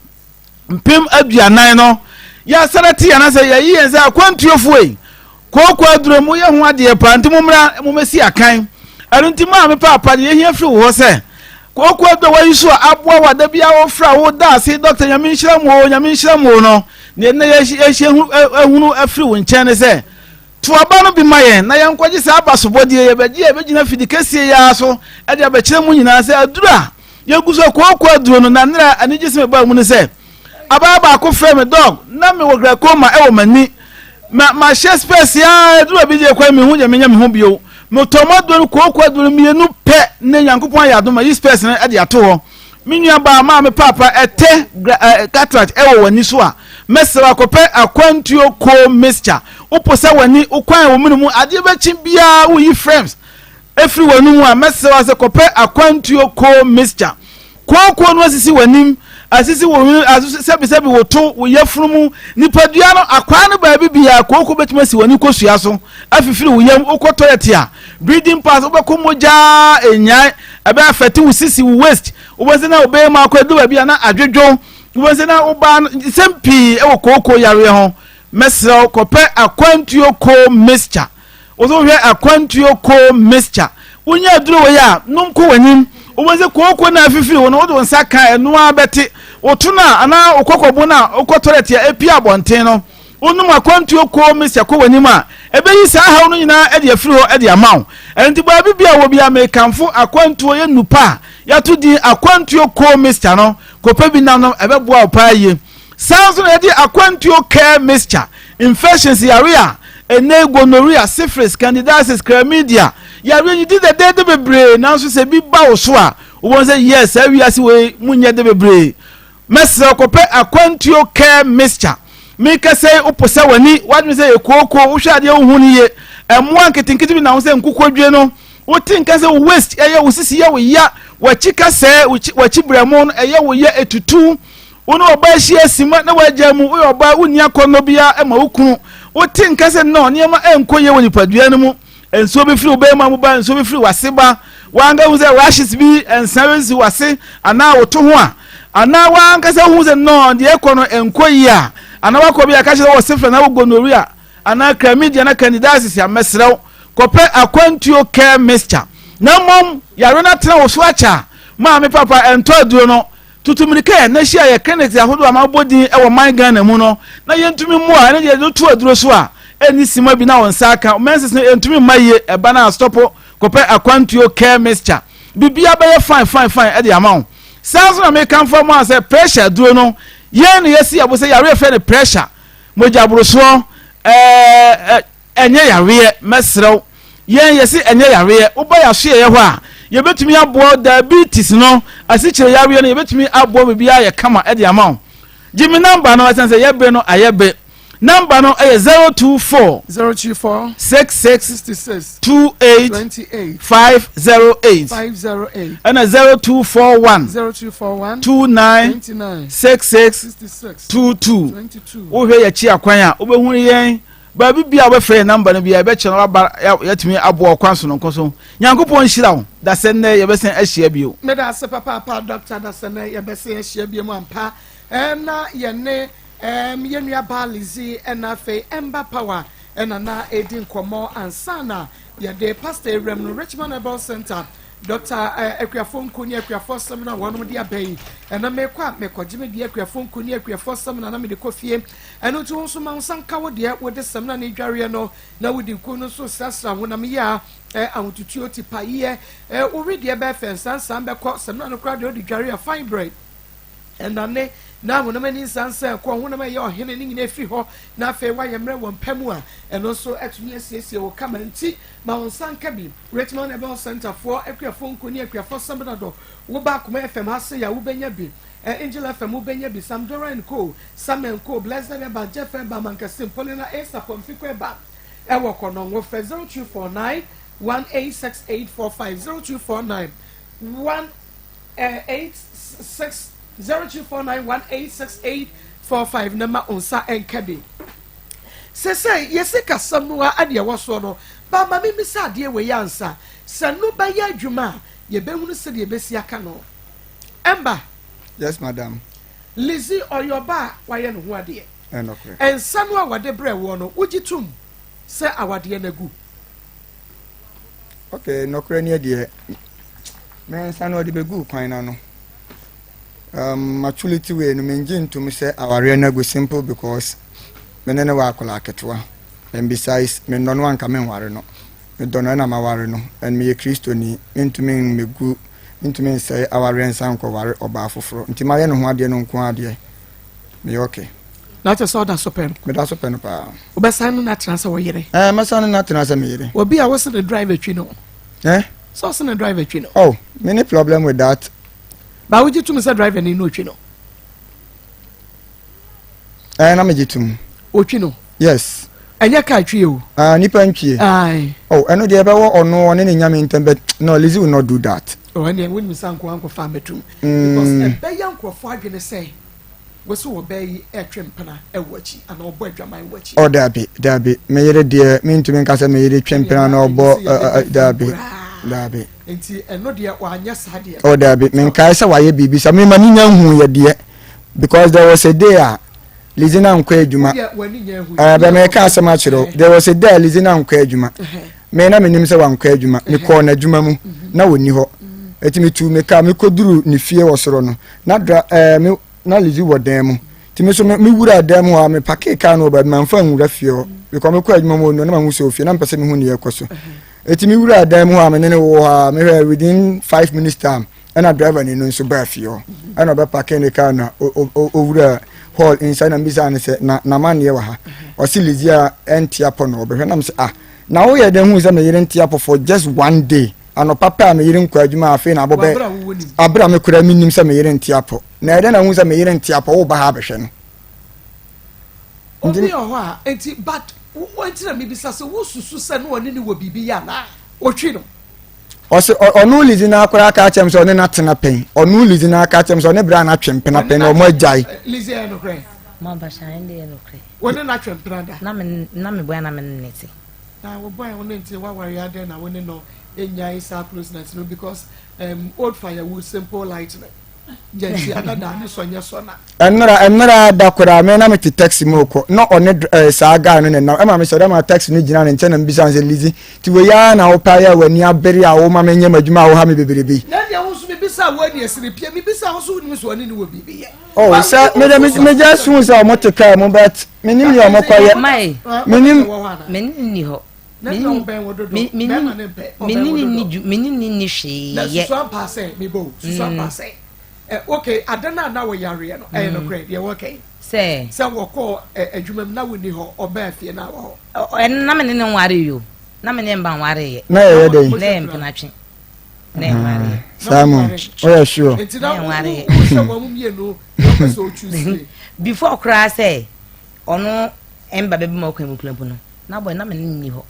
40,000 no yɛasɛrɛ te yɛn sɛ yɛyi yɛn sɛ akwantuofoɔ yi kooko aduro mu yɛ ho adeɛ paa nti mo mmra mo mmɛsi akan. Ɛno nti maame paapa deɛ yɛhia firi wo hɔ sɛ kooko aduro wayi so a aboa wo a da biara wofra wo da ase dɔkta nyame nhyira mu o nyame nhyira mu o no. Nea ɛnnɛ yɛahyia ahunu afiri wo nkyɛn ne sɛ, to aba no bi ma yɛn na yɛnkɔgye saa abasobɔdeɛ yɛbɛgye a yɛbɛgyina fidi kɛseɛ yi ara so de abɛkyerɛ mo nyinaa sɛ aduro a yɛgu so kooko aduro no. Na nnera anigye sɛ mebaa mu ne sɛ abaa baako frɛ me dɔg na mewɔ glaucoma ɛwɔ m'ani ma mahyɛ spɛs a aduro bi deɛ kwan mehu deɛ menya me ho bio metɔ mo aduro no kooko aduro no mmienu pɛ ne Nyankopɔn ayɛ adom ma yi spɛs no de ato hɔ. Me nua baa maame paapa ɛtɛ cataract ɛwɔ w'ani so a, mɛsrɛ wo akɔpɛ akwantuo coal mixture. Wopo sɛ w'ani, wo kwan wɔ mene mu, adeɛ bɛkye biara woyi frames ɛfiri w'ani mu a, mɛsrɛ wo sɛ kɔpɛ akwantuo coal mixture. Kooko no asisi w'anim, asisi wo hwene, asisi sɛbisɛbi wo to, wo yafunu mu, nipadua no, akwaa no baabi biara, kooko bɛtumi asi w'ani kosua so, afifiri wo yam, wokɔ toilet a, breathing pass, wobɛkɔ mogya ɛnyae. Ɛbɛ affect wo sisi, wo waist. Wobɛhu sɛ na wo bɛrima akɔ adu baabi a na adwodwo. Wobɛhu sɛ na wo baa no nsɛm pii wɔ kooko yareɛ ho. Mɛsrɛ wo kɔpɛ akwantuo koo mixture. Wo nso wohwɛ akwantuo koo mixture. Wonya aduro wei a, nom kɔ w'anim. Wobɛhu sɛ kooko no a afifiri wo no, wode wo nsa ka a, ɛno ara bɛte. Wo to no a, anaa wo kɔkɔbo no a wokɔ toilet a ɛpue abɔnten no, wonom akwantuo koo mixture kɔ w'anim a, Ɛbɛyi saa haw no nyinaa de afiri hɔ de ama wo. Ɛno nti baabi biara wɔ biara mekamfo akwantuo yɛ nnupa a yɛato din akwantuo coal mixture no, kɔpɛ bi na nom, ɛbɛboa wo paa yie. Saa nso na yɛde akwantuo care mixture, infections yare a ɛnɛ gonorrhea, syphilis, candidiasis, chlamydia, yareɛ yi di dɛdɛɛdɛ bebree nanso sɛ bi ba wo so a wobɛhu sɛ yes saa wiase wei mu nyɛ de bebree. Mɛsrɛ wo kɔpɛ akwantuo care mixture. Mekasa yi wopo sɛ w'ani, w'adwene sɛ yɛ kooko, wohwɛ adeɛ wohu no yie. Mmoa nketenkete bi na ho sɛ nkokodwe no, wote nka sɛ wo waist ɛyɛ wo sisi yɛ wo ya, w'akyi kasɛɛ, w'akyi brɛmo no ɛyɛ wo ya etutu. Wo ne ɔbaa hyia sima na w'agya mu, woyɛ ɔbaa wonni akɔnnɔ biara ma wo kunu. Wote nka sɛ no nneɛma ɛnkɔ yie wɔ nipadua no mu. Nsuo bi firi wo bɛrima mu ba, nsuo bi firi w'ase ba. W'ankasa hu sɛ rashes bi nsa bi si w'ase anaa wo to ho a, anaa w'ankasa hu sɛ no deɛ ɛkɔ no nkɔ yie a, anaa wakɔ bi a ka kyerɛ wɔ syphilis anaa wɔ gonorrhea anaa chlamydia anaa candidiasis a, mɛsrɛ wo kɔpɛ akwantuo care mixture. Na mmom yare no atena wo so akyɛ a, maame papa ɛntɔ aduro no. Tutu mmirika ɛ na hyia yɛ clinics ahodoɔ a mabobɔ din wɔ man Ghana mu no na yɛntumi mmoa ɛne deɛ yɛde to aduro so a ɛnni sima bi na wo nsa aka menses no ɛntumi mma yie ɛba no a stɔpo kɔpɛ akwantuo care mixture biribiara bɛyɛ fine fine fine ɛde ama wo. Saa nso na mekamfo ama wo sɛ pressure aduro no yɛn na yɛasi abo sɛ yareɛ yɛfrɛ no pressure mogya borosoɔ ɛɛ Ɛnyɛ yareɛ, mɛsrɛ wo. Yɛn yɛse ɛnyɛ yareɛ, woba yɛasoɛeɛ hɔ a, yɛbɛtumi aboa wo, diabetes no, asikyire yareɛ no, yɛbɛtumi aboa wo biribiara ayɛ kama de ama wo. Gye me number no, ɛsiane sɛ yɛbere no ayɛ be. Number no yɛ 024 024 66 66 28 28 508 508 ɛna 0241 0241 29 29 66 66 22. 22. Wohwɛ yɛkyi akwan a, wobɛhunu yɛn. Baabi biara a wobɛfrɛ yɛn namba no biara, yɛbɛkyerɛ na waba yɛatumi aboa ɔkwan sononko so. Nyankopɔn nhyira wo. Dasɛ nnɛ yɛbɛsan ahyia bio. Meda ase papaapa Doctor Dasɛ nnɛ yɛbɛsan ahyia bio mu ampa ɛɛm na yɛne ɛɛm yɛn nua baa Lizzy ɛna afei Ember Power ɛna na ɛredi nkɔmmɔ ansa na yɛde Pastor awuram no Richmond Herbal Center Doctor eh, Akuafoɔ Nku ne Akuafoɔ Samina wɔnom de aba yi ɛna mekɔ a mekɔgye me deɛ Akuafoɔ Nku ne Akuafoɔ Samina na mede kɔ fie Ɛno nti wo nso ma wo nsa nka wo deɛ, wode samina no dwareɛ no, na wode nku no nso srasra honam yea, eh, ahotutuo, tipayeɛ, eh, wo wedeɛ bɛyɛ fɛ, nsansan bɛkɔ, samina no koraa deɛ wode dware a, fine bread, ɛnane, na honam ani nsansan ɛkɔ, honam a ɛyɛ ɔhene ne nyinaa firi hɔ, na afei woayɛ mmerɛ wɔ mpa mu a, ɛno nso atumi asiesie wo kama. Nti ma wo nsa nka bi. Richmond Herbal Centre foɔ, Akuafoɔ Nku ne Akuafoɔ Samina dɔ, woba Akoma FM ha sei a, wobɛnya bi. Angel FM wobɛnya bi, Samdora and Co, Sam and Co, Blessed Eba, Jeff Eba, Mankasim, Paulina A. Sapon, Fiko Eba, ɛwɔ Kɔnɔngo, frɛ 0249 186845, 0249 186 0249 186845 na ma wo nsa nka bi. Sesei yɛsi kasam no a ɛde ɛwɔ soɔ no, ba ma memmisa adeɛ wei ansa. Sɛ no bɛyɛ adwuma a, yɛbɛhunu sɛdeɛ yɛbɛsi aka no. Ɛmba. Yes madam. Lizzy ɔyɛ ɔba a wayɛ ne ho adeɛ. Ɛnokorɛ. Nsa no a wɔde brɛɛ woɔ no, wogye tom sɛ awadeɛ no agu? Ok, nɔkorɛ nie deɛ, me nsa no ɔde bɛguu kwan no ano. Um, maturity wei no, mengye ntom sɛ awareɛ no agu simple because me ne no wɔ akwadaa ketewa. And besides, mennɔ no anka menware no. Medɔ no ɛna maware no, and meyɛ Kristoni, mentumi mmɛgu Mentumi nsɛe awareɛ nsan nkɔware ɔbaa foforɔ. Nti mayɛ ne ho adeɛ no nko ara deɛ, meyɛ okay. Na kyerɛ sɛ ɔda so pɛ no? Meda so pɛ no paa. Wobɛsan ne no atena sɛ wo yere? Ɛɛ, mɛsan ne no atena sɛ me yere. Obi a wose ne driver twi no? Eh? Sɛ ɔse ne driver twi no? Oh, me ne problem with that. Ba wogye tom sɛ driver ni no otwi no? Ɛɛ, na megye tom. Otwi no? Yes. Ɛnyɛ car twie o. Ah, nipa ntwie. Aye. Oh, ɛno deɛ ɛbɛwɔ ɔno ɔne ne nyame ntam but no, Lizzy will not do that. Oh, ɛnneɛ wonim sɛ anko ankɔfa ambɛtum. Mm. Because ɛbɛyɛ nkurɔfoɔ adwene sɛ wosi wɔ bɛɛ yi ɛtwe mpena ɛwɔ akyi anaa ɔbɔ adwaman wɔ akyi. Oh, dabi, dabi. Me yere deɛ mentumi nka sɛ me yere twe mpena na ɔbɔ dabi, dabi. Nti ɛno deɛ wanyɛ saa deɛ. Oh, dabi, menkae sɛ wayɛ biribi sa mema ne nya nhu yɛ deɛ because there was a day a Lizzy na nkɔ adwuma. Ɛɛ bɛ mɛka asɛm akyerɛ wo. There was a day a Lizzy na nkɔ adwuma. Me na menim sɛ wankɔ adwuma. Mekɔɔ n'adwuma mu na wɔnni hɔ. Eti metu me kaa mekɔduru ne fie wɔ soro no na dra ɛɛ me na Lizzy wɔ dan mu. Nti me so me wuraa dan mu hɔ a me pakee kaa no wɔ baabi mamfa nwura fie hɔ because mekɔ adwuma mu no na mahu sɛ ofie na mepɛ sɛ mehu nea ɛkɔ so. Eti me wuraa dan mu hɔ a me ne ne wɔ hɔ a mehwɛ within 5 minutes time ɛna driver ni no nso baa fie hɔ ɛna ɔbɛpake ne kaa na owura hall inside na mbisa ne sɛ na n'amanneɛ wɔ ha. Ɔse Lizzie a ɛnte apɔ na ɔbɛhwɛ na mesɛ, ah, na woyɛ dɛn hu sɛ me yere nte apɔ for just one day? Anɔpa pɛ a me yere nkɔ adwuma afei na abɔ bɛ abere a me koraa menim sɛ me yere nte apɔ na ɛdɛn na hu sɛ me yere nte apɔ woba ha abɛhwɛ no? Obi wɔ hɔ a nti but wo nti na mebisa sɛ wosusu sɛ na ɔne ne wɔ biribi yɛ anaa ɔtwi no? Ɔsɛ ɔno Lizzy na akora aka akyɛm sɛ ɔne n'atena pɛn. Ɔno Lizzy na aka akyɛm sɛ ɔne bra na atwe mpena pɛn na ɔmo agyae. Lizzy, ɛyɛ nokorɛ? Ma ɔba hyɛ ɛnde yɛ nokorɛ. Wɔne n'atwe mpena da? Na me boy na me ne te. Na wo boy wo ne nte waware adɛn na wo ne no nyae saa closeness no? Because old firewood simple lightning gyanti adada ne sɔ nyɛ sɔ na. Ɛnora da koraa me na mete taxi mu kɔ na ɔne saa guy no ne nam ɛma me sɛ dɛm taxi no gyina ne nkyɛn na mbisa sɛ, Lizzy, ti wei ara na wopɛ ayɛ a w'ani abere a woma menyɛ m'adwuma a woha me bebrebe yi? Na deɛ wo nso mebisa wo ani asiri pie mebisa wo so wonim sɛ ɔne ne wɔ biribi yɛ. Oh, sɛ me de me just hu sɛ ɔmo te kaa mu but menim nea ɔmo kɔ yɛ. Menim. Me ne nni hɔ. Me ne ne nni hwee yɛ. Susu ampa sɛ mebɔ o, susu ampa sɛ okay, ada no a na wɔyareɛ no ɛyɛ nokorɛ deɛ wɔka yi sɛ sɛ wɔkɔɔ adwuma mu na wonni hɔ, ɔbaa fie na wɔ hɔ? Ɛno na me ne ne nware yi o, na me ne mba nware yɛ. Na yɛyɛ dɛn? Na yɛ mpenatwe na yɛ nware yɛ. Saa mu ɔyɛ sure? Nti na wohyɛ wɔn mmienu wɔpɛ sɛ ɔtwi before koraa sɛ ɔno mba bɛbɛ ma ɔkwan mu kura mpo no, na boy na me ne nni hɔ.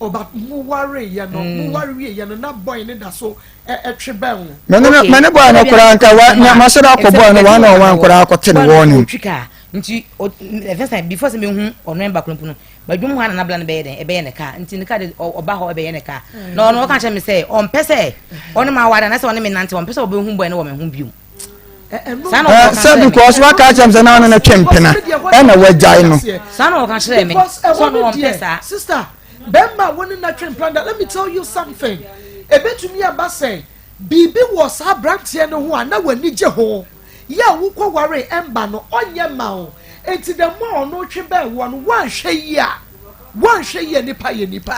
Oh, but mo ware yɛ no, mo ware wie yɛ no, na boy ne da so ɛtwe bɛn wo? Mɛ ne mɛ ne boy no koraa nka wa na ma sɛ akɔ boy no one on one koraa akɔte ne warning. Otwi kaa nti ɛfɛ sɛ before sɛ mehu ɔno mba kura mpo no, badwom hɔ a na nabla no bɛyɛ dɛn ɛbɛyɛ ne kaa nti ne kaa de ɔba hɔ ɛbɛyɛ ne kaa na ɔno ɔka kyerɛ me sɛ ɔmpɛ sɛ ɔne ma aware anaasɛ ɔne me nante, ɔmpɛ sɛ ɔbɛhu boy no wɔ me ho biom. Sɛ because waka kyerɛ m sɛ na ɔne no twe mpena ɛna wagyae no. Saa na ɔka kyerɛ me sɛ ɔno ɔmpɛ saa. Sister, bɛrima wo ne na twe mpena da, let me tell you something, ebetumi aba sɛ biribi wɔ saa aberanteɛ no ho a na w'ani gye ho yɛ a wokɔ ware ɛmba no ɔnyɛ ma wo. Enti the more ɔno twe bɛn woɔ no, woanhwɛ yie a, woanhwɛ yie, nipa yɛ nipa.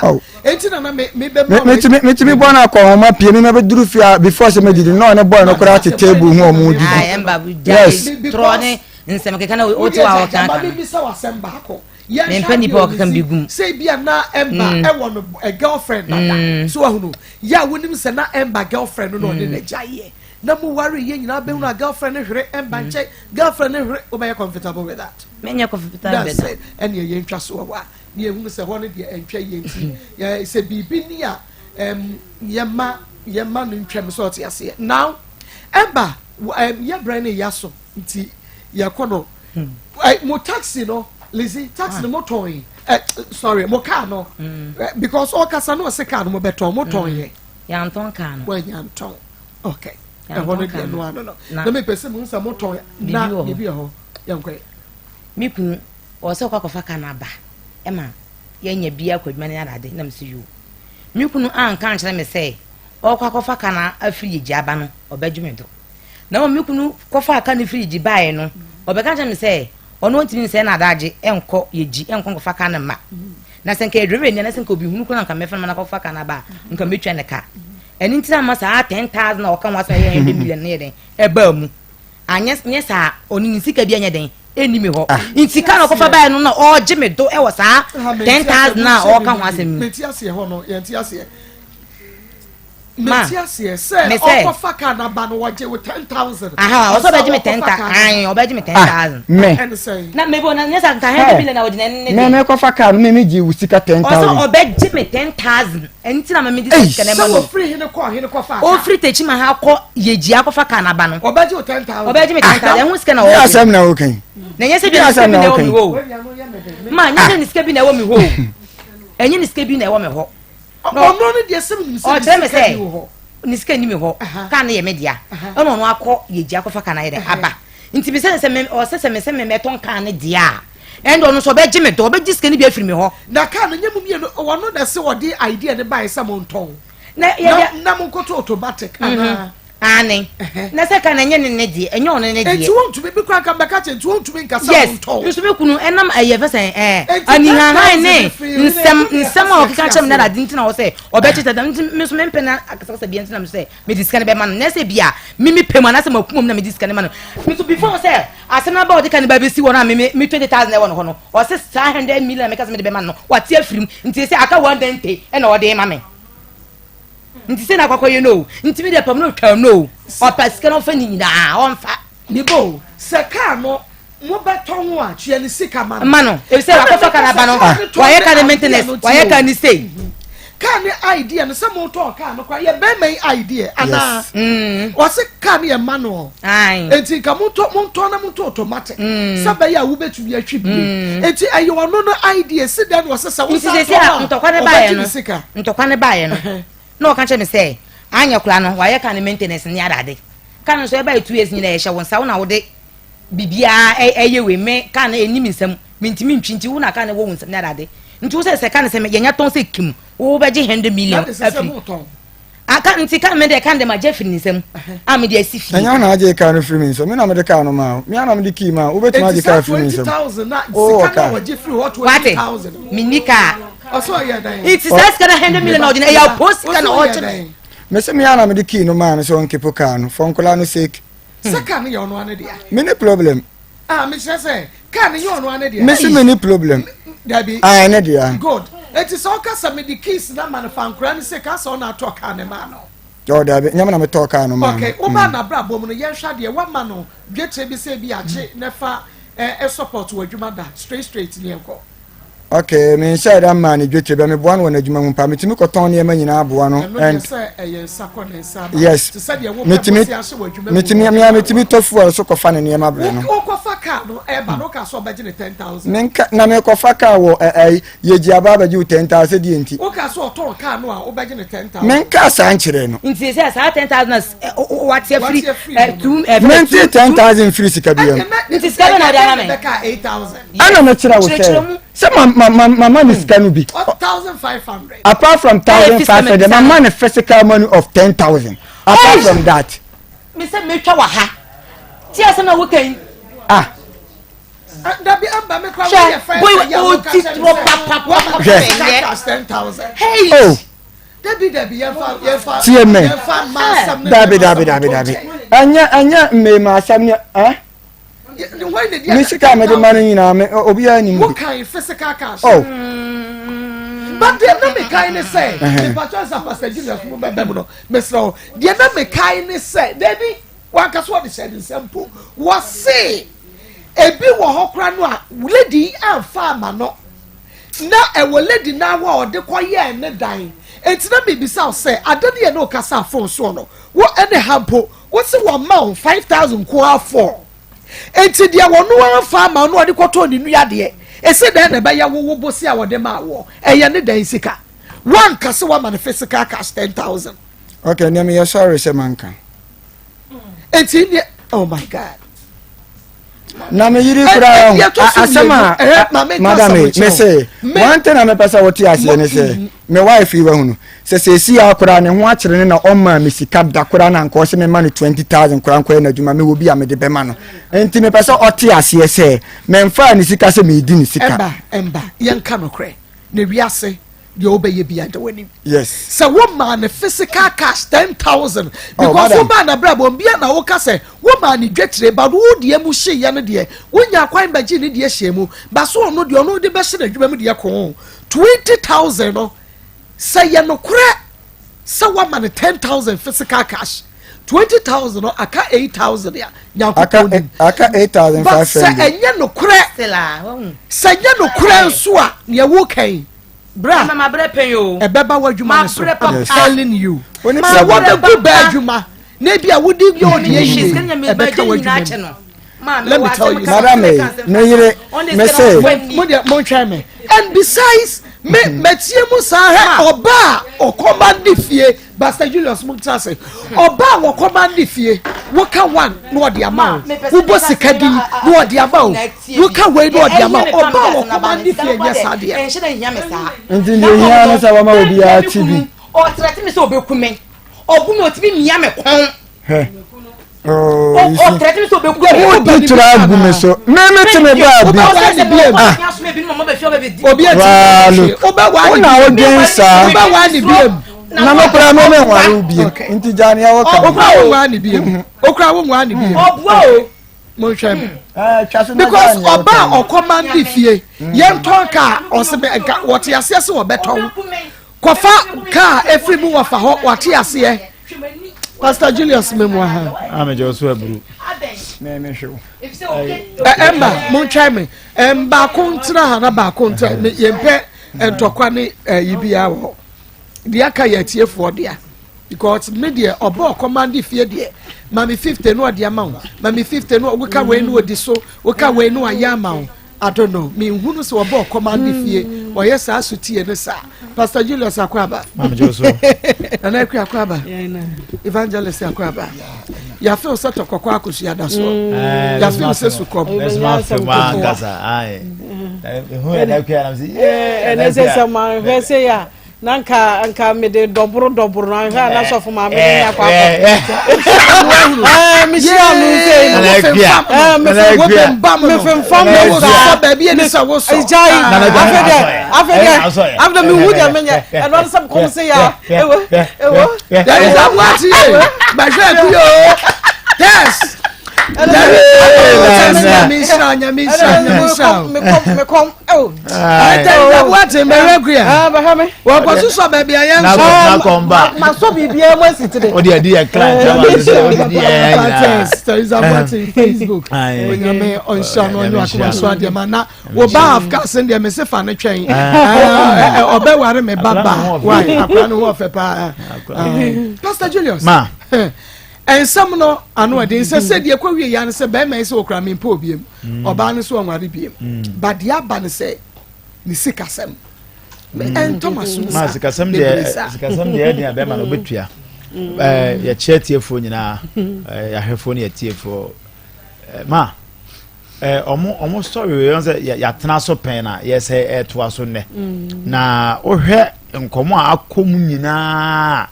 Enti na na me me bɛ ma metumi metumi bɔ no akɔnhoma pie me mɛbɛduru fie a before sɛ mɛdidi na ɔne boy no koraa te table ho ɔmo didi. Yes, torɔ ne nsɛm keka na wote hɔ a wɔka aka no. Mebisa w'asɛm baako. Mempɛ nipa a ɔkeka bi gum. Sɛ bi a na ɛmba ɛwɔ no girlfriend dada so ahunu yɛ a wonim sɛ na ɛmba girlfriend no na ɔne n'agya yɛ na mo ware yɛ nyinaa bɛhunu a girlfriend no hwere ɛmba nkyɛn, girlfriend no hwere, wobɛyɛ comfortable with that? Menyɛ comfortable with that. Ɛne ɛyɛ ntwa so wɔ hɔ a ne yɛhunu sɛ hɔ no deɛ ɛntwa yie nti sɛ biribi ni a yɛma yɛma no ntwam sɛ ɔte aseɛ. Now ɛmba yɛ brɛ no yɛ so nti yɛkɔ no mo taxi no, Lizzy, taxi no mo tɔn yi, sorry, mo car no, because ɔkasa no ɔse car no mo bɛtɔn, mo tɔn yɛ? Yɛantɔn car no. Wɔanyantɔn, okay, ɛhɔ no deɛ no ano no na mepɛ sɛ muhu sɛ motɔn na biribi wɔ hɔ. Yɛnkɔ. Me kunu ɔwɔ sɛ ɔkɔ akɔfa car no aba ɛma yɛanya bi akɔ adwuma no adade na mesɛ yoo. Me kunu anka ankyerɛ me sɛ ɔkɔ akɔfa car no afiri yɛgyi aba no ɔbɛdwo me do. Na mmom me kunu kɔfaa car no firi yɛgyi baeɛ no, ɔbɛka kyerɛ me sɛ ɔno ɔntumi nsɛe n'adagye nkɔ yɛgyi nkɔ nkɔfa car no mma. Na sɛ nka yɛ driver ni a na sɛ nka obi hunu koraa nka mɛfa no ma no akɔfa car no aba a nka mɛtua ne ka. Ɛno nti na ama saa 10,000 a ɔka ho asɛm a ɛyɛ 100 million no yɛ dɛn ɛbaa mu. Anyɛ nyɛ saa ɔne ne sika bi anyɛ dɛn ɛnni me hɔ. Nti sika na ɔkɔfa baeɛ no na ɔregye me do wɔ saa 10,000 a ɔreka ho asɛm yi. Mete aseɛ hɔ no, yɛnte aseɛ. Ma, Mete aseɛ sɛ me sɛ. ɔkɔfa kaa no aba no wɔgye wo 10,000. Aha, ɔsɛ ɔbɛgye me Ɔsɛ ten ɔkɔfa thousand. kaa no. Ayi, ɔbɛgye me ten Ah, thousand. me. Ɛne sɛn? Na mebo na nyɛ saa nka 100 million na ɔgyina ne Me de. me kɔfa car no me me gye wo sika ten Ɔsɛ thousand. ɔbɛgye me 10,000. Ɛno nti na ma mede Ei. sika no Sɛ ma no. wɔfiri hene kɔɔ hene kɔfaa kaa. Ɔfiri Tekyima ha kɔ Yegyi akɔfa kaa no aba no. Ɔbɛgye wo 10,000. Ɔbɛgye me 10,000. Ɛho sika na Ní ɔgye. asɛm na woka yi. Na ɛnyɛ sɛ bi Ní na sika asɛm bi na na ɛwɔ woka me yi. hɔ o. Ma nyɛ sɛ ne sika bi na ɛwɔ me hɔ o. Ɛnyɛ ne sika bi na ɛwɔ me hɔ. Ɔno no deɛ sɛ menim sɛ Ɔkyerɛ ne me sika sɛ bi wɔ hɔ. ne sika nni me hɔ. Kaa no yɛ me dea. Ɛna ɔno akɔ Yegyi akɔfa kaa no ayɛ dɛn aba. Nti me sɛ sɛ me ɔsɛ sɛ me sɛ me mɛtɔn kaa no deɛ a, ɛnde ɔno nso ɔbɛgye me dɔ, ɔbɛgye sika no bi afiri me hɔ. Na kaa no nyɛ mo mmienu, ɔno na ɛsɛ ɔde idea no baeɛ sɛ montɔn Na yɛde na monkɔtɔ automatic anaa? Aane. Na sɛ ka no ɛnyɛ ne ne deɛ, ɛnyɛ ɔno ne deɛ. Enti wontumi, bi koraa nka mbɛka kyerɛ, nti wontumi nka sɛ Yes, wontɔn. nso me kunu ɛnam ɛyɛ fɛ sɛn ɛɛ Enti anihanhan 10,000 ne firi ne nsɛm ne nsɛm a ɔkeka kyerɛ me ase. nada ade nti na ɔwɔ sɛ ɔbɛkye tata nti me nso mempɛ na akasakasa bia nti na me sɛ mede sika no bɛma no na ɛsɛ bia me me pɛ mu anaasɛ makoma mu na mede sika no ma no me nso before sɛ asɛm no aba ɔde ka no ba bɛsi hɔ no a me me me 20,000 ɛwɔ no hɔ no ɔse saa 100 million a meka sɛ mede bɛma no no wate afiri mu nti sɛ aka one dente ɛna ɔde ma me. Nti sɛ na akɔkɔ yɛ no o nti mi deɛ pam no otwa no o ɔpɛ sika no ɔfɛ ne nyinaa ɔnfa. Ne bo sɛ kaa no mo bɛ tɔn ho a tua ne sika ma no. Ma no efisɛ wakɔtɔ kaa n'aba no wayɛ kaa ne maintenance wayɛ kaa ne sei. Kaa ne idea no sɛ mo tɔn kaa no kora yɛ bɛrima yi idea anaa ɔse kaa no yɛ manual eti nka mo tɔ mo ntɔn na mo tɔ automatic sɛ bɛyɛ a wobɛtumi atwi bie eti ɛyɛ ɔno no idea si dɛn na ɔsɛ sɛ wosan tɔn a ɔbɛgye ne sika. Ntɔkwa no baeɛ no na ɔka kyerɛ me sɛ anyɛ koraa no wayɛ car no maintenance ne adade. Car no nso ɛbaeɛ 2 years nyinaa ɛhyɛ wo nsa wo na wode biribiara ɛyɛ wei me car no ɛnni me nsam mentumi ntwi nti wo na car no wɔ wo nsam ne adade nti wo sɛ sɛ car no sɛ yɛnya tɔn sɛ kim wobɛgye 100 million afiri Aka nti ka me deɛ ka de ma gye firi ne nsam a mede asi fie. Ɛnyɛ wo na agye kaa no firi me nsam, me na mede kaa no maa wo. Me ara na mede kii maa wo. Wobɛtumi agye kaa firi me nsam. Wowɔ kaa. Wate, menni kaa. Nti saa sika no 100 million na ɔgye no, ɛyɛ apo sika na ɔgye no. Mese me ara na mede kii no maa no sɛ ɔnkepo kaa no for nkwadaa no sake. Sɛ kaa no yɛ ɔno ara ne dea. Menni problem. Ah, mekyerɛ sɛ kaa no nyɛ ɔno ara ne dea. Mese menni problem. Dabi. Ah, ne dea. Good. Eti sɛ ɔka sɛ mede keys na ma no fa nkora no se ka sɛ ɔna atɔ kaa no maa no. Ɔ dabi, nyɛ me na metɔɔ kaa no maa no. Okay, woba mm. n'abrabɔ mu no yɛnhwɛ adeɛ wama no dwetire bi sɛ bi akye na fa ɛ support wɔ adwuma da straight straight ne yɛnkɔ. Okay, me nhyɛɛ da mmaa no dwetire bɛ meboa no wɔ n'adwuma mu paa. Metumi kɔtɔn nneɛma nyinaa boa no. Ɛno deɛ sɛ ɛyɛ nsa kɔ ne nsa aba. Yes. Te sɛ deɛ wopɛ Metumi bosea hyɛ w'adwuma mu metumi wɔ mea ɔde ma metumi wo. tɔ fuel so kɔfa ne nneɛma brɛ no. Wokɔfa kaa no ɛba no woka sɛ ɔbɛgye ne 10,000. Menka na mekɔfa kaa wɔ ɛ ɛ yɛgye aba abɛgye wo 10,000 sɛ deɛ nti. Woka sɛ ɔtɔn kaa no a wobɛgye ne 10,000. Menkaa saa nkyerɛɛ no. Nti sɛ saa 10,000 na wate afiri Wate afiri mu no. ɛ tu ɛ Mentee 10,000 mfiri sika biara mu. Ɛnna na Nti sika bɛn na wode ama me? Bɛka 8,000. Ɛna mekyerɛ wo sɛ sɛ ma ma ma ma ma ne sika no bi. Apart from 1,500, ma ma ne physical money of 10,000. Apart from that. Me sɛ metwa wɔ ha. Ti asɛm na woka yi. Ah. Dabi amba me kora woyɛ fɛn sɛ yɛ woka kyerɛ me sɛ wama physical cash 10,000. Hey. Oh. Dabi dabi yɛmfa yɛmfa Tie me. yɛmfa mma asɛm ne Dabi mmarima dabi asɛm dabi nto dabi. nkyɛn. Ɛnyɛ ɛnyɛ mmarima asɛm ne eh. Me sika a mede ma no nyinaa me obiara nim bi. Wokan physical cash. Oh. But deɛ na mekae ne sɛ mepatwa sɛ Pastor Julius mo bɛbɛ mu no mesrɛ wo deɛ na mekae ne sɛ dabi wanka so ɔde hyɛ ne nsɛm mpo wɔse ebi wɔ hɔ kora no a lady yi amfa ama no na ɛwɔ lady no awɔ a ɔde kɔyɛɛ ne dan enti na mebisa wo sɛ ada ne yɛ ne ɔkasa phone soɔ no wo ɛne ha mpo Wose wɔma wo 5000 nko ara for enti deɛ wɔno ara fa ama wo na ɔde kɔtɔɔ ne nua deɛ ese dɛn na ɛbɛyɛ wo wo bose a wɔde maa woɔ ɛyɛ ne dɛn sika woanka se woama no physical cash 10000. Okay, nea meyɛ sorry sɛ manka. Enti neɛ oh my god. Na me yiri koraa ho asɛm a madam yi me se one thing a mepɛ sɛ wote aseɛ ne sɛ me wife yi wahu no sɛ sɛsi a koraa ne ho akyere ne na ɔmaa me sika da koraa na nka ɔsɛ mema no 20000 koraa nkɔyɛ n'adwuma mewɔ bi a mede bɛma no nti mepɛ sɛ ɔte aseɛ sɛ memfaa ne sika sɛ medi ne sika. Ɛmba ɛmba yɛnka nokorɛ na wiase deɛ wobɛyɛ bi ada w'anim. Yes. Sɛ wo maa ne physical cash 10,000 Oh, because madam. wo maa na brabɔ mbia na woka sɛ wo maa ne dwetire but wo deɛ mu hyeeɛ no deɛ wonya kwan bɛgye ne deɛ hyɛ mu ba so ɔno deɛ ɔno de bɛhyɛ n'adwuma mu deɛ koo 20,000 no sɛ yɛ nokorɛ sɛ woama no 10,000 physical cash 20,000 no aka 8,000 a Nyankopɔn nim aka 8,500 but sɛ ɛnyɛ nokorɛ sɛ ɛnyɛ nokorɛ nso a neɛ woka yi bra ɛbɛba w'adwuma no so I'm telling you sɛ wɔbɛgu bɛ adwuma na ebi a wode yɛ ɔdeɛ yie ɛbɛka w'adwuma mu let me tell you madam me yere me se mo deɛ mo ntwɛn me and besides me mɛtie mu saa hɛ ɔba a ɔkɔma fie Pastor Julius mo ntra ase. Ɔba a wɔkɔma ne fie, woka one na ɔde ama wo. Wobɔ sika din na ɔde ama wo. Woka wei na ɔde ama wo. Ɔba a wɔkɔma ne fie nyɛ saa deɛ. Nti deɛ ohia ne sɛ wɔma obiara ti bi. Ɔtrɛte me sɛ ɔbɛku me. Ɔbu me ɔtumi mia me kɔn. Hwɛ. Wodi tura agu me so. Me me te me baabi. Ah. Waa look. Wo na wodwen saa. Na me koraa me me nware wo biem. Nti gya nea wɔka. Okura wo nwaa ne biem. Okura wo nwaa ne biem. Monhwɛ me. Because ɔba a ɔkɔmande fie yɛntɔn kaa ɔse nka wɔte aseɛ sɛ wɔbɛtɔn. Kɔfa kaa efiri mu wɔfa hɔ wate aseɛ. Pastor Julius memu aha. Ah, me jɛ so aburu. Ɛma montwɛn me. Baako ntena ha na baako ntena me yɛmpɛ ntɔkwa ne ɛyi biara wɔ hɔ. Deɛ aka yɛ atiefoɔ dea because me deɛ ɔbɔ ɔkɔmande fie deɛ ma me 50 no ɔde ama wo ma me 50 no woka wei no ɔdi so woka wei no ayɛ ama wo. I don't know. Me nhunu sɛ ɔbɔ ɔkɔm ade fie. Ɔyɛ saa so tie ne saa. Pastor Julius Akwaba. Maame Joso. Nana Akua Akwaba. Evangelist Akwaba. Yafeel sɛ tɔkɔkɔ akosua da soɔ. Mm. Yafeel sɛ sukɔm. Ɛsoma fam ankasa. Aye. Ehu yɛ na akua na sɛ yee. Ɛnɛ sɛ sɛ manhwɛ sɛ yɛ a na nka nka mede dɔboro dɔboro no anhwɛ a na sɔfo maame ne nya kɔ akɔ ɛɛ mehyia no sɛ ɛɛ mefemfam me sa baabi ɛni sɛ wosɔ gyae afei deɛ afei deɛ afei deɛ mehu deɛ menyɛ ɛno ano sɛ mekɔm sɛ yɛ ewo ewo yɛne sɛ moate ye bɛhwɛ akuyo test wɔkɔsosɔ baabi a yɛnsɔ masɔ biribiara mu asi tene wode adi yɛ client ama no sɛ wode di yɛ nyinaa Teresa Boateng Facebook onyame ɔnhyira no ɔnyɛ akoma so adeɛ ma na wo ba afkasen deɛ mese fa no twɛn ɔbɛware me ba ba why akora no ho ɔfɛ paa Pastor Julius ma Nsɛm no ano ɛden sɛ sɛ deɛ ɛkɔ wie ya no sɛ bɛrima yi sɛ okura mi mpo obiem mm. ɔbaa no so ɔnware biem mm. ba deɛ aba no sɛ ne sikasɛm me mm. ɛntɔ ma so ma sikasɛm deɛ sikasɛm deɛ ɛdeɛ bɛrima no ɔbɛtua ɛɛ yɛkyerɛ tiefoɔ nyinaa ɛɛ yɛahwɛfoɔ ne yɛtiefoɔ ɛɛ ma ɛɛ ɔmo ɔmo sɔre wei wɔn sɛ yɛatena so pɛn na yɛsɛ ɛɛtoa so nnɛ na wohwɛ nkɔmɔ a akɔ mu nyinaa.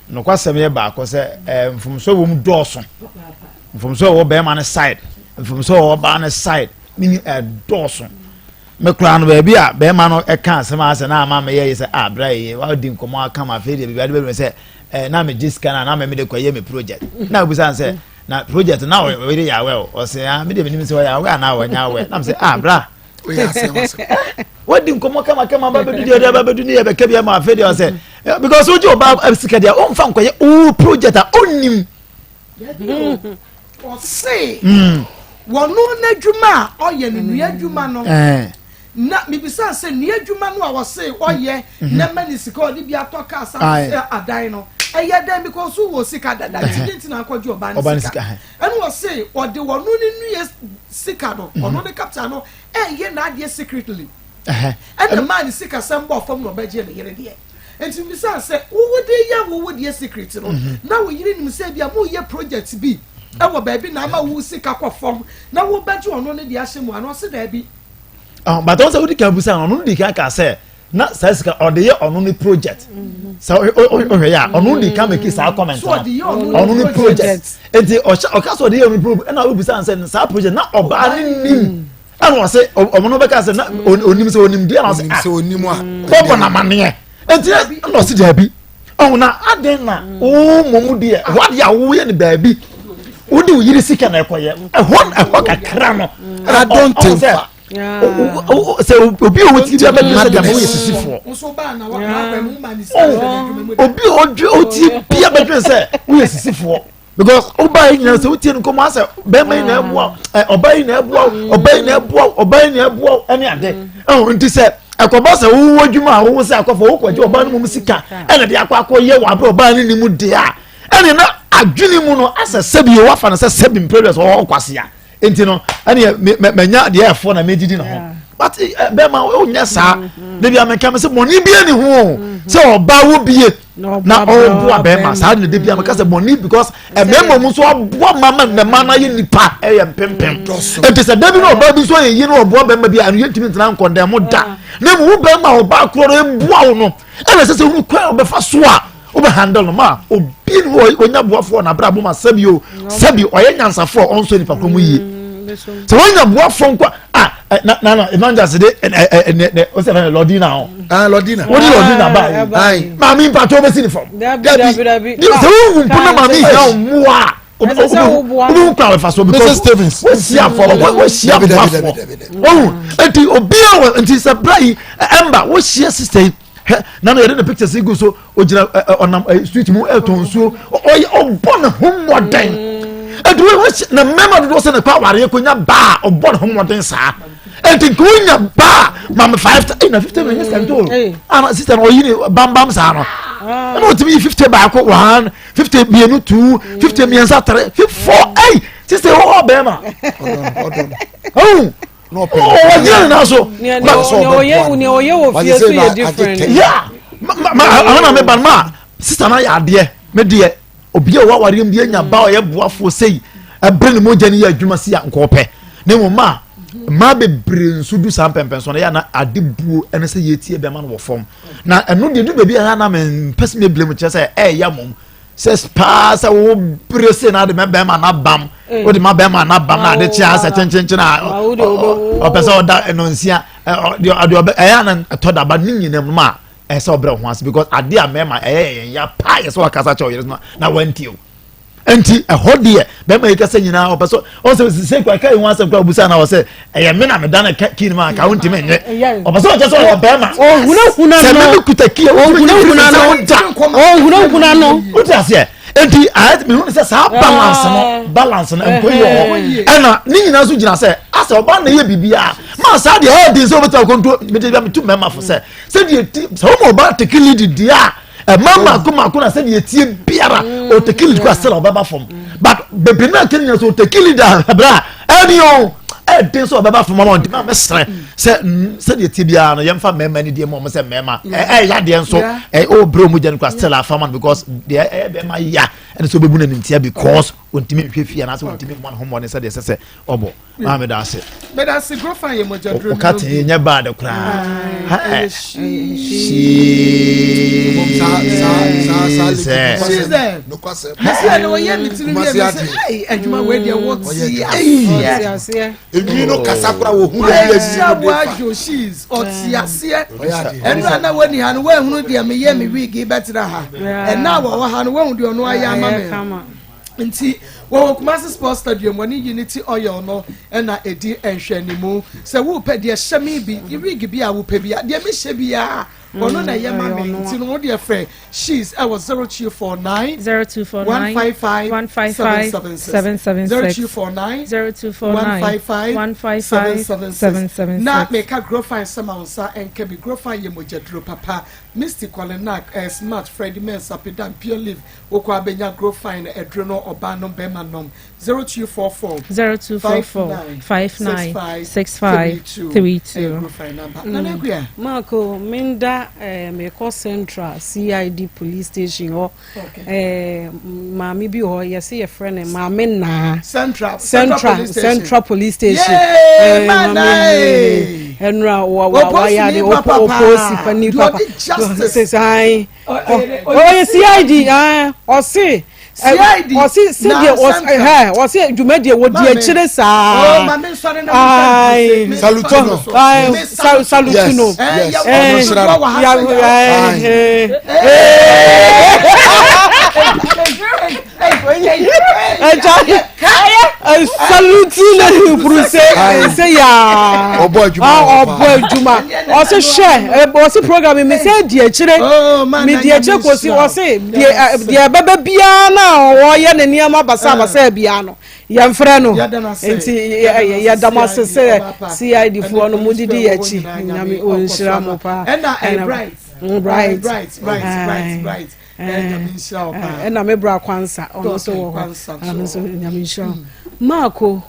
Nokwasɛm yɛ baako sɛ eh, mfomso wɔ mu dɔɔso. Mfomso wɔ bɛrima no side, mfomso wɔ ɔbaa no side, ne ni ɛdɔɔso. Me koraa no baabi a bɛrima no ɛka asɛm asɛ na ama meyɛ yɛ sɛ ah bra yɛ wadi nkɔmɔ aka ma afei deɛ biribi ade bɛbi sɛ eh, na megye sika no a na mede kɔyɛ me project. Na obisa sɛ na project na ɔyere yɛ awɛ o ɔsɛ ah me deɛ menim sɛ ɔyɛ awɛ anaa ɔnyɛ awɛ na mesɛ ah bra Oyɛ asɛm asɛm. Wadi nkɔmɔ kama kama ba bɛdu deɛ ɔde ba bɛdu ne yɛ bɛka bi ama afei deɛ ɔsɛ eh, because wogye ɔba eh, sika deɛ ɔmfa nkɔyɛ wo project a ɔnnim. Ɔse wɔno n'adwuma a ɔyɛ no nua adwuma no eh. na mebisa sɛ nua adwuma no a wɔse ɔyɛ mhm. na ma ne sika ɔde bi atɔ kaa sa adan no ɛyɛ dɛn because wɔ sika dada nti de nti na akɔgye ɔba ne sika Ɛna ɔse ɔde ɔno ne nua sika no, ɔno ne capital no ɛyɛ n'adeɛ secretly. Ɛna maa ne sika sɛm bɔɔ fam na ɔbɛgye ne yere deɛ. Nti mebisa sɛ wo wode yɛ wo wo deɛ secret no, na wo yere nim sɛ ebia moyɛ project bi ɛwɔ baabi na ama wo sika kɔ fam na wobɛgye ɔno ne deɛ ahyɛ mu anaa? Ɔse daabi. But ɔn sɛ wodi kan bisa no, ɔno di kan ka sɛ na saa sika ɔde yɛ ɔno ne project sɛ ɔhwɛ yɛ a ɔno di kan meki saa comment no ɔno ne project nti ɔhyɛ ɔka sɛ ɔde yɛ ɔno project ɛna ɔbisa sɛ saa project na ɔbaa ne nim ɛna ɔsɛ ɔmo no bɛka sɛ na onim sɛ onim deɛ na ɔsɛ ah bɔbɔ na maneɛ nti ɛna ɔsɛ daabi ɔho na adɛn na wo mɔmu deɛ hɔ adeɛ a woyɛ no baabi wode wo yere sika na ɛkɔyɛ ɛhɔ ɛhɔ kakra no adɔntenfa sɛ obi a ɔti bi abɛdwe sɛ deɛ woyɛ sisifoɔ obi a ɔdwe ɔti bi abɛdwe sɛ woyɛ sisifoɔ because ɔbaa yi nyinaa sɛ wotie no nkɔmɔ asɛ bɛrima yi na ɛboa ɛ ɔbaa yi na ɛboa ɔbaa yi na ɛboa ɔbaa yi na ɛboa ɛne ade ɛho nti sɛ ɛkɔba sɛ wowɔ adwuma a wowɔ sɛ akɔfɔ wokɔgye ɔbaa no mu sika ɛna de akɔ akɔyɛ wɔ abere ɔbaa no ne mu deɛ a ɛne na adwene mu no asɛ sɛbi wafa no sɛ sɛbi mpere sɛ ɔwɔ kwasea nti no ɛne manya deɛ ɛfoɔ na medidi ne ho but eh, eh, bɛma wonyɛ saa mm-hmm. da bia meka me sɛ bɔne bia ne ho mm-hmm. sɛ ɔba wo bie na ɔboa bɛrima saa ne da bia meka sɛ bɔne because mmarima mu nso aboa ma ma mmarima no ayɛ nipa ɛyɛ mpempem nti sɛ da bi na ɔbaa bi nso ayɛ yie na ɔboa bɛrima bi a ɛno yɛntumi ntena nkɔndɛn mo da na mu wo bɛrima ɔbaa korɔ no ɛboa wo no ɛna sɛ sɛ hunu kwan a ɔbɛfa so a. Wobɛ handle no ma obi ne hɔ onya boafoɔ na abrabɔ ma sɛbi o sɛbi ɔyɛ nyansafoɔ a ɔnsɔ nipa koro mu yie. Mm, Sɛ wonya boafoɔ nko a na na na evangelist de ɛ ɛ ɛ ne ne ɔsɛ fɛn lɔdina hɔ. Ah lɔdina. Wodi lɔdina ba yi. Maame mpatɔ bɛsi ne fam. Dabi. Sɛ wohu mpo na maame hia mmoa a wobɛhu kwan bɛfa so because wohyia fɔ wohyia boafoɔ wohu nti obiara wɔ nti sɛ bra yi ɛmba wohyia sister yi hɛ na no yɛde ne pictures yi gu so ogyina ɔnam street mu ɛtɔn nsuo ɔyɛ ɔbɔ ne ho mmɔden nti wohyia na mmarima dodoɔ sɛ ne kɔ awareɛ kɔ nya baa ɔbɔ ne ho mmɔden saa nti nka wonya baa maame five ɛna 50 million sika nto ama sister no ɔyi ne bambam saa no ɛna ɔtumi yi 50 baako one 50 mmienu two 50 mmiɛnsa three 54 ɛyi sister wɔ bɛrima ɔhun ɔgyina ne nan so. Nea ɔyɛ wɔ fie so yɛ different. Yeah ma ma ahɔn na mi ba ma sister na yɛ adeɛ mi deɛ obi a ɔwɔ awareɛ mu bi anya ba ɔyɛ boafoɔ sei ɛbere ne mogya no yɛ adwuma si a nkɔɔpɛ ne mu ma mmaa bebree nso du saa mpɛmpɛn so no yɛ na ade buo ɛne sɛ yɛtie bɛma no wɔ fam na ɛno deɛ du baabi a na mempɛ sɛ meblame kyerɛ sɛ ɛɛya mom sɛ paa sɛ wo bere se na ade ma bɛrima na bam eh. wode ma bɛrima na bam na ade kyea sɛ kyenkyenkyen a ɔpɛ sɛ ɔda ɛno nsia ɛyɛ ana ɛtɔ daba ne nyinam no ma ɛsɛ sɛ ɔbrɛ ho ase because ade a mmarima ɛyɛ yɛn ya paa yɛ sɛ wakasa kyɛ ɔyere no na wantie o nti ɛhɔ deɛ bɛrima yi kasa nyinaa ɔpɛ sɛ ɔsɛ sɛ kura ka yi ho asɛm kura obusa na ɔsɛ ɛyɛ me na meda ne kii no mu a ka wontumi nyɛ ɔpɛ sɛ ɔkyɛ sɛ ɔyɛ bɛrima ɔhunahuna sɛ no meme kuta kii a wontumi nyɛ ɔhunahuna no ɔhunahuna no wote aseɛ nti ayɛ mehu ne sɛ saa balance no balance no nkɔ yi wɔ hɔ ɛna ne nyinaa nso gyina sɛ asɛ ɔba na ɛyɛ biribiara maa saa deɛ ɛyɛ den sɛ wobɛtumi akɔnto mede bia metu mmarima fo sɛ sɛdeɛ ti sɛ woma ɔba take lead deɛ a ɛma mako mako na sɛdeɛ tie biara mm. ɔtake lead kora sɛla ɔbɛba fam but bebree no aka nyina sɛ ɔtake lead a ɛberɛ a ɛne o ɛden sɛ ɔbɛba fam ama ɔntimi a mɛsrɛ sɛ sɛdeɛ tie biara no yɛmfa mmarima no deɛ ma ɔmo sɛ mmarima ɛyɛ adeɛ nso ɔbrɛ ɔmu gya no kora still afama no because deɛ ɛyɛ bɛrima ya ɛne sɛ ɔbɛbu no animtia because ɔntumi nhwɛ fie anaasɛ ɔntumi mmɔ ne ho mmɔden sɛdeɛ ɛsɛ sɛ ɔbɔ maa mi da ase. meda ase grofa yɛ mogya duro o ka te nyɛ bad koraa Enwi no kasa kora wɔ hu baabi a enwi no de fa. She's ɔte aseɛ ɛnu a na wɔni ha no wɔahunu deɛ meyɛ me wig bɛtena ha ɛna wɔwɔ ha no wɔahu deɛ ɔno ayɛ ama me. Nti wɔwɔ Kumasi Sports Stadium, wɔne Unity Oil no na ɛdi nhwɛanimu. Sɛ worepɛ deɛ hyɛ me bi, wig bi a wopɛ bi a, deɛ mehyɛ biara ɔno na ɛyɛ ma me. Nti no wo deɛ frɛ She's ɛwɔ 0249 0249 155 155 776 776 0249 0249 155 155 776. 776. Na meka Grofine sɛ ma wo nsa nka bi. Grofine yɛ mogyaduro papa. Misty Kwalenak, eh, Smart, Freddie Mensah, Pedan, Pure Leaf, Wokɔ a bɛnya Grofine aduro no ɔbaa nom bɛɛma nom 0244 0244 59 65 32 ɛyɛ Grofine number. Nana Akua. Marko, menda eh, mekɔ Central CID police station hɔ eh, maame bi wɔ hɔ yɛse yɛfrɛ no maame Naa. Central Central Central Police Station. Central Police Station. Yay, Eh, Mana, maame eh. ɛnura wa wa Oposi wayɛ ade ni papa paa. oposi pa ni Deɛ papa. ɔde justice. Sɛ ɔyɛ cid ɔse ɔse sɛdeɛ ɔse dwumadie wɔdi akyire saa salutino salutino ɛgya saluti na hiburu se se yaa ɔbɔ adwuma ɔbɔ adwuma ɔse hwɛ ɔse program mi sɛ di akyire mi di akyire kɔsi ɔse deɛ deɛ ɛbɛbɛ biara na ɔyɛ ne nneɛma basabasa biara no yɛmfrɛ no nti yɛda mo ase sɛ cid foɔ no mo didi yɛ akyi Nyame ɔnhyira mo paa. Ɛna bright bright bright bright bright. Ɛna me bra Kwansa ɔno nso wɔ hɔ ɔno nso Nyame nhyira wo. Maako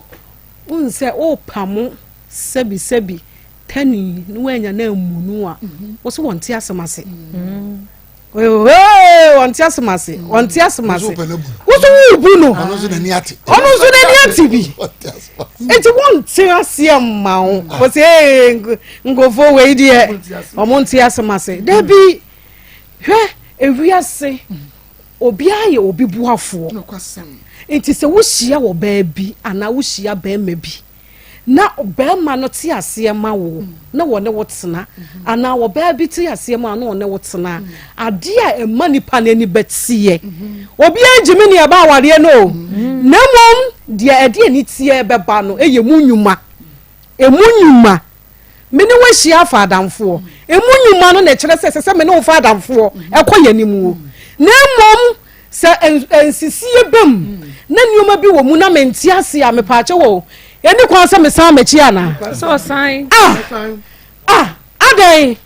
wohu sɛ wopamo sɛbi sɛbi tani na woanya no ammu no a wo so wɔnte asɛm ase wɔnte asɛm ase wɔnte asɛm ase wo so wobu no ɔno nso n'ani ate ɔno nso n'ani ate bi nti wɔnte aseɛ mma wo wɔ sɛ nkurɔfoɔ wei deɛ ɔmo nte asɛm ase dabi. Hwɛ! Ewiase, obiara yɛ obi boafoɔ. Nti sɛ wohyia ɔbaa bi anaa wohyia barima bi na barima no te aseɛ ma wo na wɔne wo tena anaa ɔbaa bi te aseɛ ma wo na ɔne wo tena a, adeɛ a ɛma nipa no ani bɛteɛ. Obiara gyimi ne ɛba awareɛ no o. Na mmom deɛ ɛde aniteɛ bɛba no yɛ mu nnwuma. Emu nnwuma. Me ne wo ahyia afa adamfoɔ. Emu nnwuma no na ɛkyerɛ sɛ ɛsɛ sɛ me ne wo fa adamfoɔ ɛkɔ yɛn anim o. Na mmom sɛ nsisie ba mu na nneɛma bi wɔ mu na mente ase a, mepaakyɛw o, ɛni kwan sɛ mesan m'akyi anaa? Sɛ ɔsan. Ah! Ah! Adɛn?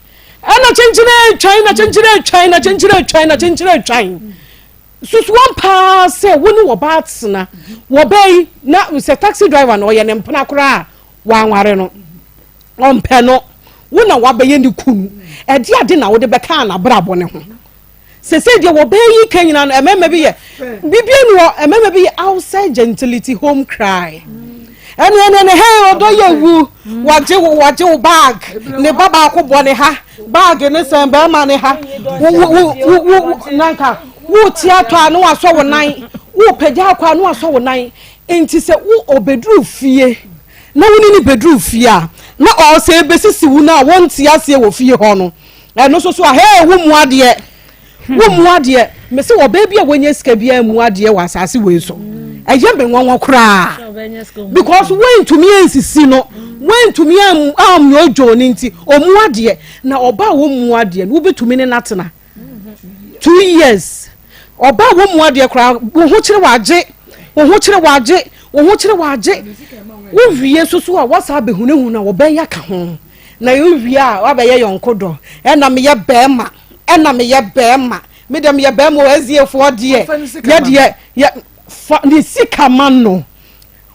Ɛna kyenkyene atwan na kyenkyene atwan na kyenkyene atwan na kyenkyene atwan. Susu ampa ara sɛ wo ne wɔbaa tena. Wɔbaa yi na sɛ taxi driver no ɔyɛ ne mpena koraa a, Wanware no. Ɔmpɛ no. Wo na wabɛyɛ ne kunu. Ɛde ade na wode bɛkaa n'abrabɔ no ho. Sesei deɛ wɔbɛyɛ yi ka nyinaa no, mmarima bi yɛ biribi ni hɔ, mmarima bi yɛ outside gentility home cry. Ɛne ɛne ɛne hey ɔdɔ yɛ wu, wagye wo wagye wo bag, ne ba baako bɔ ne ha, bag ne sɛn bɛrima ne ha, wo wo wo wo nanka wo ti atɔ a ne wasɔ wo nan, wo pagya akɔ a ne wasɔ wo nan. Enti sɛ wo ɔbɛduru fie na wo ne no bɛduru fie a, na ɔsɛ ɛbɛsisi wo no a wonte aseɛ wɔ fie hɔ no, ɛno nso so a, hee, wo mmu adeɛ, wo mmu adeɛ. Mese ɔbaa bi a wanya sika biara mmu adeɛ wɔ asase wei so. Ɛyɛ me nwanwa koraa. Because woantumi ansisi no, woantumi amnyɔdwoo no nti, ɔmmu adeɛ. Na ɔbaa a ɔmmu adeɛ no, wobɛtumi ne no atena. 2 years ɔbaa wɔn mu adeɛ koraa wo ho kyerɛ wagye wo ho kyerɛ wagye wo ho kyerɛ wagye wowie nso so a wasa abɛhunahuna wɔbɛyɛ aka ho na wowie a wabɛyɛ yɔnko dɔ ɛna meyɛ bɛrima ɛna meyɛ bɛrima me deɛ meyɛ bɛrima o ɛziefoɔ deɛ yɛ deɛ yɛ fa ne sika ma no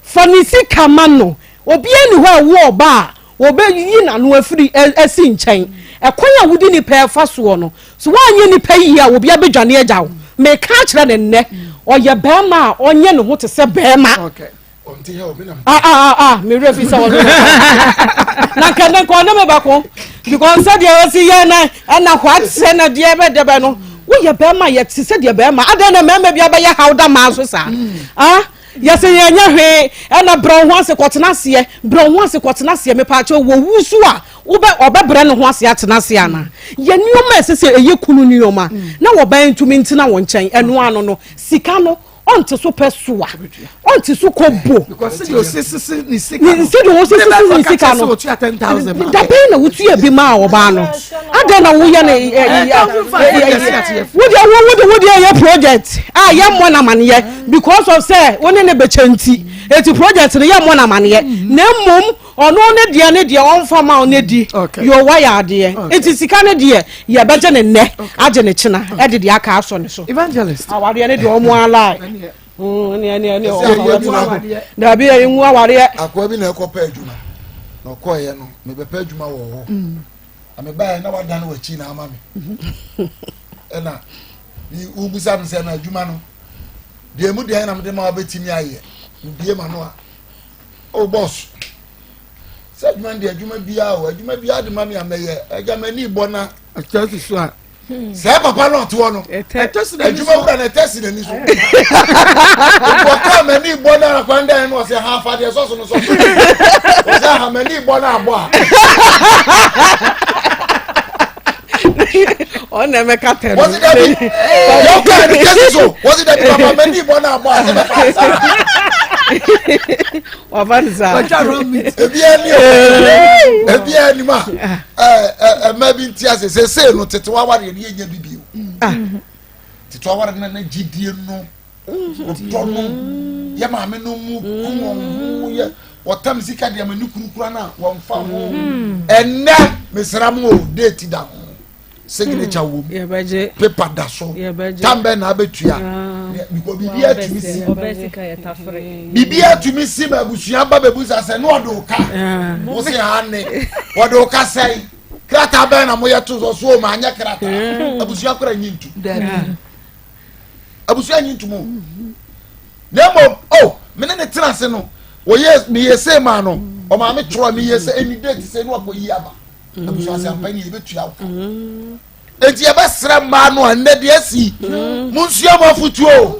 Fa ne sika ma no. Obiara nni hɔ a ɛwo ɔba a wɔbɛyi n'ano afiri asi nkyɛn. Ɛkwan a wode nnipa refa soɔ no, sɛ woanyɛ nnipa yie a, obiara bɛdwane agya wo. Meka akyerɛ no nnɛ, ɔyɛ barima a ɔnyɛ ne ho te sɛ barima. Ah, ah, ah, ah, me werɛ fi sɛ ɔne na nka nnɛ nka ɔne me bɛko because sɛdeɛ ɔsi yɛ na ɛna hɔ akyerɛ na deɛ ɛbɛdɛbɛ no woyɛ barima yɛ te sɛ deɛ barima adɛn na mmarima bi abɛyɛ haw da maa so saa ah Yɛse yɛnyɛ hwee ɛna brɛ wo ho ase kɔtena aseɛ, brɛ wo ho ase kɔtena aseɛ, mepaakyɛw wɔwu so a wobɛ ɔbɛbrɛ ne ho ase atena ase anaa? Yɛ nneɛma a ɛsɛ sɛ ɛyɛ kunu nneɛma na wɔbɛn ntumi ntena wɔn nkyɛn, ɛno ano no sika no ɔnte so pɛ soa, ɔnte so kɔ bo. Because sɛdeɛ ɔsisi ne sika no, sɛdeɛ ɔsisi ne sika no, dabɛn na wotua bi maa ɔbaa no? Adɛn na woyɛ no wodeɛ wode wodeɛ yɛ project a yɛmmɔ no amaneɛ because of sɛ wo ne ne bɛkyɛ nti eti project no yɛmmɔ no amaneɛ na mmom ɔno ne deɛ ne deɛ ɔmfa ma wo ne di yɛ wayɛ adeɛ eti sika ne deɛ yɛbɛgye ne nnɛ agye ne kyena ɛde deɛ aka asɔ ne so evangelist awadeɛ ne deɛ ɔmo alae ɛne ɛne ɛne ɔmo dabi ɛyɛ ngu awadeɛ akoa bi na ɛkɔpɛ adwuma na ɔkɔɔyɛ no mebɛpɛ adwuma wɔ hɔ Na mebaeɛ na wadane w'akyi na ama me ɛna wobisa me sɛ na adwuma no deɛ mu deɛ na mede ma wabɛtumi ayɛ mebie ma no a oh boss sɛ adwuma no deɛ adwuma biara o adwuma biara de ma me a mɛyɛ agya m'ani bɔ na ɛtɔ si so a sɛ papa no ɔte hɔ no adwuma wura no ɛtɛ si n'ani so ɔka m'ani bɔ no akwan dɛn no ɔsɛ ha afa deɛ sɔso no sɔso ɔsɛ ha m'ani bɔ no abɔ a ɔna ɛmɛka tɛ no wɔsi dabi wɔka ɛni kɛse so wɔsi dabi papa m'ani bɔ no abɔ a sɛ bɛfa asa wafa ne saa ebi ɛni o ebi ɛni ma ɛɛ ɛmɛ bi nti ase sese no tete wawari yɛ ni yɛ nya bibi o ah. tete wawari na ne gyidie no ɔdɔ no yɛ maame no mu ku wɔn ho yɛ wɔtam sika deɛ ma ne kuru kura na wɔn fa ho ɛnɛ mesra mu o déètì da ho signature wɔ mu paper da so tam bɛn na abɛtua because biribi atumi si biribi atumi si ma abusua ba bɛbu sa sɛ ne ɔde wo ka wo se ha ne ɔde wo ka sɛn krataa bɛn na moyɛ to so so ma anyɛ krataa abusua kora nyi ntu abusua nyi ntu mu na mmom o oh, me ne ne tena ase no wɔyɛ meyɛ sɛ maa no ɔmaame twerɛ meyɛ sɛ ɛni date sɛ ne wakɔ yi aba abusua sɛ ampa ni yɛbɛtua wo ka mm. Enti yɛbɛsrɛ mmaa no a nnɛ deɛ asi monsua mo afotuo.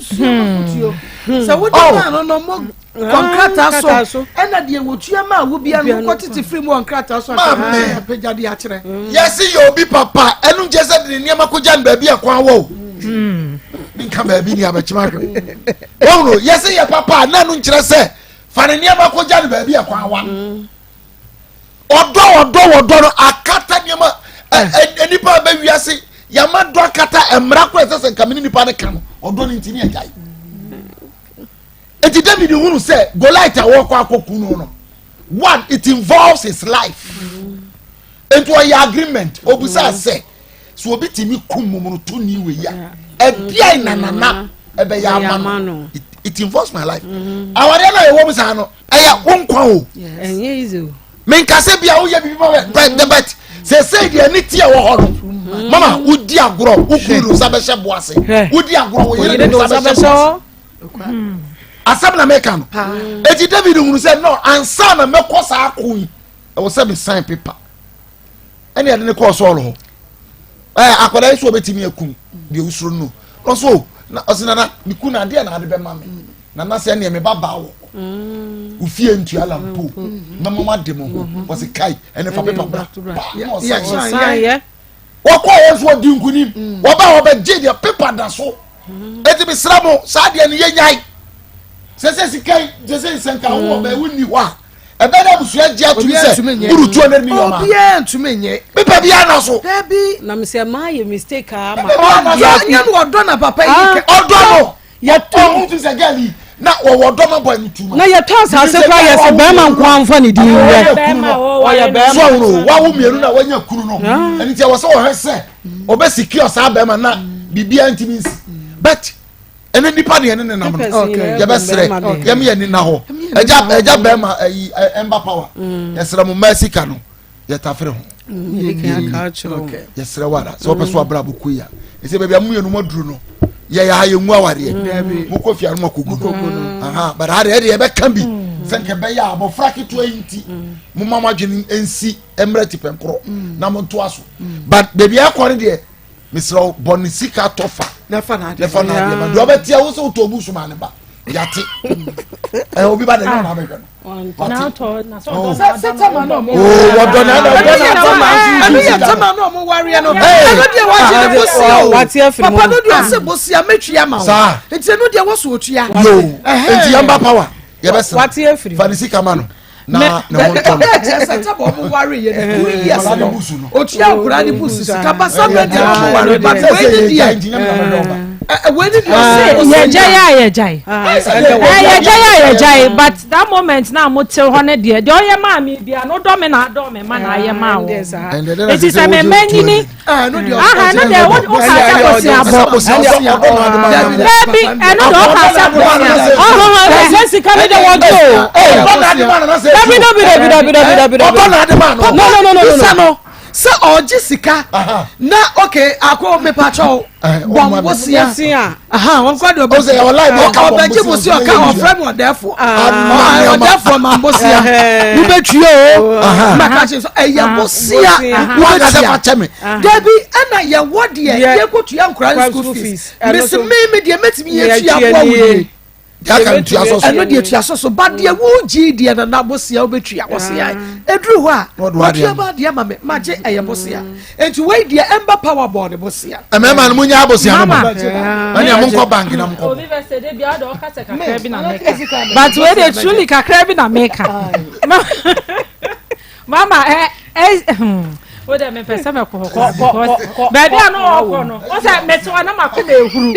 Sɛ wode Oh. maa no no mo kɔ nkrataa so ɛna deɛ wɔtua maa wo bia no mokɔ tete firi mu wɔ nkrataa so Maame. apagya de akyerɛ. Yɛse yɛ obi papa ɛno nkyɛ sɛ de ne nneɛma kɔgya no baabi a kwan wɔ o. Menka baabi ni abɛkyem ahwɛ. Wɔn no yɛse yɛ papa a na ɛno nkyerɛ sɛ fa ne nneɛma kɔgya no baabi a kwan wa. Ɔdɔ ɔdɔ ɔdɔ no akata nneɛma ɛ nipa a bɛ wiase yɛama dɔ akata mmara kora ɛsɛ sɛ nka me ne nipa no ka no ɔdɔ no nti ne agyae. Eti David hunu sɛ Goliath a wɔkɔ akɔku no no one it involves his life. Nti ɔyɛ agreement obusa sɛ sɛ obi tumi kum mu no to ni wei a ɛdeɛn na nana ɛbɛyɛ ama no it involves my life. Awadeɛ no a yɛwɔ mu saa no ɛyɛ wo nkwa o. Ɛnyɛ easy o. Menkasa bi a woyɛ biribi ma bɛ but sɛsɛ deɛ ne ti a ɛwɔ hɔ no mama wodi agorɔ wo kunu de nsa bɛhyɛ bo ase wodi agorɔ wo yere de nsa bɛhyɛ bo ase. Asɛm na meka no. Eti David hunu sɛ no ansa na mɛkɔ saa ko yi ɛwɔ sɛ me sign paper. Ɛna yɛde ne kɔɔ Saul hɔ. Ɛɛ akwadaa yi so ɔbɛtumi akum deɛ wosuro no. Na ɔso o na ɔsi nana me ku na adeɛ na ade bɛma me. Nana sɛ ɛneɛ me ba baa wɔ hɔ. Ofie ntua la mpo. Mɛma mo ade mo ho. Ɔsi kai ɛne fa paper bra. Paa na ɔsan. Wɔkɔɔ yɛn nso wɔdi nkunim. Wɔba a wɔbɛgye deɛ paper da so. Eti mesrɛ mo saa deɛ no yɛnyae. Sɛ sɛ sika yi sɛ sɛ nsɛnka wo wɔ bɛn wonni hɔ a ɛbɛn na abusua gye atum sɛ wuru 200 million ma. Obiara ntumi nye. Pepa biara na so. Dabi. Na mesɛ maa yɛ mistake a ma. Pepa biara na so. Ɔdɔ nyɛ no ɔdɔ na papa yi kɛ. Ɔdɔ no. Yɛtɔ. Ɔmo ti sɛ girl yi na wɔwɔ dɔ ma boy no tu ma. Na yɛtɔ asase kora yɛ sɛ bɛrima nko anfa ne din yɛ. Ɔyɛ bɛrima. So ɔno wawo mmienu na wanya kunu no. Ɛni ti ɛwɔ sɛ ɔhwɛ sɛ ɔbɛ secure saa bɛrima na biribiara ntumi nsi. But ɛne nipa deɛ ne nenam no yɛbɛsrɛ yɛm yɛ nina hɔ ɛgya ɛgya bɛrima ɛyi ɛmba power yɛsrɛ mo mmaa sika no yɛtafere ho yɛsrɛ wo ara sɛ wopɛ so abrabɔ kɔ yi a ɛsɛ baabi a mo mmienu mo aduru no yɛyɛ ha yɛngu awareɛ mokɔ fie a no makɔgu no but ha deɛ ɛdeɛ yɛbɛka bi sɛ nka ɛbɛyɛ a abɔfra ketewa yi nti moma mo adwene nsi mmerɛ tipɛnkorɔ na montoa so but baabi a ɛkɔ no deɛ mesrɛ wo bɔ ne sika tɔ fa na fa n'adeɛ ma deɛ ɔbɛteɛ wo sɛ wotɔ obu so ma ne ba yate ɛ obi ba de ne ɔna abɛhwɛ no ɛno yɛ tama na ɔmo wareɛ no ɛno deɛ wagye ne bosia o papa no deɛ ɔsɛ bosia mɛtua ma wo nti ɛno deɛ wɔso otua yo nti yɛn ba power yɛbɛsena fa ne sika ma no na ne ho ntɔ no. Ɛkyɛ sɛ tɛ bɔ ɔmo ware yɛ no two years no otua akora ne busu sika ba sa bɛ deɛ ɔmo ware ba wei ne deɛ wei ne deɛ ɔsɛ ɔsɛ yɛgyae a yɛgyae yɛgyae a yɛgyae but that moment na mo te hɔ ne deɛ deɛ ɔyɛ maa mi bia no dɔ me na adɔ me ma na ayɛ maa wɔ eti sɛ mɛ mɛ nyini aha ɛno deɛ wo wo ka sɛ bosia bɔ dabi ɛno deɛ ɔka sɛ bosia ɔhɔhɔ sɛ sika no deɛ wɔgye o dabi dabi dabi dabi dabi dabi dabi no no no no no sɛ ɔgye sika na ok ako mepakyɛw bɔ bosia wɔnkɔ de ɔbɛgye bosia ɔka ɔfrɛ me ɔdɛfo ɔdɛfo ma bosia wobɛtue o maka kyerɛ sɛ ɛyɛ bosia wobɛtua dabi ɛna yɛwɔ deɛ yɛkɔtua nkora ne school fees mese me me deɛ mɛtumi yɛtua boa wo yie yàtà ntua sɔsɔ ɛno deɛ tua sɔsɔ ba deɛ wogye deɛ nana bosia wobɛtua bosia ɛduru hɔ a watua ba deɛ ma me magye ɛyɛ bosia nti wei deɛ ɛmba power ball ne bosia mmarima no munya abosia no ma ɛnea monkɔ bank na monkɔ obi bɛ sɛ de bia ɔde ɔka sɛ kakra bi na meka but wei de truly kakra bi na meka Mama ɛ ɛ hmm wo dɛ mepɛ sɛ mɛkɔ hɔ because baabi a no ɔkɔ no wo sɛ mete hɔ na mako ma ehuru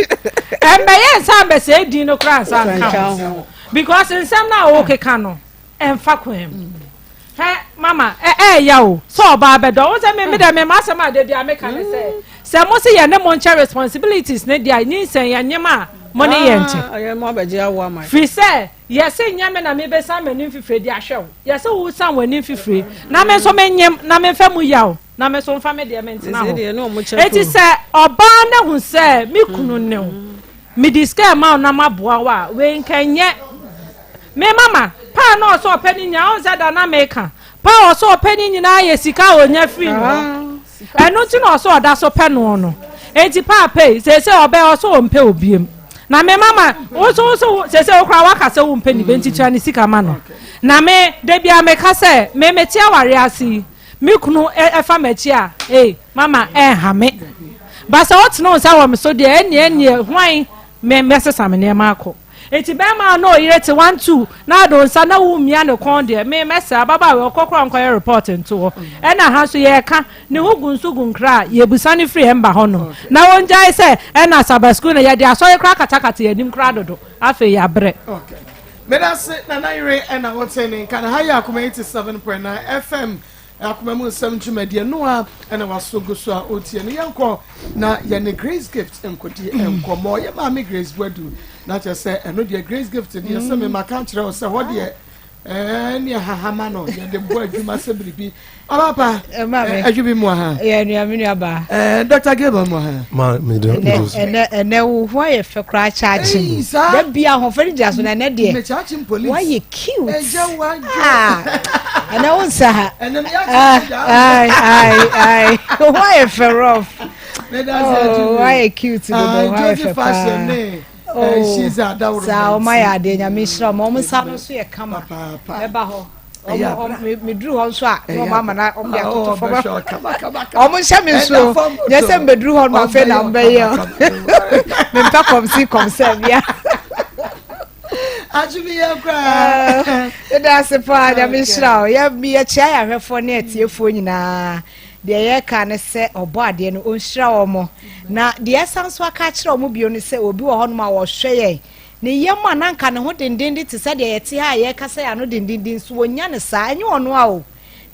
ɛmbɛyɛ nsa mbɛsɛ edin no koraa nsa nka ho because nsɛm no a wokeka no ɛmfa kwan mu hɛ mama ɛ ɛɛya o sɛ ɔbaa bɛdɔ wo sɛ me me dɛ me ma asɛm a da bi a meka ne sɛ sɛ mo se yɛ ne mo nkyɛ responsibilities ne deɛ nyinsɛn yɛ nyem a mo ne yɛ nkyɛ firi sɛ Yɛse nyɛ me na mebɛsan m'anim fifire de ahwɛ wo, yɛse wo san w'anim fifire na me nso menyem na memfa mu yaw na me nso mfa me deɛ mentena hɔ. Enti sɛ ɔbaa no ahu sɛ me kunu ne wo, mede sika rema wo na maboa wo a, wei nka ɛnyɛ me mama. Paa na ɔsɛ ɔpɛ ne nyinaa, wohu sɛ da na meka, paa ɔsɛ ɔpɛ ne nyinaa yɛ sika a ɔnya firi ne hɔ. Ɛno nti na ɔsɛ ɔda so pɛ noɔ no. Enti paapa yi, seesei ɔbɛyɛ ɔsɛ ɔmpɛ obiem. Na me mama, wo nso wo so seesei wo koraa waka sɛ wompɛ ne bɛ nti tua ne sika ma no. Na me, da biara meka sɛ, me mete awareɛ ase yi, me kunu ɛfa m'akyi a, ei, mama ɛnha me. Ba sɛ wotene wo nsa wɔ me so deɛ, ɛnneɛ ɛnneɛ hwan me mɛsesa me nneɛma akɔ. Enti bɛrima a na ɔyere te 1 2 na ade wo nsa na womia ne kɔn deɛ, me mɛsrɛ ababaawa ɔkɔ koraa nkɔyɛ report nto hɔ. Ɛna ha nso yɛreka ne ho gu nso gu nkra a yɛbusa no firi ɛmba hɔnom na wɔngyae sɛ ɛna Sabbath school no yɛde asɔre koraa katakata yɛn anim koraa dodo, afei yɛabrɛ. Okay. Medase Nana Yere ɛna wote ne nka na ha yɛ Akoma 87.9 FM Akoma mu nsɛm dwumadie no a ɛna waso gu so a ɔtie no. Yɛnkɔ na yɛne Grace Gift nkɔdi nkɔmmɔ. Yɛ maame Grace Boadu na kyerɛ sɛ ɛno deɛ Grace Gift deɛ sɛ mema ka kyerɛ wo sɛ hɔ deɛ ɛɛ ne hahama no yɛde bɔ adwuma sɛ biribi ɔbapa adwo bi mu ha. Yɛ nua, me nua baa. Ɛɛ Dr. Gabriel mu ha. Ma mi de mi de. Ɛnɛ wo ho ayɛ fɛ koraa kyaakye. Dabi ahoɔfɛ no gyina so na ɛnɛ deɛ. Mekyaakye police. Wayɛ cute. Ɛgya wa dwo. Ɛnɛ wo nsa ha. Ɛnɛ mi yɛ akyɛ. Ai ai ai. Wo ho ayɛ fɛ rough. Oh, wayɛ cute dodo, ho ayɛ fɛ paa. Oh, saa ɔma yɛ adeɛ, Nyame nhyira ɔma ɔmo nsa no nso yɛ kama. Mɛba hɔ, meduru hɔ nso a na ɔmo ama na ɔmo de atoto fam, ɔmo nhyɛ me nsuo nyɛ sɛ mbɛduru hɔ no afei na mbɛyɛ mempɛ kɔmsi kɔmsɛ bia. Atumi yɛ koraa. Ɛda ase paa, Nyame nhyira wo. Yɛkyia yɛ ahwɛfoɔ ne atiefoɔ nyinaa. Deɛ yɛreka ne sɛ ɔbɔ adeɛ no ɔnhyira wɔn. Na deɛ ɛsan so aka akyerɛ wɔn bio ne sɛ obi wɔ hɔnom a wɔhwɛ yɛn ne yam a na nka ne ho dendenden te sɛ deɛ yɛte ha a yɛrekasa yɛn ano dendenden nso wɔnya ne saa. Ɛnyɛ ɔno a o,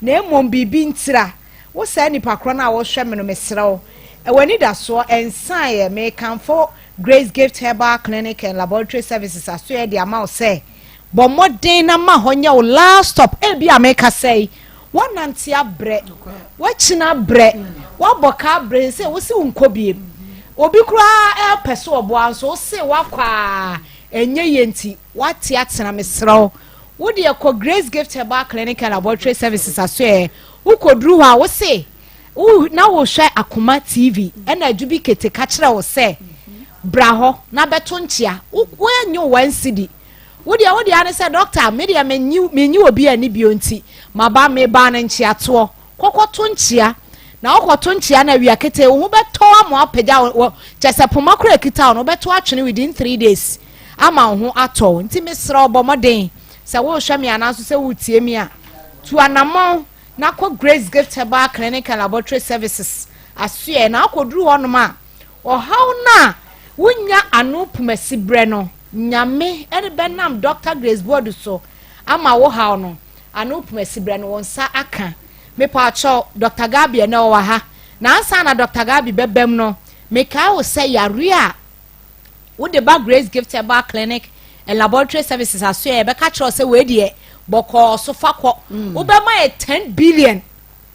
na mmom biribi ntira. Wo saa nipa korɔ no a wɔhwɛ me no, mesrɛ wo, ɛwɔ anidasoɔ ɛnsaeɛ. Mekamfo Grace Gift Herbal Clinic and Laboratory Services asoɛ de ama wo sɛ bɔ mmɔden na ma hɔ nyɛ wo last stop. Ebi a mekasa yi, woanante abrɛ, woakyini abrɛ, woabɔ ka abrɛ, sɛ wo se wonkɔ biem. Obi koraa ɛpɛ so ɔboa nso wo se woakɔ a ɛnyɛ yie nti woate atena. Mesrɛ wo, wo deɛ kɔ Grace Gift Herbal Clinic and Laboratory Services asoɛ. Wokɔduru hɔ a, wo se wo na wohwɛ Akoma TV ɛna adwo bi kete ka kyerɛ wo sɛ bra hɔ na bɛto nkyea. Woanyɛ wo 1 cedi. Wo deɛ ne sɛ, "Doctor, me deɛ menyi obi ani bio nti maba meba no nkyeatoɔ." Kɔkɔto nkyea na wokɔto nkyea na awia kete wo ho bɛtɔ ama apagya wɔ kyɛ sɛ poma kora ekita wo no wobɛto atwene within 3 days ama wo ho atɔ wo. Nti mesrɛ wo, bɔ mmɔden sɛ wohwɛ me anaa nso sɛ wotie mi a, tu anammɔn na kɔ Grace Gift Herbal Clinic and Laboratory Services asoɛ. Na akɔduru hɔnom a, ɔhaw no a wonya ano pumasi berɛ no, Nyame ɛne bɛnam Dr Grace Boadu so ama wo haw no ano pumasi berɛ no wo nsa aka. Mepaakyɛw, Dr Gabi ɛnɛ ɔwɔ ha. Na ansa na Dr Gabi bɛbam no, mekae wo sɛ yare a wode ba Grace Gift Herbal Clinic and Laboratory Services asoɛ, yɛbɛka kyerɛ wo sɛ wei deɛ bɔkɔɔ so fa kɔ, wobɛma yɛ 10 billion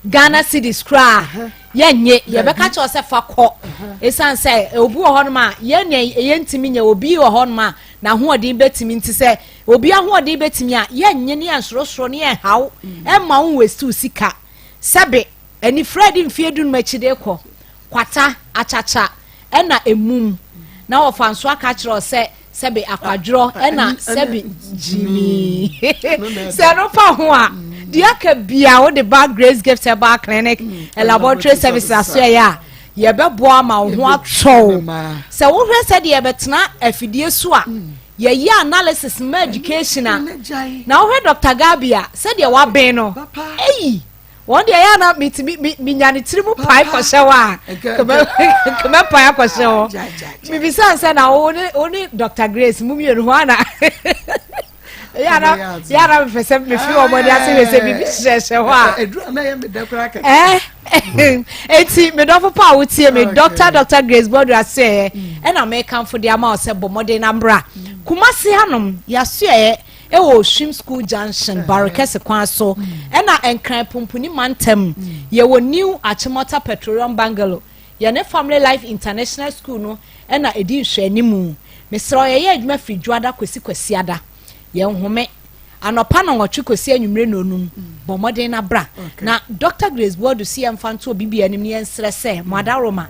Ghana cedis koraa yɛnyɛ, yɛbɛka kyerɛ sɛ fa kɔ. Ɛsiane sɛ obi wɔ hɔnom a yɛn yɛntumi nyɛ, obi wɔ hɔnom a n'ahoɔden bɛtumi, nti sɛ obi ahoɔden bɛtumi a, yɛnyɛ ne yɛn sorosoro ne yɛn haw ɛma wo waste sika. Sɛbe anifira de mfie 15 akyi de kɔ kwata akyakya ɛna emum na wɔfa nso aka kyerɛ sɛ sɛbe akwadworɔ ɛna sɛbe gyimi sɛ no fa ho a, deɛ aka bia wode ba Grace Gift Herbal Clinic and Laboratory Services asoɛyɛ a, yɛbɛboa ama wo ho atɔw. Sɛ wohwɛ sɛdeɛ yɛbɛtena afidie so a yɛyɛ analysis ma education a, na wohwɛ Dr Gabi a, sɛdeɛ waben no eyi wɔn deɛ ɛyɛ ana metumi menya ne tiri mu pae kɔhyɛ hɔ a, kɛmɛ pae akɔhyɛ hɔ. Mibisa sɛ na wo ne Dr Grace mu mmienu hɔ ana yàrá yàrá mepɛ sɛ mefi wɔn ani ase hwɛ sɛ biribi hyehyɛ hɔ a ɛɛ. Eti medɔfo pa a wotie me, Dr Grace Boadu asoɛyɛ ɛna mekamfo de ama wo sɛ bɔ mmɔden na mbra Kumasi hanom. Yɛasoɛyɛ ɛwɔ Oshim School Junction, Barekɛse kwan so, ɛna Nkran Pumpuni mantam yɛwɔ New Achimota Petroleum Bungalow, yɛne Family Life International School no ɛna ɛdi nhwɛanimu. Mesrɛ, yɛyɛ adwuma firi Dwoada kɔsi Kwasiada, yɛn home. Anɔpa nnɔnwɔtwe kɔsi anwummere nnɔnum, bɔ mmɔden na bra. Na Dɔkta Grace Boadu se yɛmfa nto obi biara anim na yɛnsrɛ sɛ, mo adaworoma,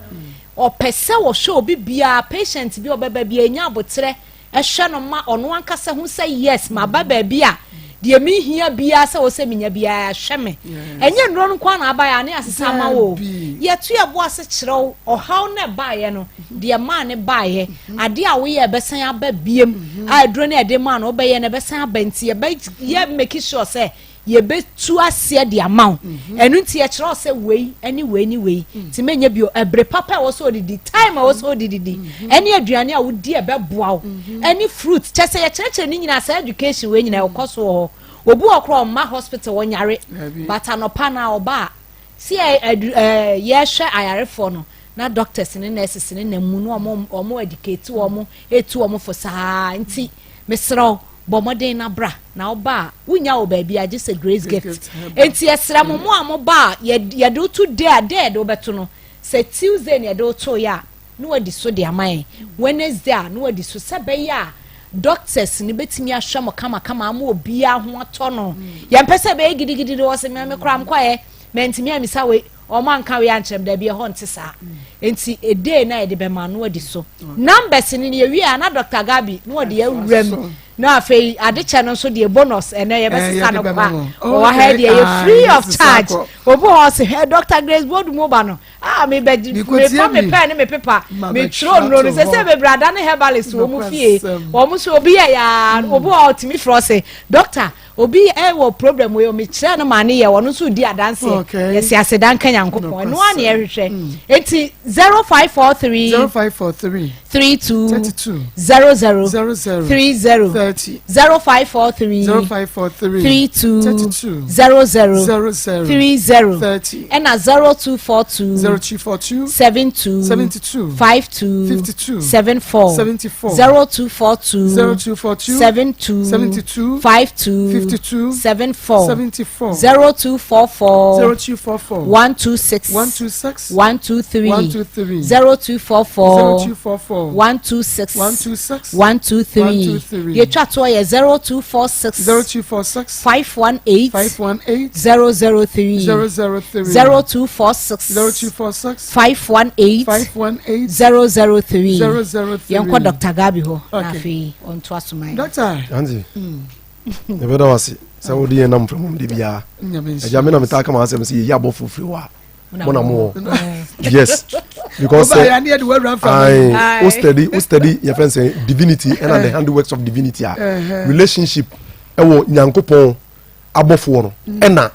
ɔpɛ sɛ ɔhwɛ obi biara, patient bi a ɔbɛba biara, ɛnya aboterɛ hwɛ no ma ɔno ankasa hu sɛ yes, maba baabi a deɛ mehia biara sɛ wɔ sɛ menya biara hwɛ me. Ɛnyɛ nnuro no nko ara na abaeɛ a ne asesa ama wo o. Yɛto yɛn bo ase kyerɛ wo ɔhaw no a ɛbaeɛ no, deɛ ɛmaa no baeɛ, adeɛ a woyɛ ɛbɛsan aba biem a aduro no a yɛde maa no wobɛyɛ no ɛbɛsan aba nti yɛbɛyɛ make sure sɛ yɛbɛtu aseɛ de ama wo mhm. ɛno nti yɛkyerɛ wo sɛ wei ne wei ne wei mm. nti mɛnyɛ bio ɛbere papa a ɛwɔ sɛ odidi time a ɛwɔ sɛ odididi mhm. ɛne aduane a wodi ɛbɛboa wo mhm. ɛne fruit kyɛ sɛ yɛkyerɛkyerɛ ne nyinaa saa education wei nyinaa ɛkɔ so wɔ hɔ obi wɔ korɔ ɔmma hospital ɔnyare but anɔpa na ɔba a Si ɛ adu ɛɛ yɛhwɛ ayarefoɔ no na doctors ne nurses ne nam mu na wɔn wɔn educate wɔn etu wɔn fo saa nti mesrɛ wo bɔ mmɔden na bra na ɔba a wonya wɔ baabi a gye sɛ grace gift nti yɛsrɛ mo mo a mo ba a yɛde woto day a day yɛde wobɛto no sɛ tuesday na yɛde woto yɛ a na wadi so de ama yɛn wednesday a na wadi so sɛ bɛyɛ a doctors no bɛtumi ahwɛ mo kamakama ama obiara ho atɔ no yɛmpɛ sɛ ɛbɛyɛ gidigidi de wɔ sɛ me koraa mekɔɛ mantumi amisa wei wɔn anka wei ankyerɛ m daabi ɛhɔ nte saa nti edee na yɛde bɛma no adi so numbers no yɛwie a na Dr. Gabi na wɔde awura mu na afei adekyɛ no nso deɛ bonus ɛnɛ yɛbɛsesa no kwa wɔ ha deɛ yɛ free of charge obi hɔ ɔsɛ hɛ Dr. Grace Bodumo ba no ah me bɛ me fa me pɛn ne me pepa me twerɛ nnuro no sɛ sɛ bebree ada ne herbalist wɔ mu fie wɔn nso obi yɛ yaa obi wɔ ɔtumi frɛ ɔsɛ doctor obi ɛwɔ problem wei omi kyerɛ no maa ne yɛ wɔn nso di adanseɛ yɛsi aseda nka nyankopɔn ɛno ara na yɛhwehwɛ mm. eti 0543 0543 32 32 00 00 30 30 0543 0543 32 32 00 00 30 30 ɛna 0242 0242 72 72 52 52 74 74 0242 0242 72 72 52 52 74 74 0244 0244 126 126 123 123 0244 0244 126 126 123 123 deɛ ɛtwa toɔ yɛ 0246 0246 518 518 003 003 0246 0246 518 518 003 003 yɛnkɔ Dr. Gabi hɔ na Okay. afei ɔntoa so ma yɛn. Doctor. Auntie, yɛbɛda wo ase sɛ wode yɛn nam mframam de biara. Agya me na metaa ka m'asɛm sɛ yɛyi abɔfo firi hɔ a mo na mo wɔ. Yes, because sɛ ayi o study o study yɛ fɛn sɛ divinity ɛna the handiworks of divinity a relationship ɛwɔ Nyankopɔn abɔfoɔ no ɛna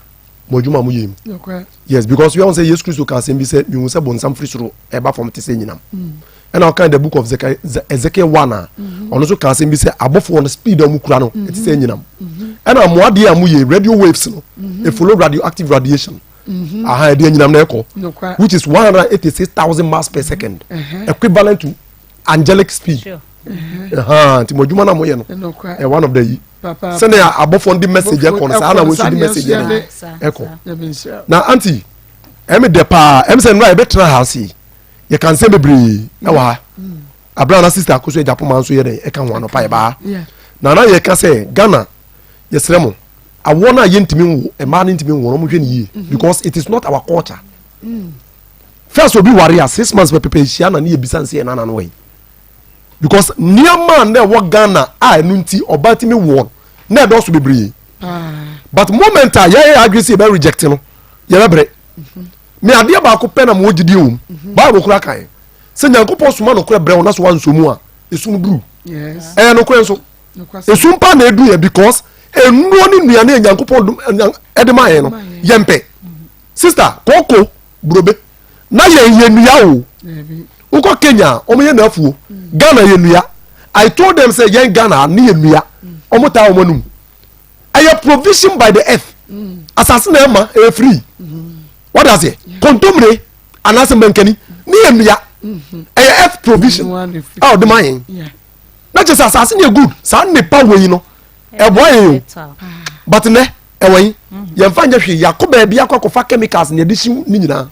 mo adwuma mo yɛ mu. Yes, because we sɛ Yesu Kristo ka asɛm bi sɛ mihu sɛ bonsam firi soro ɛba fam te sɛ nyinam. Ɛna ɔka the book of Ezekiel 1 a ɔno nso ka asɛm bi sɛ abɔfoɔ no speed a wɔn kura no ɛte sɛ nyinam. Ɛna mo adeɛ a mo yɛ radio waves no e follow radioactive radiation. Aha ɛde anyinam na ɛkɔ which is 186,000 miles per second equivalent to angelic speed. Nti mo adwuma na mo yɛ no ɛ one of the yi sɛnea abɔfoɔ no de message ɛkɔ no saa na wɔn nso de message ɛde ɛkɔ na aunty ɛmi dɛ paa ɛmi sɛ nnura yɛbɛtena ha ase yɛka nsɛm bebree ɛwɔ ha abira na sista akoso ɛgya poma nso yɛ dɛ ɛka ho anɔpa yɛ baa na na yɛka sɛ Ghana yɛsrɛ mo awoɔ no a yɛntumi nwo mmaa no ntumi nwo no wɔn hwɛ no yie because it is not our culture mm. first obi ware a six months pɛpɛpɛ ehyia na ne yɛ bisa nse yɛ nana no wɔ yi because nneɛma a na ɛwɔ ghana a ɛno nti ɔbaa tumi wɔ na ɛdɔɔso bebree but moment a yɛyɛ adwene sɛ yɛbɛ reject no yɛbɛbrɛ me adeɛ baako pɛ na mewɔ gyidie wɔ mu bible kora kan sɛ nyankopɔn soma nokorɛ brɛ wo na so wansɔ mu a esum duru ɛyɛ nokorɛ nso esum pa na edu yɛ because enuo ne nnuane a nyankopɔn ɛde ma yɛn no yɛmpɛ sister koko burobe na yɛn yɛ nnua o wokɔ kenya wɔn yɛ n'afuo ghana yɛ nnua i told them sɛ yɛn ghana ne yɛ nnua wɔn taa wɔn anum ɛyɛ provision by the earth asase na ɛma ɛyɛ free wɔde aseɛ kontomire anaasɛ mankani ne yɛ nnua ɛyɛ earth provision a ɔde ma yɛn na kyerɛ sɛ asase ne yɛ good saa nnepa wɔ yi no ɛboa yɛn o but nɛ ɛwɔ yi yɛnfa nyɛ hwee yɛakɔ baabi akɔ akɔfa chemicals na yɛde hyi ne nyinaa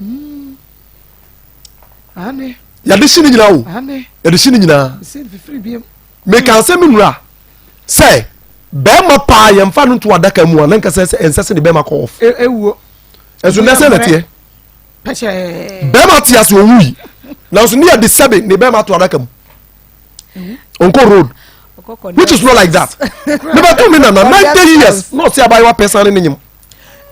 yɛde hyi ne nyinaa o yɛde hyi ne nyinaa meka asɛm nnura sɛ. Bɛrima paa yɛmfa no nto adaka mu a na nkasa sɛ ɛnsɛ sɛ ne bɛrima kɔ off. Ewuo. Ɛnso nɛ sɛ na teɛ. Bɛrima te ase owui. Nanso ne yɛde sɛbe ne bɛrima to adaka mu. Ɔnkɔ road. Which is not like that. Ne bɛ to mi nana 90 years na ɔsi abayewa pɛ san ne ne nyim.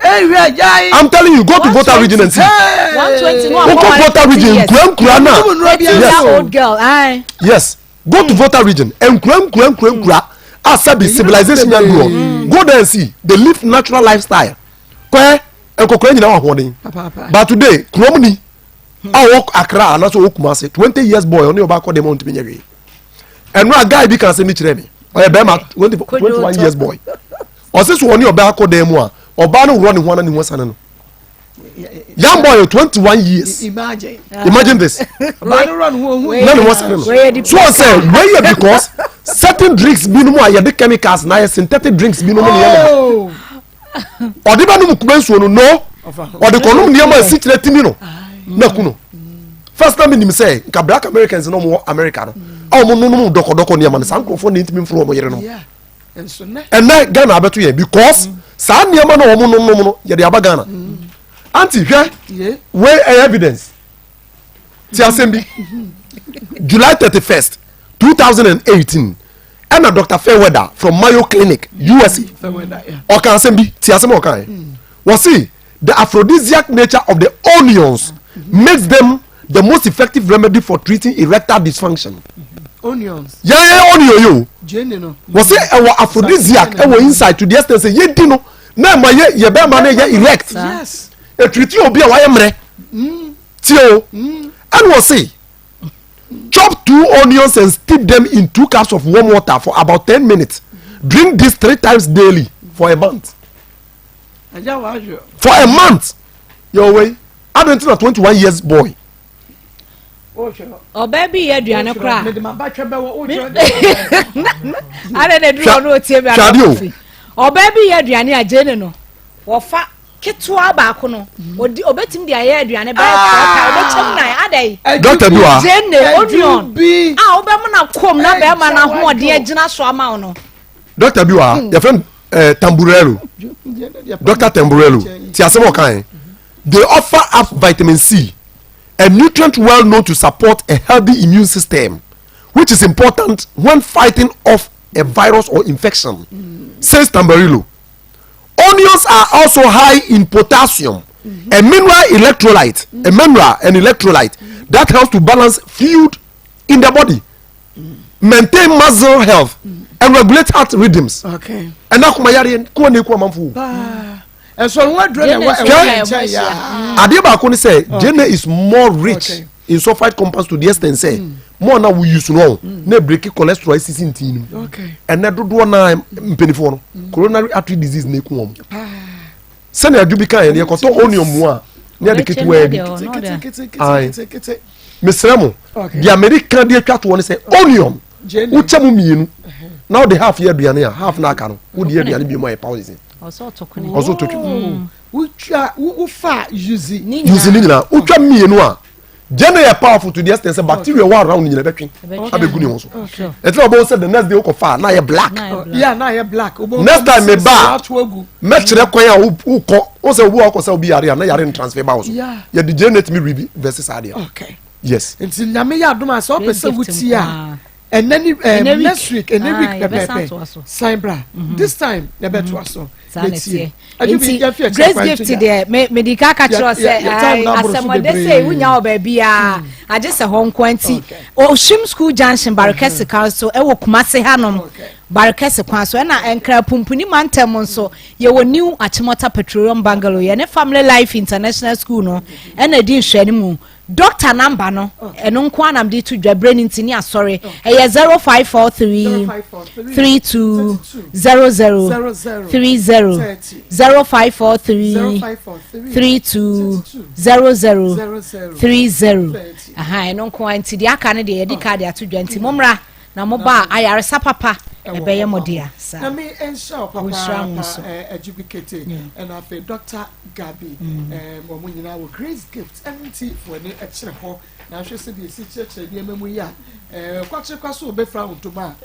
I'm telling you, go to Volta region and see. Wokɔ Volta region nkura nkura na. Yes. Yes. Go to Volta region nkura nkura nkura nkura a sɛbi civilization yɛn do hɔ. Go there and see. They live natural lifestyle. Kɔɛ nkɔkora nyinaa wɔ ahoɔden. But today kurom ni a ɔwɔ Accra anaasɛ ɔwɔ Kumasi 20 years boy ɔne ɔba akɔ dɛm ɔntumi nyɛ hwee. Ɛno a guy bi ka asɛm bi kyerɛ me. Ɔyɛ bɛrima 21 years boy. Ɔse so ɔne ɔbaa kɔ dan mu a, ɔbaa no worɔ ne ho ana ne ho asane no. Young boy 21 years. Imagine. Imagine this. Na ne ho asane no. So ɔsɛ wei yɛ because certain drinks binom a yɛde chemicals na ayɛ synthetic drinks binom ne yɛ no. Ɔde bɛ nom kube nsuo no no. Ɔde kɔ nom nneɛma a esikyerɛ timi no na ku no. First na menim sɛ nka black Americans na wɔn wɔ America no a wɔn nom dɔkɔdɔkɔ nneɛma no saa nkurɔfoɔ na ntumi mforo wɔn yere no. Ɛnɛ Ghana abɛto yɛn because saa nneɛma na wɔn nom nom no yɛde aba Ghana. Aunty hwɛ wei ɛyɛ evidence. Ti asɛm bi July 31st 2018 ɛna Dr. Fairweather from Mayo Clinic USA ɔka asɛm bi ti asɛm a ɔka yɛ wɔsi the aphrodisiac nature of the onions makes them the most effective remedy for treating erectile dysfunction. Onions. Yɛn onion yi o. Gyeene no. Wɔsi ɛwɔ aphrodisiac ɛwɔ inside to the extent sɛ yɛ di no na ɛma yɛ yɛ bɛrima no yɛ erect. Yes. Etiriti obi a wayɛ mmerɛ. Tie o. Ɛna wɔsi chop two onions and steep them in 2 cups of warm water for about 10 minutes. Drink this three times daily for a month. For a month. Yɛ wɔ yi. Adɛn nti na 21 years boy. Ɔbaa bi yɛ aduane koraa. Adɛn na eduru hɔ no otie mi anaa? Ɔbaa bi yɛ aduane a gyeene no wɔfa ketewa baako no odi obetumi de ayɛ aduane bɛyɛ fɔɔta obɛkyɛm nan adɛn. Dɔkta bi wa. Gyeene onion a wobɛmo na kom na bɛrima no ahoɔden agyina so ama wo no. Dɔkta bi wa yɛfrɛ no eh, Tamburello. Dr. Tamburello ti asɛm a ɔka yɛn. They offer up vitamin C, a nutrient well known to support a healthy immune system, which is important when fighting off a virus or infection, says Tamburello. Onions are also high in potassium, a mineral electrolyte, a mineral and electrolyte that helps to balance fluid in the body, maintain muscle health, and regulate heart rhythms. Okay. Ɛna akoma yareɛ kó na eku amanfo. Ɛsɔ ho aduro na ɛwɔ ɛwɔ nkyɛn ya. Adeɛ baako ni sɛ gyeene is more rich in sulfide compounds to the extent sɛ more na wo use no na break cholesterol esisi ntin no mu. Ɛnɛ dodoɔ naa mpanyinfoɔ no coronary artery disease na eku wɔn. Sɛnea adwo bi kan yɛn yɛkɔtɔ onion mu a ne yɛde ketewa bi. Ayi mesrɛ mo deɛ Amerika de atwa toɔ ne sɛ onion wokyɛ mu mmienu na wode half yɛ aduane a half na aka no wode yɛ aduane bi mu ayɛ poison. Ɔsɛ ɔtɔ twene. Wotwa wofa yuzi. Yuzi ne nyinaa wotwa mmienu a gye ne yɛ powerful to the extent sɛ bacteria wɔ around nyina bɛtwe abɛgu ne ho so. Ɛti na ɔbɛn sɛ the next day wokɔ fa na yɛ black. Yeah, na yɛ black. Next time me ba mɛkyerɛ kwan a wokɔ wo sɛ obi wakɔ sɛ obi yare a na yare no transfer ba wo so. Yɛde gye ne tumi rebi versus adeɛ. Yes. Nti Nyame yɛ adom a sɛ wopɛ sɛ wotie a ɛnɛ ni ɛɛ next week ɛnɛ week pɛpɛɛpɛ san bra this time yɛbɛtoa so yɛtie nti Grace Gift deɛ mede ka ka kyerɛ sɛ asɛmɔde sɛ wonya wɔ baabiaa agye sɛ hɔ nkoa nti Oshim School Junction Barekɛse kwan so ɛwɔ Kumase hanom Barekɛse kwan so ɛna Nkra Pumpuni mantam nso yɛwɔ New Achimota Petroleum Bungalow yɛne Family Life International School no ɛna di nhwɛne mu. Doctor number no ɛno nko ara na mede to dwa berɛ no nti ne asɔre ɛyɛ 0543 32 00 30 0543 32 00 30 aha ɛno nko ara nti deɛ aka no deɛ yɛde ka de ato dwa nti mommra na moba a ayaresa papa ɛbɛyɛ mo dea saa. Nyame nhyira wo Wɔnhyira mo papaapa nso. Adjubikete ɛna afei Doctor Gabi wɔn nyinaa wɔ Grace Gift. Ɛno nti, fa w'ani kyerɛ hɔ, na hwɛ sɛdeɛ ɛsi kyerɛkyerɛ nneɛma mu yi a, kwakyere kwa so wobɛfira wo ntoma a,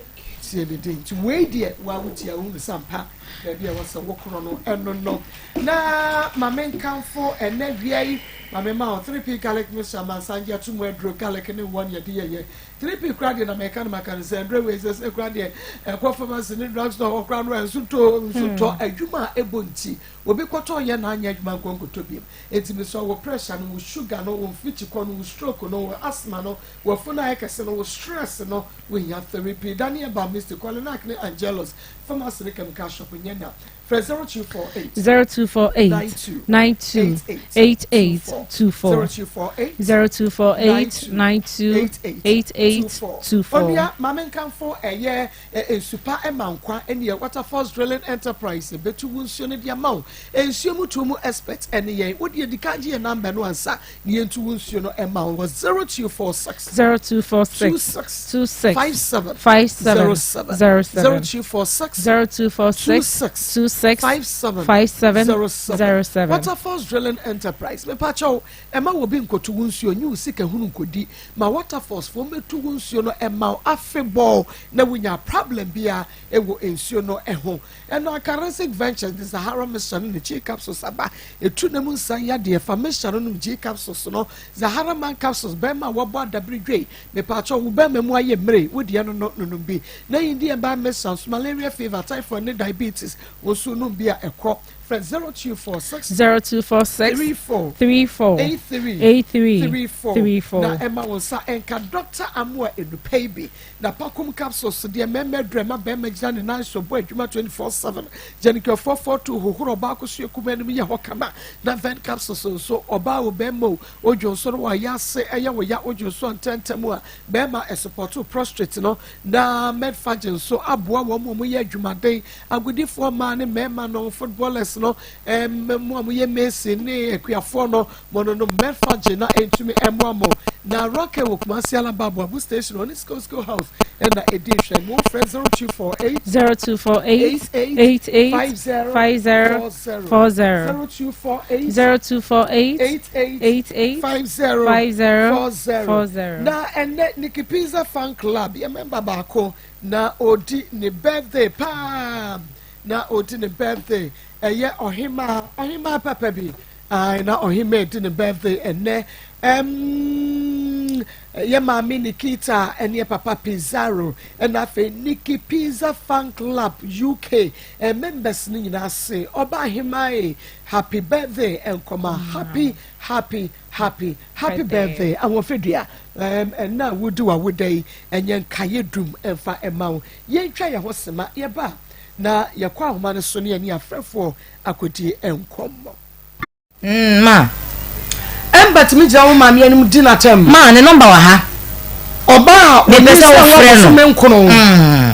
Tie ne din. Nti wei deɛ waa wotie a wohunu sɛ ampa baabi a ɛwɔ sɛ wokorɔ no ɛno no. Na ma menkamfo ɛnɛ wia yi ma mema wo 3P garlic mixture amansan gye ato mu aduro garlic ne woɔ ne yɛde yɛyɛ 3P koraa deɛ na mɛka no maka no sɛ ɛndrɛ wei sɛ sɛ koraa deɛ ɛkɔ pharmacy ne drugstore hɔ koraa no ɛnso tɔ nso tɔ adwuma a ɛbɔ nti obi kɔtɔ yɛ na anyɛ adwuma nkɔ nkɔtɔ biem enti mesɛ wo pressure no wo sugar no wo mfikyikɔ no wo stroke no wo asthma no W'afunu ayɛ kɛse no, wo stress no, wo hia therapy. Daniel ba Misty, Kolinak ne Angelus, pharmacy ne chemical shop nyɛ na. Frɛ 0248 0248 92 92 88 88 24 24 0248 0248 92 88 24. Onua, ma menkamfo ɛyɛ ɛ, nsu pa ma nkwa ɛne Waterfalls Drilling Enterprise ɛbɛtu wo nsuo no de ama wo. Nsuo mu tuo mu expert ɛne yɛn. Wo deɛ di kan gye yɛn number no ansa na yɛntu wo nsuo no ɛma wo wɔ 0246 0246 26 26 57 57 07 07 0246 0246 26 26 57 57 07 07. Waterfalls Drilling Enterprise mepakyɛw ɛma wɔ bi nkoto wo nsuo nyi wo sika hunu nkodi ma Waterfalls foɔ mmɛtu wo nsuo no ɛma wo afebɔɔ na wonya problem bia ɛwɔ nsuo no ɛho ɛno Akarensic Ventures de Sahara Mixture no ne G capsules aba ɛtu na mu nsan yadeɛ fa mixture no nom G capsules no Zahara Man capsules bɛrima a wɔbɔ adabere dwei mepakyɛw wo bɛrima mu ayɛ mmere wo deɛ no no nonom bi na yi deɛ ɛbaa mixture nso malaria fever typhoid ne diabetes wo nso nom bi a ɛkɔ frɛ 0246 0246 34 34 83 83 34 34. na ɛma wo nsa ɛnka Dr. Amoa enupa yi bi na pakum capsules deɛ mmarima aduru ɛma barima gyina ne nan so bɔ adwuma 24/7 gyanikɛfoɔ 42 hohoro ɔbaa ko so ekum anim yɛ hɔ kama na ven capsules nso ɔbaa wo bɛrima o odwo nso no wɔayɛ ase ɛyɛ wɔ ya odwo nso ntɛntɛm a bɛrima ɛsupɔto prostrate no na medfagye nso aboa wɔn mu a wɔyɛ adwumaden agodifoɔ mmaa ne mmarima no footballers no ɛm mu a wɔyɛ mason ne akuafoɔ no mo no no medfagye na ɛntumi ɛmoa mo na rocket wɔ Kumasi Alaba Aboabo station ɔne school school house ɛna ɛdi nhwɛ mo frɛ 0248 0248 88 88 50 50 40 40 0248 0248 88 88 50 50 40 40. na ɛnɛ Nikki Pizza fan club yɛ member baako na odi ne birthday paa na odi ne birthday ɛyɛ ɔhemaa ɔhemaa papa bi ae na ɔhemaa di ne birthday ɛnɛ ɛm yɛ maame Nikita ɛne papa Pizarro ɛna afei Nikki Pizza fan club UK ɛ members no nyinaa se ɔba ahemaa yi happy birthday nkɔma happy happy happy happy birthday ahoɔfɛdua ɛm ɛna a wodi w'awoda yi ɛnyɛ nkaeɛ dum ɛmfa ɛma wo yɛntwa yɛn ho sema yɛba na yɛkɔ ahoma no so ne yɛne afrɛfoɔ akɔdi nkɔmmɔ. Mm, ma. Ɛmba tumi gyina wo maame anim di n'atɛm. Ma, ne nɔmba wɔ ha. Ɔbaa a Mepɛ ɔnim sɛ sɛ wofrɛ no. wɔbosome nkono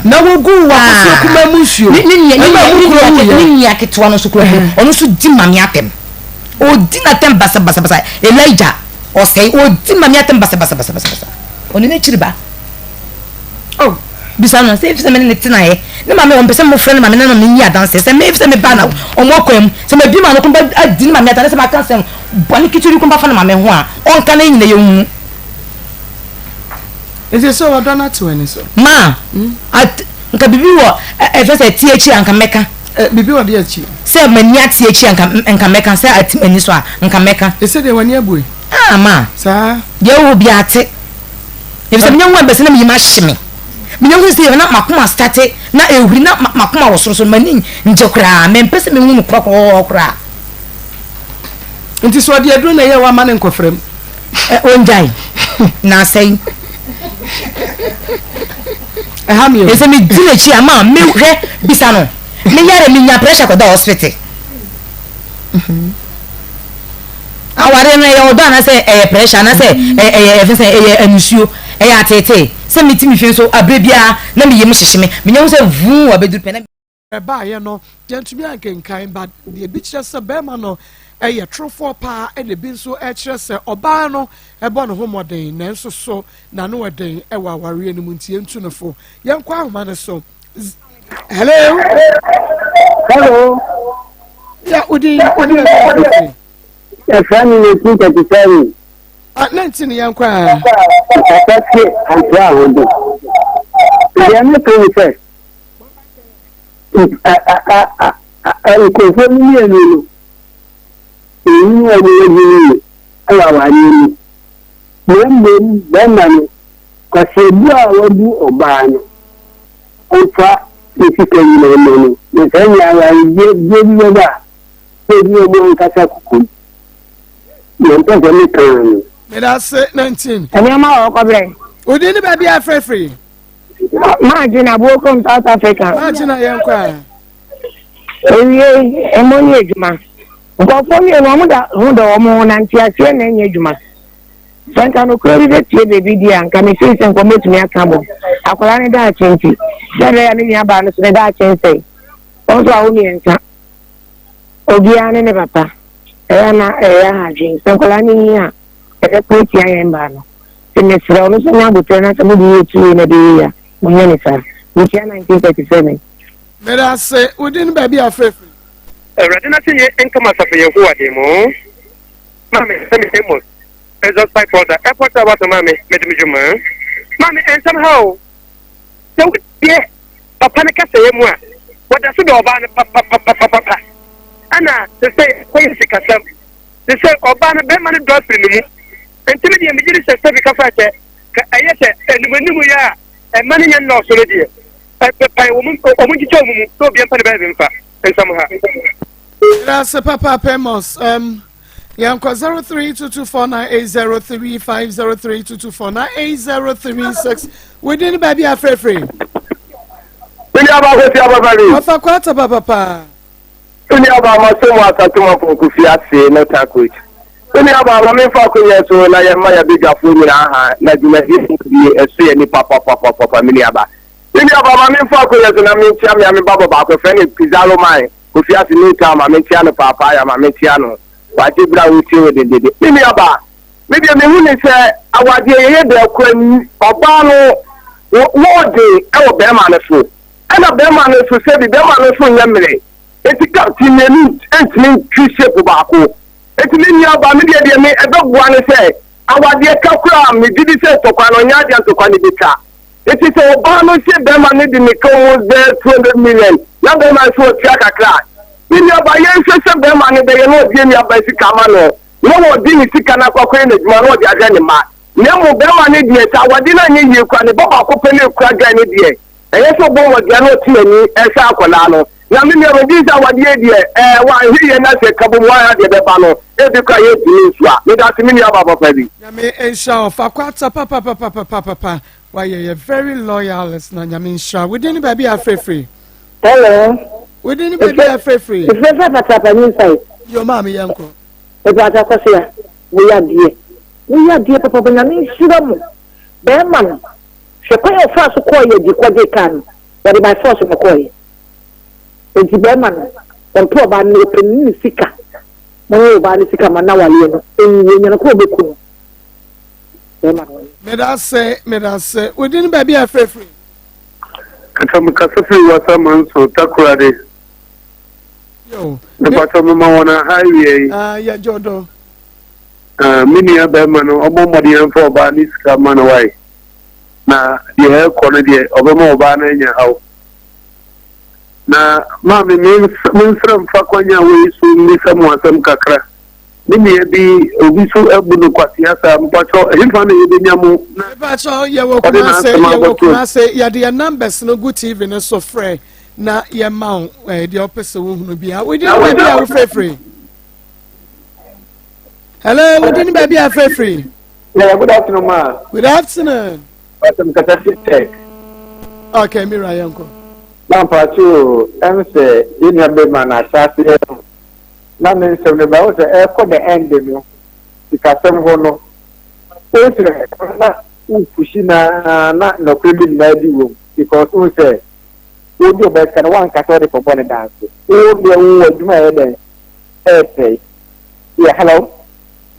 na wogu w'akosua Ah. kumaa mu nsuo. Ne ne nua ne Ɛma nua mu ne kura nua wuyɛ. ne nua ketewa no nso kura mu. Ɔno nso di maame atɛm. Ɔdi n'atɛm basabasabasa. Elijah ɔsɛe ɔdi maame atɛm basabasabasabasa. Ɔne n'akyiri ba. Oh, bisa no sɛ efisɛ me ne ne tenaeɛ. Ne maame ɔmpɛ sɛ mofrɛ ne maame na na menyi adanseɛ sɛ me efisɛ me ba na ɔmo akwan mu. Sɛ mabi ma no ko ba adi ne maame atɛm na sɛ maka asɛm bɔne ketewa bi ko ba fa ne maame ho a ɔnka na yɛn nyinaa yɛnhu. Nti sɛ ɔdɔ no ate w'ani so. Ma, at, nka biribi wɔ ɛ ɛfɛ sɛ ɛte akyi a nka mɛka. Ɛ biribi wɔ de akyi. Sɛ m'ani ate akyi a nka nka mɛka sɛ ate m'ani so a nka mɛka. Ɛsɛ deɛ w'ani abue. Ah ma. Saa. Deɛ ɛwɔ hɔ biara ate. Efisɛ menya hu abɛsɛ na me yam ahye me. Menya hu sɛ na m'akoma astate na ɛrehuri na m'akoma wɔ sorosoro m'ani ngye koraa mempɛ sɛ mehu no korɔkorɔ koraa. Nti sɛ ɔde aduro na ɛyɛ wama ne nkɔfra mu. Ɛ ɔngyae na asɛe. Ɛha mi o. Ɛsɛ me di n'akyi ama me hwɛ bisa no me yare me nya pressure kɔda hospital. Awareɛ no ɛyɛ ɔdɔ anaasɛ ɛyɛ pressure anaasɛ ɛyɛ ɛfɛ sɛ ɛyɛ anisuo ɛyɛ ateetee sɛ me ti me fie nso abere biara na me yam hyehye me menya ho sɛ vuu abɛduru pɛ na. Ɛbaeɛ no yɛntumi ankenkan but deɛ ebi kyerɛ sɛ bɛrima no ɛyɛ torofoɔ paa ɛna ebi nso ɛkyerɛ sɛ ɔbaa no ɛbɔ ne ho mmɔden nanso so n'ano ɛden ɛwɔ awareɛ no mu nti yɛntu no fo. Yɛnkɔ ahoma no so. Hello. Hello. Ya odi odi na ɛfiri. Yɛfrɛ me 1937. Ah, 19 yɛn kɔ a. Papa tie antoa ahodo. Deɛ meka ne sɛ. Nkurɔfoɔ no mmienu no, ɛnni wɔn adwene yie wɔ awareɛ mu, na mmom barima no, kwaseɛbu a wabu ɔbaa no, ɔmfa ne sika nyinaa mma no, na saa nyɛ awaregyeɛ bi bɛba a, na ɛdi wɔn ankasa kokom. Deɛ mpɛ sɛ meka no. Meda ase 19. Nneɛma wɔ hɔ kɔbrɛ. Wodin ne baabi a afirafiri. Maagye na Buokom South Africa. Maagye na yɛn kɔ a. Ewie ɛmo ne adwuma. Nkurɔfoɔ mmienu wɔn da ho dɔ wɔn ho na nteaseɛ na ɛnyɛ adwuma. Sɛ nka nokorɛ bi bɛpue baabi deɛ a nka mefii sɛ nka wɔbɛtumi aka abom. Akwadaa no daakye nti. Sɛ ɛbɛyɛ a me nua baa no so ne daakye nsɛe. Wɔn nso awo mmiɛnsa. Obiara ne ne papa. Ɛyɛ a na ɛyɛ aha adwene. Sɛ nkwadaa no nyin a, ɛbɛko atia yɛn mmaa no. Nti mesrɛ wo, no nso nya aboterɛ na sɛ mode yɛ tue na ɛbɛyɛ yie a, monyɛ no saa. Mekyia 1937. Meda ase. Wo din ne baabi a wofrɛ firi? Awurade n'asɛnnie nka mo asafo Yehowa din mu. Maame sɛ me Amos exhaust pipe order airport a wato maame mede me dwuma maame nsɛm ha o sɛ wotie papa no kasɛeɛ mu a wɔda so dɔ ɔbaa no papapapapapa ɛna sɛ sɛ kɔyɛ sikasɛm sɛ sɛ ɔbaa no bɛrima no dɔ afiri ne mu nti me deɛ megye di sɛ sɛbi kafa sɛ ka ɛyɛ sɛ animanim yɛ a ɛma no nyɛ nnɔɔso no deɛ ɛbɛpae wɔn nkyekyɛ wɔn mu na obiara mfa ne baabi mfa nsɛm ha. That's Papa Pemos. Yɛnkɔ 0322498035 0322498036 within baabi afrɛfrɛ. Wini aba kosi aba bari. Ɔfa kwata papa paa. Wini aba ma so mu asante ma pɔnko fi ase no takoch. Wini aba ma memfa akonnwa so na yɛmma yɛbadwafoɔ nyinaa ha na dwumadie mu die ɛso yɛ nipa papapapapa mini aba. Wini aba ma memfa akonnwa so na menkyia mea me ba bɔ baako frɛ ne Pizarro man. Kofi ase new town ma menkyea no paapaa ya ma menkyea no wagye bere a wotie wo dendenden. Me nua baa, me deɛ mehu ne sɛ awadeɛ yɛyɛ dɛ kora ɔbaa no wɔ den wɔ bɛrima no so ɛna bɛrima no nso sɛbi bɛrima no nso nyɛ mmerɛ eti captain mmienu ntumi ntwi shape baako eti me nua baa me deɛ deɛ me ɛbɛboa ne sɛ awadeɛ ka koraa megye di sɛ ntɔkwa no ɔnyɛ adeɛ ntɔkwa no bɛtwa. Enti sɛ ɔbaa no se bɛrima no de ne ka almost bɛyɛ 200 million na bɛrima no se ɔtua kakra a, me nuabaa yɛnhwɛ sɛ bɛrima no bɛyɛ na ɔde nuabaa sika ama no na ɔde ne sika no akɔ akɔyɛ n'adwuma na ɔde ahwɛ ne mma. Na mmom bɛrima no deɛ sɛ awadeɛ no anyɛ yie koraa ne ba baako pɛ na ɛkura guy no deɛ ɛyɛ sɛ ɔbɔ mmɔdea na ɔte n'ani hwɛ akwadaa no. Na me nua megye di sɛ awadeɛ yi deɛ ɛɛ wanhwɛ yie na sɛ kabom wanha deɛ ɛbɛba no ebi koraa yɛntumi nsua. Medase me nuabaa papa bi. Nyame nhyira wo fa kwata papapapapapa wayɛ yɛ very loyalist na nyame nhyira wo din ne baabi a afrɛfiri. Hello. Wo din ne baabi a afrɛfiri. Efefa patrapa new site. Yo maame yɛn kɔ. Epakyɛ kɔsea mo yɛ adeɛ mo yɛ adeɛ papapa nyame nhyira mo bɛɛma no hwɛ kwan a ɔfaa so kɔɔ yɛ di kɔgye kaa no wɔde by force na ɔkɔɔ yɛ enti bɛɛma no ɔmpɛ ɔbaa no ɔpɛ ne sika. Monyɛ obaa no sika ma nawaleɛ no nwie nyɛ no kora ɔbɛku no bɛɛma no ɔnyɛ. Medase medase wo din baabi a ɛfrɛ firi. Kasa me kasa firi wasa manso takoradi. Yo. Mepatɔ mema wɔn aha awia yi. Ah yɛ jɔdɔ. Ah me nua bɛrima no ɔmɔ mmɔden mfa ɔbaa ne sika ma no wae. Na deɛ ɛkɔ no deɛ ɔbɛma ɔbaa no anya haw. Na maame, mensrɛ mfa kwanya wei so mmisa mo asɛm kakra. Me nua bi, obi so abu no kwasea saa, mpakyɛw, ɛhefa na yɛbɛnya mo na Mepakyɛw, yɛwɔ ɔde Kumase, n'asɛm yɛwɔ abɛto? Kumase, yɛde yɛn numbers no gu TV no so frɛ na yɛma wo eh, deɛ wopɛ sɛ wohunu biara. Wodi ne baabi a wofrɛfiri? Hello, wodi ne baabi a wofrɛfiri? Yeah, good afternoon, ma. Good afternoon. Pastor Mkasa Tech. Okay, Mira Yanko. Na mpakyɛ o, ɛm sɛ yɛn nua bɛma no ahyɛaseɛ no, na ne nsɛm no ba, wo sɛ ɛrekɔ the end no, sikasɛm hɔ no, wo sɛ na wopushi na na nɔkorɛ bi nyinaa di wom, because wo sɛ wodi ɔbaa sika no wankasa wode kɔbɔ ne danse, wo deɛ wo adwuma ɛyɛ dɛn ɛresɛe. Yeah, hello.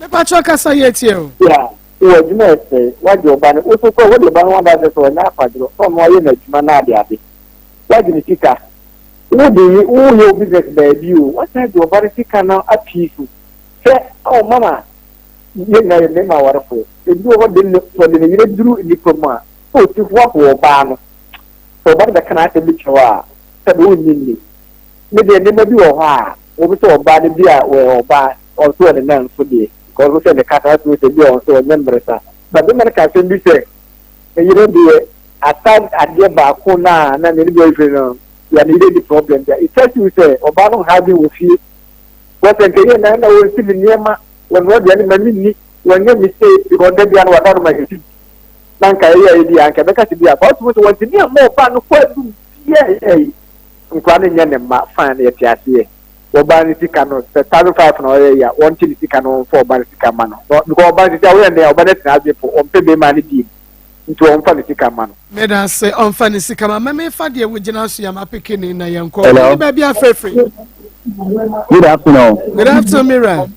Mepakyɛ kasa yɛ tie o. Yeah. Wɔ adwuma a ɛsɛe, woagye wo ba no, wo nso kɔ, wode wo ba no ho adanse sɛ ɔnyɛ akwadworɔ, na ɔno ayɛ n'adwuma na ade ade. Woagye ne sika, wode woyɛ wo business baabi o, woasan agye wo ba no sika no apii so. Hwɛ, ao mama, yɛn nyinaa yɛ mmarima awarefoɔ, ebi wɔ hɔ de ne, sɛ ɔde ne yere duru nnipa mu a, na ɔsi hoahoa ɔbaa no. Sɛ ɔba no bɛka n'asɛm bi kyerɛ wo a, Sɛbi wonnye nni. Me deɛ nneɛma bi wɔ hɔ a wɔn sɛ ɔbaa no bi a wɔyɛ ɔbaa ɔnso wɔ ne nan so deɛ because wohwɛ ne kasa wotumi sɛ bi a ɔnso ɔnyɛ mmeresa but bɛma no ka asɛm bi sɛ ne yere deɛ aside adeɛ baako no a na ne ne boyfriend no yɛ ne yere ni problem bia it tells you sɛ ɔbaa no ha adwene wɔ fie wɔsɛ nka yɛ na na wɔnsi me nneɛma wɔnoa aduane ma menni wɔnyɛ me sei because da bia no wada no ma yɛsi na nka ɛyɛ ɛyɛ bi a nka ɛbɛka sɛ bi a but wotumi sɛ wɔntumi amma ɔbaa no kɔ adu biaa ɛyɛ Nkwadaa no nyɛ ne mma fine yɛte aseɛ. Ɔbaa no sika no sɛ 1005 na ɔyɛ yɛ a wɔnte ne sika no ɔmfa ɔbaa no sika mma no because ɔbaa no sisi a woyɛ ndɛn a ɔbaa no atena ase po ɔmpɛ bɛɛma no biem nti ɔmfa ne sika mma no. Medase ɔmfa ne sika ma mɛmɛ fa deɛ wogyina so yɛ ma peke ne na yɛnkɔ Hello. Baabi afrɛfrɛ. Good afternoon. Good afternoon Mira.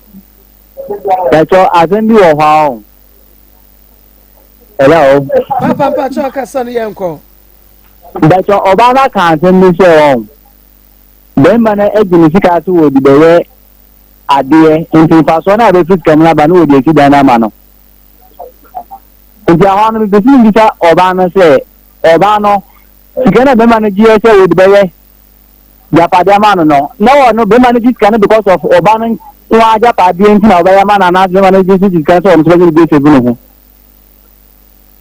Bàtchɔ asɛm bi wɔ hɔ a o. Hello. Papa mpakyɛ ɔkasa no yɛnkɔ. Mpakyɛ ɔbaa no aka asɛm bi sɛ wɔn bɛrima no agye ne sika so wɔde bɛyɛ adeɛ nti mfasoɔ no a bɛfiri sika mu no aba no wɔde asi dan no ama no nti ahɔ no mepɛ sɛ mebisa ɔbaa no sɛ ɔbaa no sika no a bɛrima no gyeɛ sɛ wɔde bɛyɛ gyapadeɛ ama no no na ɔno bɛrima no gye sika no because of ɔbaa no nko ara gyapadeɛ nti na ɔbɛyɛ ama no anaasɛ bɛrima no gye sika no sɛ ɔno nso bɛgye no bi asɛgu ne ho.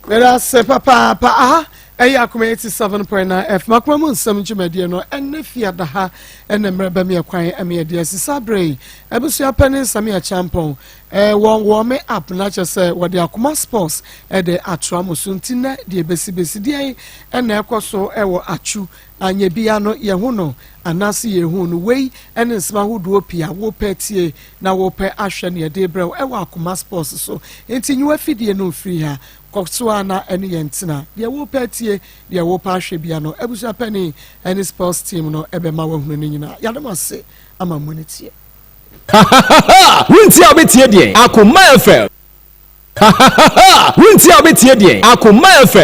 Meda ase papaapa. Aha ɛyɛ Akoma 87.9 FM Akoma mu nsɛm dwumadie no ɛnɛ fiada ha ɛna mmerɛ bɛmi ɛkwan ɛmi ɛde asi saa berɛ yi abusua pɛ ne nsɛm yɛ kyampɔn ɛɛ wɔn wɔn me app na kyɛ sɛ wɔde Akoma Sports ɛde atoa mo so nti nɛ deɛ besi besi deɛ ɛna ɛkɔ so ɛwɔ atwu anyɛ bia no yɛ ho no anaase yɛ hu no wei ɛne nsɛm ahodoɔ pii a wopɛ tie na wopɛ ahwɛ nea yɛde rebrɛ wo wɔ Akoma Sports so. Enti nyi w'afidie no mfiri ha. Kɔ so ara na ɛne yɛn ntena. Deɛ wopɛ atie, deɛ wopɛ ahwɛ bia no, abusua panin ne sports team no bɛma woahunu ne nyinaa. Yɛada mo ase ama mo ani tie. Hahahaha! Wontie a wobɛtie deɛn? Akoma FM. Hahahaha! Wontie a wobɛtie deɛn? Akoma FM.